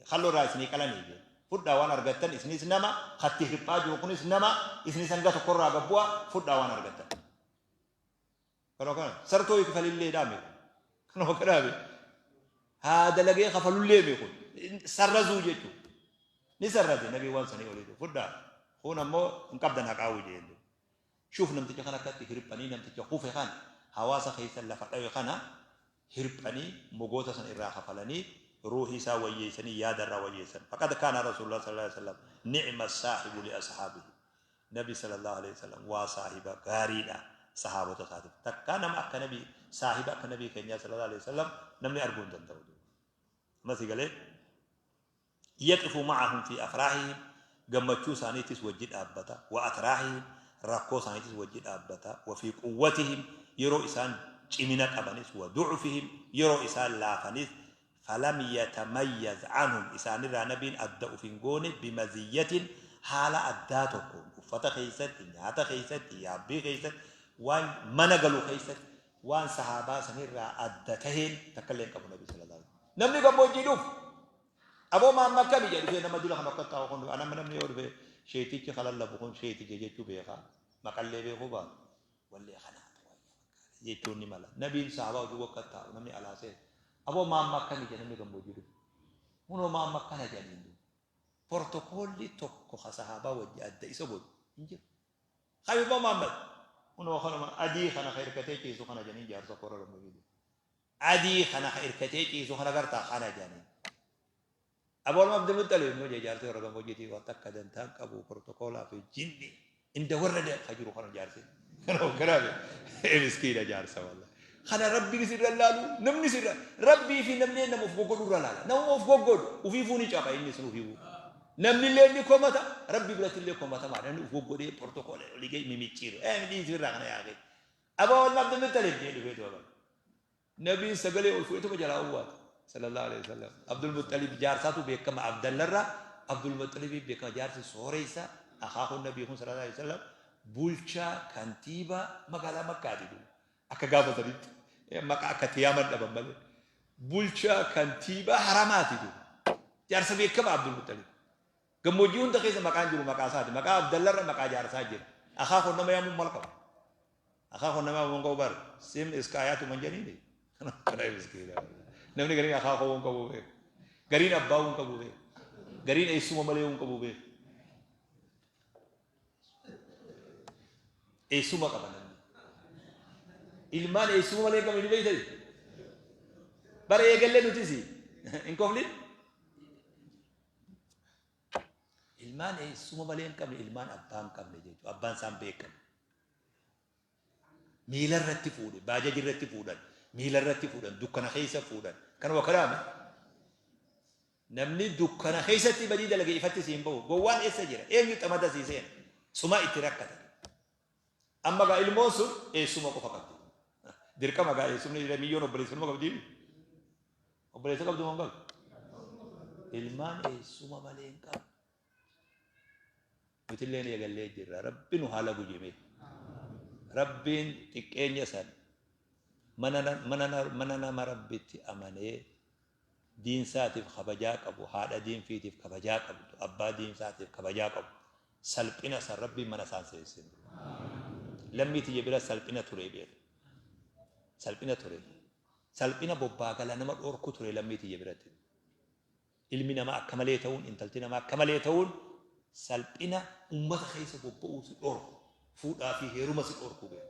Kalloo irraa isinii qalanii jee. Fudhaa waan argattan isinis nama, katti hirphaa jiru kunis nama, isinis hanga tokko irraa gad bu'a, fudhaa waan argattan. Kanuma kana sartoo kafalillee dhaame kun. Kanuma kana haa dalagee kafalullee mee kun sarrazuu jechuudha. Ni sarraze nabii waan sanii oliitu fudhaa. Kun ammoo hin qabdan haqaa'uu jeen. Shuuf namticha kana akkatti hirphanii namticha kufe kana hawaasa keessa lafa dhawe kana hirphanii mogoota san irraa kafalanii ruuhii isaa wayyeessanii yaada irraa wayyeessan. Faqad kaana Rasuulullah sallallahu alaihi wasallam ni'ma saahibu li ashaabihi. Nabi sallallahu alaihi wasallam waa saahiba gaariidha sahaabota isaatiif. Takkaa nama akka nabi saahiba akka nabii keenyaa sallallahu alaihi wasallam namni arguu hin danda'u. Amma si galee yaqifu ma'ahum fi afraahihim gammachuu isaaniitis wajji dhaabbata wa atraahihim rakkoo isaaniitis wajji dhaabbata wa fi quwwatihim yeroo isaan cimina qabanis wa du'ufihim yeroo isaan laafanis falam yatamayyaz anhum isaanirraa nabiin adda uf hin goone bimaziyyatin haala addaa tokkoon uffata keessatti nyaata keessatti yaabbii keessatti waan mana galu keessatti waan sahaabaa sanirraa adda taheen takkallee hin qabu nabi sallallahu alaihi wasallam. Namni gammoojjii dhufu aboo maamma akkami jedhe dhufee nama dura kan akka taa'u kun anamma namni yoo dhufe sheetichi kalallabu kun sheeticha jechuu beekaa maqallee beekuu baatu wallee kanaa jechuun ni mala. Nabiin sahaabaa hojii wakka taa'u namni alaa seenu aboo maamma akkami jedhe namni gammoojjii dhufu kunoo maamma akkana jedhaniin duuba. Portokoolli tokko ka sahaabaa wajji adda isa godhu hin jiru. Habiba Muhammad kunoo kanuma adii kana ka hirkatee ciisu kana jedhaniin jaarsa koo irra gammoojjii. Adii kana ka irkatee ciisu kana gartaa kana jedhaniin. Aboolma Abdulmuxalib immoo jee jaarsi warra gammoojjiitii waan takka dantaan qabu protokoolaa fi jinni inda warra ka jiru kana jaarsi. Kana hogganaame miskiina jaarsa walla. Kana rabbiin sirra laalu namni sirra rabbii fi namni nama of goggodhu irra laala. Nama of goggodhu ufiifuu ni caba inni sun ufiifuu. Namni illee ni komata rabbi biratti illee komatama namni of goggodhee protokoola olii gadi mimicciiru. Dhiisi irraa kana yaaqee. Abaa ilma Abdul Muxalib jee dhufee du'a bara. Nabiin sagalee ol fuudhetuma jalaa owwaata. Sallallahu alaihi wasallam. Abdul Muxalib jaarsaatu beekama Abdallarraa Abdul Muxalibii beekama jaarsi sooreessa akaakuu nabii kun sallallahu alaihi wasallam bulchaa kantiibaa magaalaa Makkaati duuba. Akka gaafa sanitti maqaa akka tiyaaman dhaban malee. Bulchaa kantiibaa haramaati duuba. Jaarsa beekama Abdul Muxalib. Gammoojjii hunda keessa maqaan jiru maqaa isaati. Maqaa Abdallarra maqaa jaarsaa jira. Akaakuun nama yaamuun maal qaba? Akaakuu nama yaamuun qabu bar sim iska ayaatu man janiini. Kana miskiina. Namni gariin akaakuu hin qabu beeku. Gariin abbaa hin qabu beeku. Gariin eessuma malee hin qabu beeku. Eessuma qaba namni. Ilmaan eessuma malee hin qabne ni beektani. Bara eegallee nutis hin koflin. Ilmaan eessuma malee hin qabne ilmaan abbaa hin qabne jechuudha. Abbaan isaan beekamu. Miila irratti fuudhe, baajaji irratti fuudhan, miila irratti fuudhan, dukkana keessa fuudhan. Kanuma kanaame namni dukkana keessatti badii dalage ifatti siin bahu. Gowwaan eessa jira? Eenyu xamada sii seena? Suma itti rakkata. Amma gaa ilmoon sun eessuma qofa qabdi. Dirqama gaa eessumni miyyoon obboleessa numa qabdi. Obboleessa qabdu moo hin qabdu? Ilmaan eessuma malee hin qabdu. Nutilleen eegallee jirra. Rabbi nu haa lagu jemee. Rabbiin xiqqeenya san mana mana nama Rabbitti amanee Diin isaatiif kabajaa qabu, haadha diin fiitiif kabajaa qabdu, abbaa diin isaatiif kabajaa qabu. Salphina san Rabbiin mana isaan seensin. Lammii tiyya bira salphina ture beeku. Salphina ture. Salphina bobbaa gala nama dhorku ture lammii tiyya biratti. Ilmi namaa akka malee ta'uun, intalti namaa akka malee ta'uun salphina ummata keessa bobba'uu si dhorku, fuudhaa fi heeruma si dhorku beeku.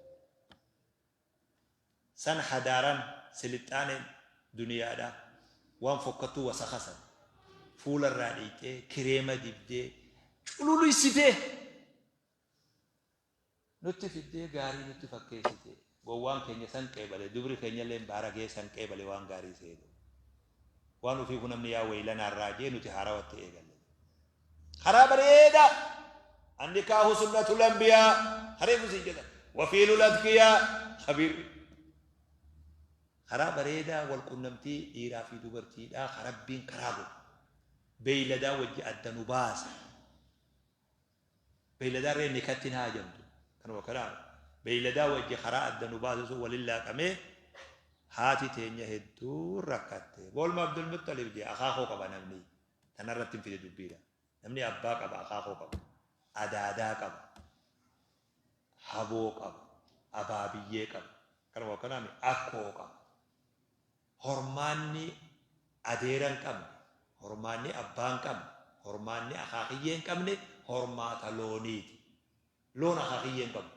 San hadaaran silixxaaneen duniyaadhaa waan fokkattuu wasakha san fuula irraa dhiyxee kireema dibdee cululuysitee nutti fiddee gaarii nutti fakkeessite. Gowwaan keenya san qeebale, dubri keenyalleen baaragee san qeebale waan gaarii seene. Waan ufiifu namni yaa weylanaa irraa jee nuti haarawatti eegalle. Karaa bareedaa annikaahu sunnatul anbiyaa kareefu siin jedhan wafiilul adkiyaa khabiirri. Karaa bareedaa wal qunnamtii dhiiraa fi dubartiidhaa ka Rabbiin karaa godhe. Beeyladaa wajji adda nu baase. Beeyladaa irree nikatti hin haajamtu. Kanuma karaa beeyladaa wajji karaa adda nu baase sun walin laaqamee haati teenya hedduu rakkatte. Boolma Abdulmuxxalib jee akaakoo qaba namni. Tanarratti hin fide dubbiidha. Namni abbaa qaba, akaakoo qaba. Adaadaa qaba. Haboo qaba. Abaabiyyee qaba. Kanuma kanaami akkoo qaba. Hormaanni adeera hin qabne, hormaanni abbaa hin qabne, hormaanni akaakiyyee hin qabne hormaata looniiti. Loon akaakiyyee hin qabdu.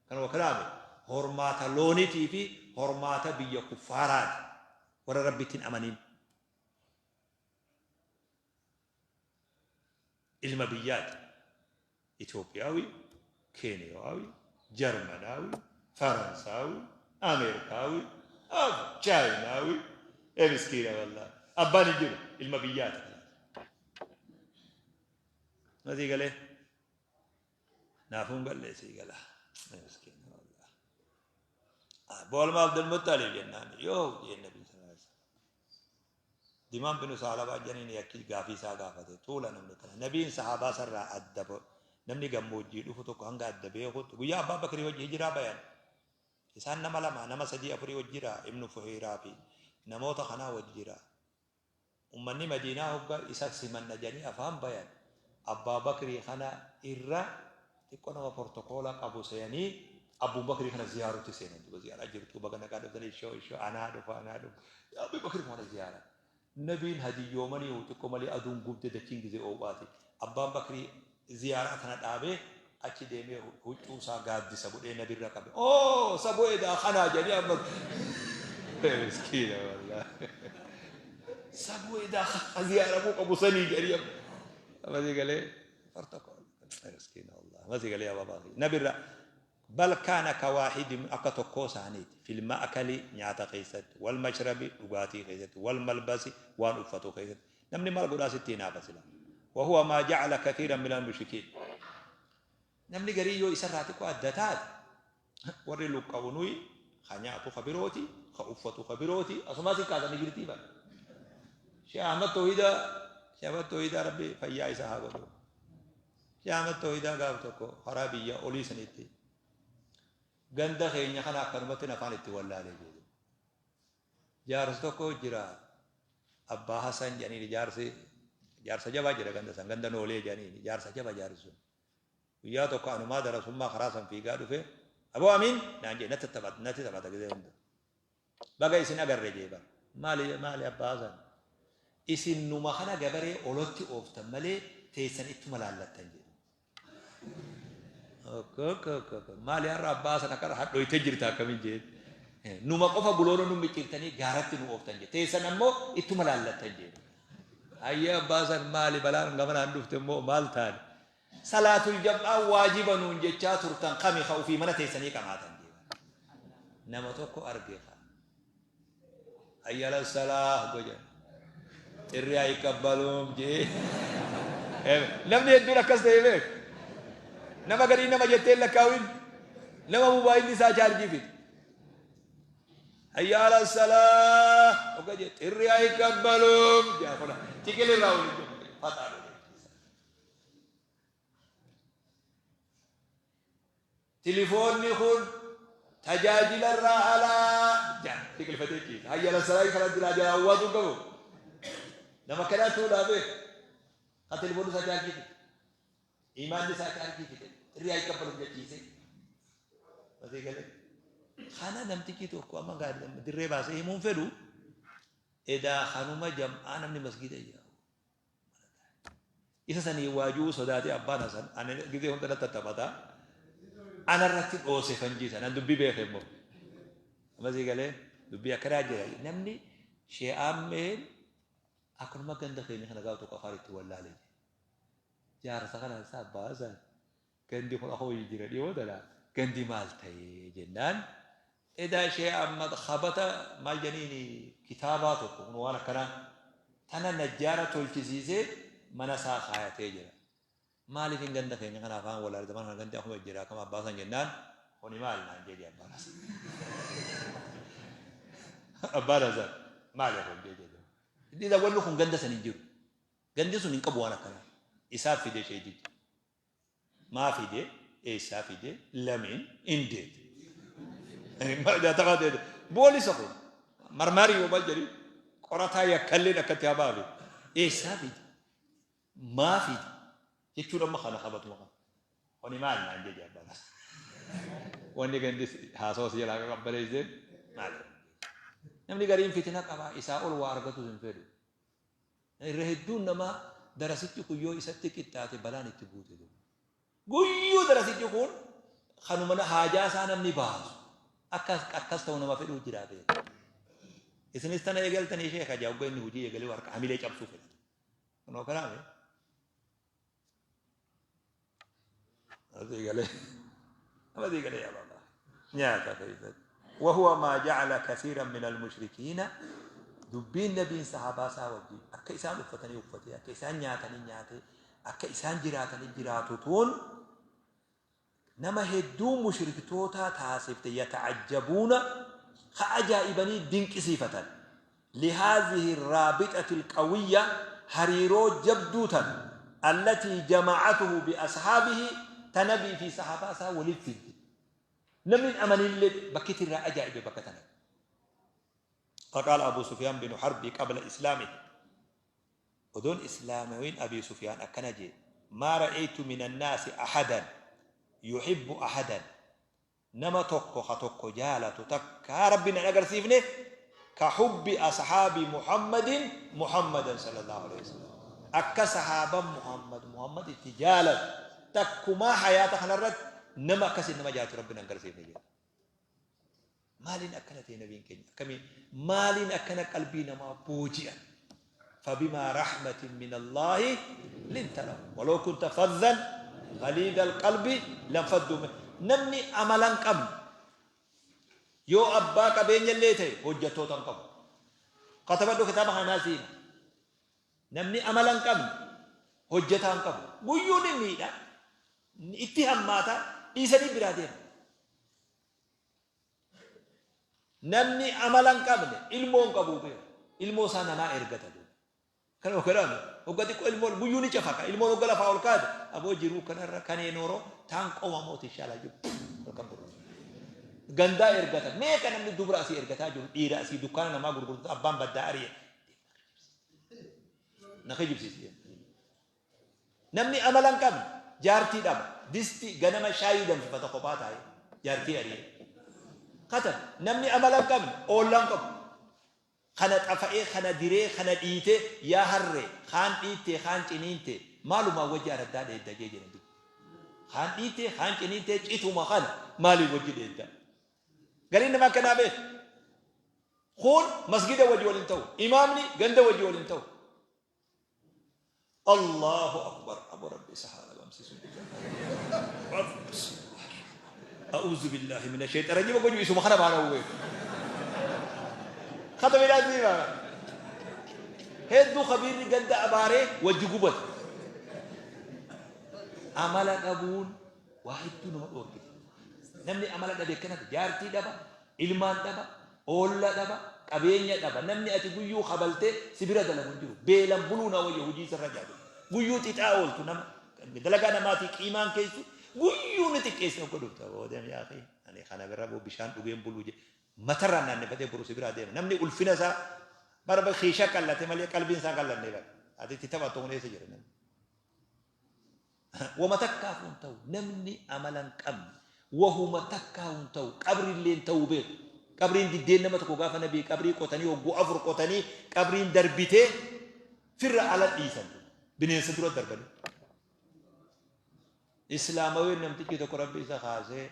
Kanuma kanaami hormaata looniitii fi hormaata biyya kuffaaraati. Warra Rabbitti hin amanin. Ilma biyyaati. Itoophiyaawi, Keeniyaawi, Jarmanaawi, Faransaawi, Ameerikaawi, Chaayinaawi, ee miskiina wallaahi. Abbaan hin jiru, ilma biyyaati. Masii galee? Naafuun gallee sii gala. Miskiina wallaahi. Boolma Abdul Muxxalib jennaan yoo jeen Nabi sallallahu alaihi wasallam. Dimaam binu Saalabaa janiin yakki gaafii isaa gaafate. Tuula namni kana. Nabiin sahaabaa sarraa adda namni gammoojjii dhufu tokko hanga adda beekutti guyyaa Abbaa Bakrii wajji hijiraa bayan. Isaan nama lama, nama sadii afurii wajji jira. Ibnu Fuhiiraa fi namoota kanaa wajji jira. Ummanni Madiinaa hogga isa simanna jedhanii afaan bayan Abbaa Bakrii kana irra xiqqoo nama portokoola qabu seeyanii Abbuu Bakrii kana ziyaarutti seenan. Duba ziyaaraa jirtuu, baga nagaa dhuftanii, ishoo ishoo, anaa dhufa anaa dhufa. Abbuu Bakrii kana ziyaara. Nabiin hadiyyoomanii xiqqoo malee aduun gubde, dachiin gizee oowwaati. Abbaan Bakrii ziyaaraa tana dhaabee achi deemee huccuu isaa gaaddisa godhee nabirra qabe. Oo saboo edaa kanaa jedhanii amma miskiina wallaahi. Saboo edaa ziyaaramuu qabu sanii jedhanii amma. Amma sii galee protocol. Miskiina wallaahi. Amma sii galee abbaa nabirra. Bal kaana kawaahidi akka tokkoo isaaniiti. Fil ma'akali nyaata keessatti, wal mashrabi dhugaatii keessatti, wal malbasi waan uffatu keessatti. Namni maal godhaa sitti hinaafa sila. Wahuwa maa ja'ala kathiiran minal mushrikiin. Namni garii yoo isarraa xiqqoo adda taate warri luqqa'u nuyi ka nyaatu ka birooti, ka uffatu ka birooti, asumaa si kaasanii jirtii bara. Sheekh Ahmad Toohidaa, Sheekh Ahmad Toohidaa Rabbi fayyaa isaa haa godhu. Sheekh Ahmad Toohidaa gaaf tokko karaa biyya olii sanitti ganda keenya kana akkanumatti afaan itti wallaalee jedhe. Jaarsi tokko jira, Abbaa Hasan jedhaniin, jaarsi jaarsa jabaa jira ganda san, ganda Noolee jedhaniin, jaarsa jaba jaarsi sun. Guyyaa tokko anumaa darasummaa karaa san fiigaa dhufe, "Aboo Amiin," naan jedhe, natti taphata natti taphata gizee hunda. "Baga isin agarre," jee bara. "Maali maali Abbaa Hasan?" "Isin numa kana gabaree olotti ooftan malee teessan ittuma laallattan," jedhe. "Maali har'a Abbaa Hasan akkana hadhooytee jirta akkamiin?" jeen. "Numa qofa buloona nu micciirtanii gaaratti nu ooftan," jee. "Teessan ammoo ittuma laallattan," jee. "Hayyee Abbaa Hasan, maali balaan gamanaan dhufte immoo, maal taane?" "Salaatul jam'aa waajiba nuun jechaa turtan kami ka ofii mana teessanii qamaatan?" jee. Nama tokko arge ka. Hayyala salaah goja. Xirri hayiqabbaluum jee. Namni hedduun akkas ta'e beek. Nama garii nama jettee lakkaawin. Nama mobaayilli isaa chaarjii fixe. Hayyala salaah oga jee xirri hayiqabbaluum jaa kuna. Tiqil irraa waliin jiru. Faxaa dhufe. Tilifoonni kun tajaajila irraa alaa jaa tiqilfatee ciisa. Hayyala salaah kana dilaa jalaa awwaatuu qabu. Nama akkanaa tuudhaa beeku. Kan telefoonni isaa chaarjii fixe. Imaanni isaa chaarjii fixe. Xirrii haa qabbaluuf jechiisee. Asii galee. Kana namtichi tokko amma dirree baasee himuun fedhu edaa kanuma jam'aa namni masgiida yaa'u. Isa sanii waajuu sodaatee abbaan Hasan ani gizee hunda natti taphata. Anarratti dhoose fanjii sana dubbii beeke immoo. Amma sii galee dubbii akkanaa jira. Namni shee'aammeen akkanuma ganda keenya kana gaafa tokko afaan itti wallaalee jira. Jaarsa kana isaa abbaa Hasan gandi kun akkuma jijjiira dhiyoo tana gandi maal ta'ee jennaan edaa ishee amma kabata maal janiini kitaabaa tokko kun waan akkanaa tana najjaara tolchisiisee mana isaa kaayatee jira. Maaliif hin ganda keenya kana afaan wallaalee zaman kana gandi akkuma jijjiira akkama abbaa san jennaan kuni maal naan jedhe abbaan Hasan. Abbaan Hasan maali kun jedhe. Inni wanni kun ganda san hin jiru. Gandi sun hin qabu waan akkanaa. Isaaf fide sheetichi. Maa fide? Eessaa fide? Lamiin? Indeet? Jaatamaa ta'e. Boolisa kun marmaarii yoo maal jedhi qorataa yakkalleen akkatti hamaa fi eessaa fide? Maa fide? Jechuun amma kana qabatuma kana. Kuni maal naan jedhe abbaan. Wanni gandi haasawa si jalaa qabbaneessee maal? Namni gariin fitina qaba isaa ol waa argatu hin fedhu. Irra hedduun namaa darasichi kun yoo isatti qixxaate balaan itti buute duuba. Guyyuu darasichi kun kanuma haajaa isaa namni baasu akkas akkas ta'u nama fedhuu jira beeka. Isinis tana eegaltanii sheeka jaa hogga inni hojii eegalee harka hamilee cabsuu fedha. Kunoo kanaaf Asii galee. Asii galee yaa baabaa. Nyaata keessatti. Wahuwa maa jacala kasiiran min almushrikiina dubbiin nabiin sahaabaa isaa wajjin akka isaan uffatanii uffatee akka isaan nyaatanii nyaatee akka isaan jiraatanii jiraatu tun nama hedduu mushriktootaa taasifte yata'ajjabuuna ka ajaa'ibanii dinqisiifatan lihaazihi raabixati alqawiyya hariiroo jabduu tan allatii jama'atuhu biashaabihi ta nabii fi sahaabaa isaa walitti fidde namni hin amaninillee bakki itti irraa ajaa'ibe bakka tana. Faqaala Abu Sufyaan binu Harbii qabla islaamihi Odoon islaamawiin Abii Sufyaan akkana jee, Maa ra'eytu mina annaasi ahadan yuhibbu ahadan, nama tokko ka tokko jaalatu takkaa Rabbi nan agarsiifne ka hubbi ashaabi Muhammadin Muhammadan sallallahu aleyhi wasallam. Akka sahaaban Muhammad Muhammad itti jaalatu takkumaa hayaata kanarratti nama akkasiin nama jaalatu Rabbi nan agarsiifne jee. Maaliin akkana ta'e nabiin keenya? Akkamiin maaliin akkana qalbii namaa booji'an? Fabimaa rahmatin min Allaahi linta lahum waloo kunta faddan ghaliidha alqalbi lanfadduu min namni amala hin qabne yoo abbaa qabeenya illee ta'e hojjettoota hin qabu. Katabadhu kitaaba kana naa siima. Namni amala hin qabne hojjetaa hin qabu. Guyyuu ni miidha, itti hammaata, dhiisanii biraa deema. Namni amala hin qabne ilmoo hin qabu beeku. Ilmoo isaa namaa ergata duuba. Kana hogganaan hogga xiqqoo ilmoon guyyuu ni cafaqa. Ilmoon hogga lafaa ol kaate aboo jiruu kanarra kanee nooroo taan qoma mooti inshallah jiru. Halkan boru. Gandaa ergata. Meeqa namni dubra asii ergataa jiru dhiira asii dukkaana namaa gurgurtu abbaan baddaa ari'e. Na kijibsiisi. Namni amala hin qabne jaartii dhaba. Disti ganama shaayii danfifata kophaa taa'ee. Jaartii ari'ee. Katab namni amala hin qabne oollaa hin qabu. Kana xafa'ee, kana diree, kana dhiitee yaa harree kaan dhiittee kaan ciniintee maalumaan wajji araddaa dheedda jee jedhan dubbi. Kaan dhiittee kaan ciniintee cituma kana maaliin wajji dheedda. Gariin nama akkanaa beeku. Kun masgida wajji wal hin ta'u. Imaamni ganda wajji wal hin ta'u. Allahu akbar abo rabbi isa haa dhabamsiisu. A'uuzu billahi mina shayxaan rajiim goju isuma kana baana uwwe. Kata midhaan siima. Hedduu kabiirri ganda abaaree wajji gubate. Amala dhabuun waa hedduu nama dhoorgite. Namni amala dhabe akkanatti jaartii dhaba, Ilmaan dhaba, oolla dhaba, qabeenya dhaba. Namni ati guyyuu kabaltee si bira dalagu hin jiru. Beelan buluu naa wayya hojii sirra jaatu. Guyyuu xixaa ooltu nama dalagaa namaatii qiimaan keessu guyyuu ni xiqqeessa hogga dhufta. Booda yaa akhi ani kana bira boo bishaan dhugeen buluu jedhe matarraan naannefatee boru si biraa deema. Namni ulfina isaa Bara kiisha qallate malee qalbiin isaa qallanne bara. Ati itti taphattu kun eessa jira namni? Wama takkaafuu hin ta'u namni amala hin qabne wahuma takkaahuu hin ta'u qabrillee hin ta'uu beeku. Qabriin diddeen nama tokko gaafa nabii qabrii qotanii hogguu afur qotanii qabriin darbitee firra ala dhiisan bineensa dura darbanii. Islaamaween namtichi tokko rabbi isa kaasee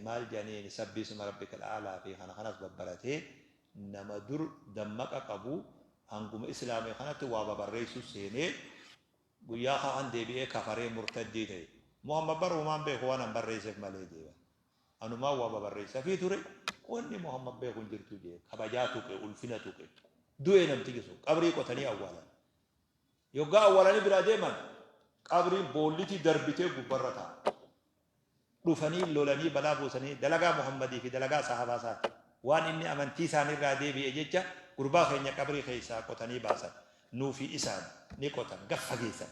maal jedhaniin sabbiisuma rabbikal a'laa fi kana kanas babbaratee nama dur dammaqa qabu hanguma islaame kanatti waa babarreessuu seenee guyyaa kaan deebi'ee kafaree murtaddii ta'e. Muhammad bar homaan beeku waan an barreesseef malee jee bar. Anumaan waa babarreessafii ture wanni Muhammad beeku hin jirtu jee kabajaa tuqe ulfina tuqe. Du'e namtichi sun qabrii qotanii awwaalan. Yoggaa awwaalanii biraa deeman qabriin boollitii darbitee gubbarra taa'a. Dhufanii lolanii balaa buusanii dalagaa Muhammadii fi dalagaa sahaabaa isaati. Waan inni amantii isaaniirraa deebi'e jecha gurbaa keenya qabrii keessaa qotanii baasan. Nuu fi isaan ni qotan gad fageessan.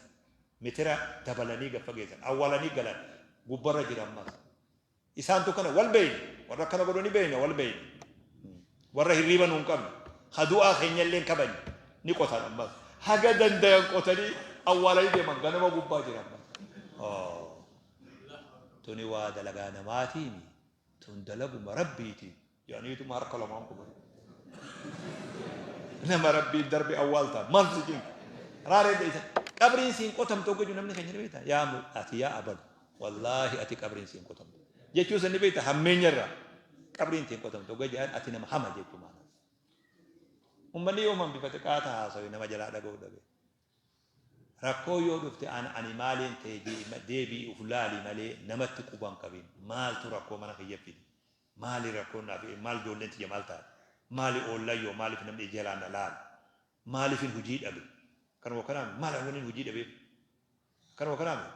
Mitira dabalanii gad fageessan. Awwaalanii galan. Gubbarra jira ammas. Isaantu kana wal beeyna. Warra akkana godhu ni beeyna wal beeyna. Warra hirriiba nu hin qabne. Ka du'aa keenyallee hin kabajne. Ni qotan ammas. Haga dandayan qotanii awwaalanii deeman ganama gubbaa jira ammas. Oh. Tuni waa dalagaa namaatiimi. Tun dalaguma Rabbiiti. Jedhaniituma harka lamaan quban. Nama Rabbiin darbe awwaalta. Maal si cinqa? Raaree dheeysa. Qabriin siin qotamtu hogga jiru namni keenya ni beekta. Yaa ati yaa abalu. Wallaahi ati qabriin siin qotamtu. Jechuu san ni beekta hammeenya irraa. Qabriin tiin qotamtu hogga jedhan ati nama hama jechuu maana. Ummanni yoo hambifate qaata haasawe nama jalaa dhaga'u dhabe. Rakkoo yoo dhufte an ani maaliin ta'e deebi'i uf laali malee namatti quba hin qabin. Maaltu rakkoo mana kiyya fide? Maali rakkoon naaf maal ijoolleen tiyya maal taate? Maali oollan yoo maaliif namni ija jalaan na laala? Maaliifin hujii dhabe? Kanuma kanaa maal an wannin hujii dhabeef? Kanuma kanaa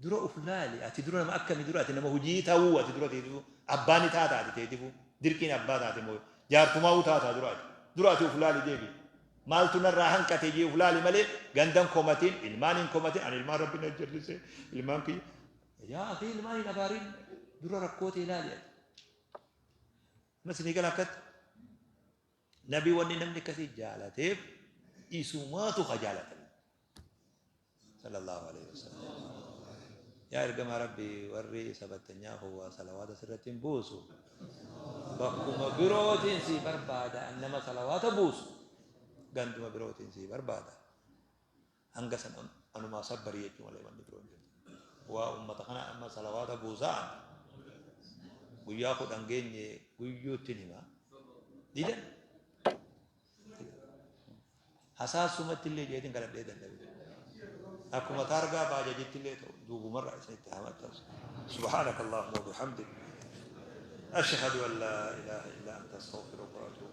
dura uf laali ati dura nama akkami dura ati nama hujii ta'uu ati dura teetifu abbaa ni taata ati teetifu dirqiin abbaa taate moo jaartumaa'uu taata dura ati dura ati uf laali deebi maaltu narraa hanqate jee uf laali malee gandan komatiin ilmaan hin komatiin ani ilmaan rabbi na jallise ilmaan kiyya yaa akii ilmaan hin abaarin dura rakkoo tee laali ati amma isinii gala akkatti nabi wanni namni akkasii jaalateef isumaatu ka jaalatan sallallahu alaihi wasallam. Yaa ergamaa Rabbii warri sabattanyaa kun waa salawaata sirratti hin buusu. Bakkuma birootiin sii barbaada an nama salawaata buusu. Ganduma birootiin sii barbaada. Hanga san anumaa sabbarii jechuu malee wanni biroo hin jirtu. Waa ummata kana amma salawaata buusaa guyyaa 10 geenye guyyuutti hima. Didan. Hasaasumatti illee jeetiin kadhadhee dadhabe. Akkuma taargaa baajajitti illee ta'u duubumarraa isinitti haa maxxansu. Subhaanaka Allahumma wa bihamdik. Ashhadu an laa ilaaha illa anta astaghfiruka wa atuubu.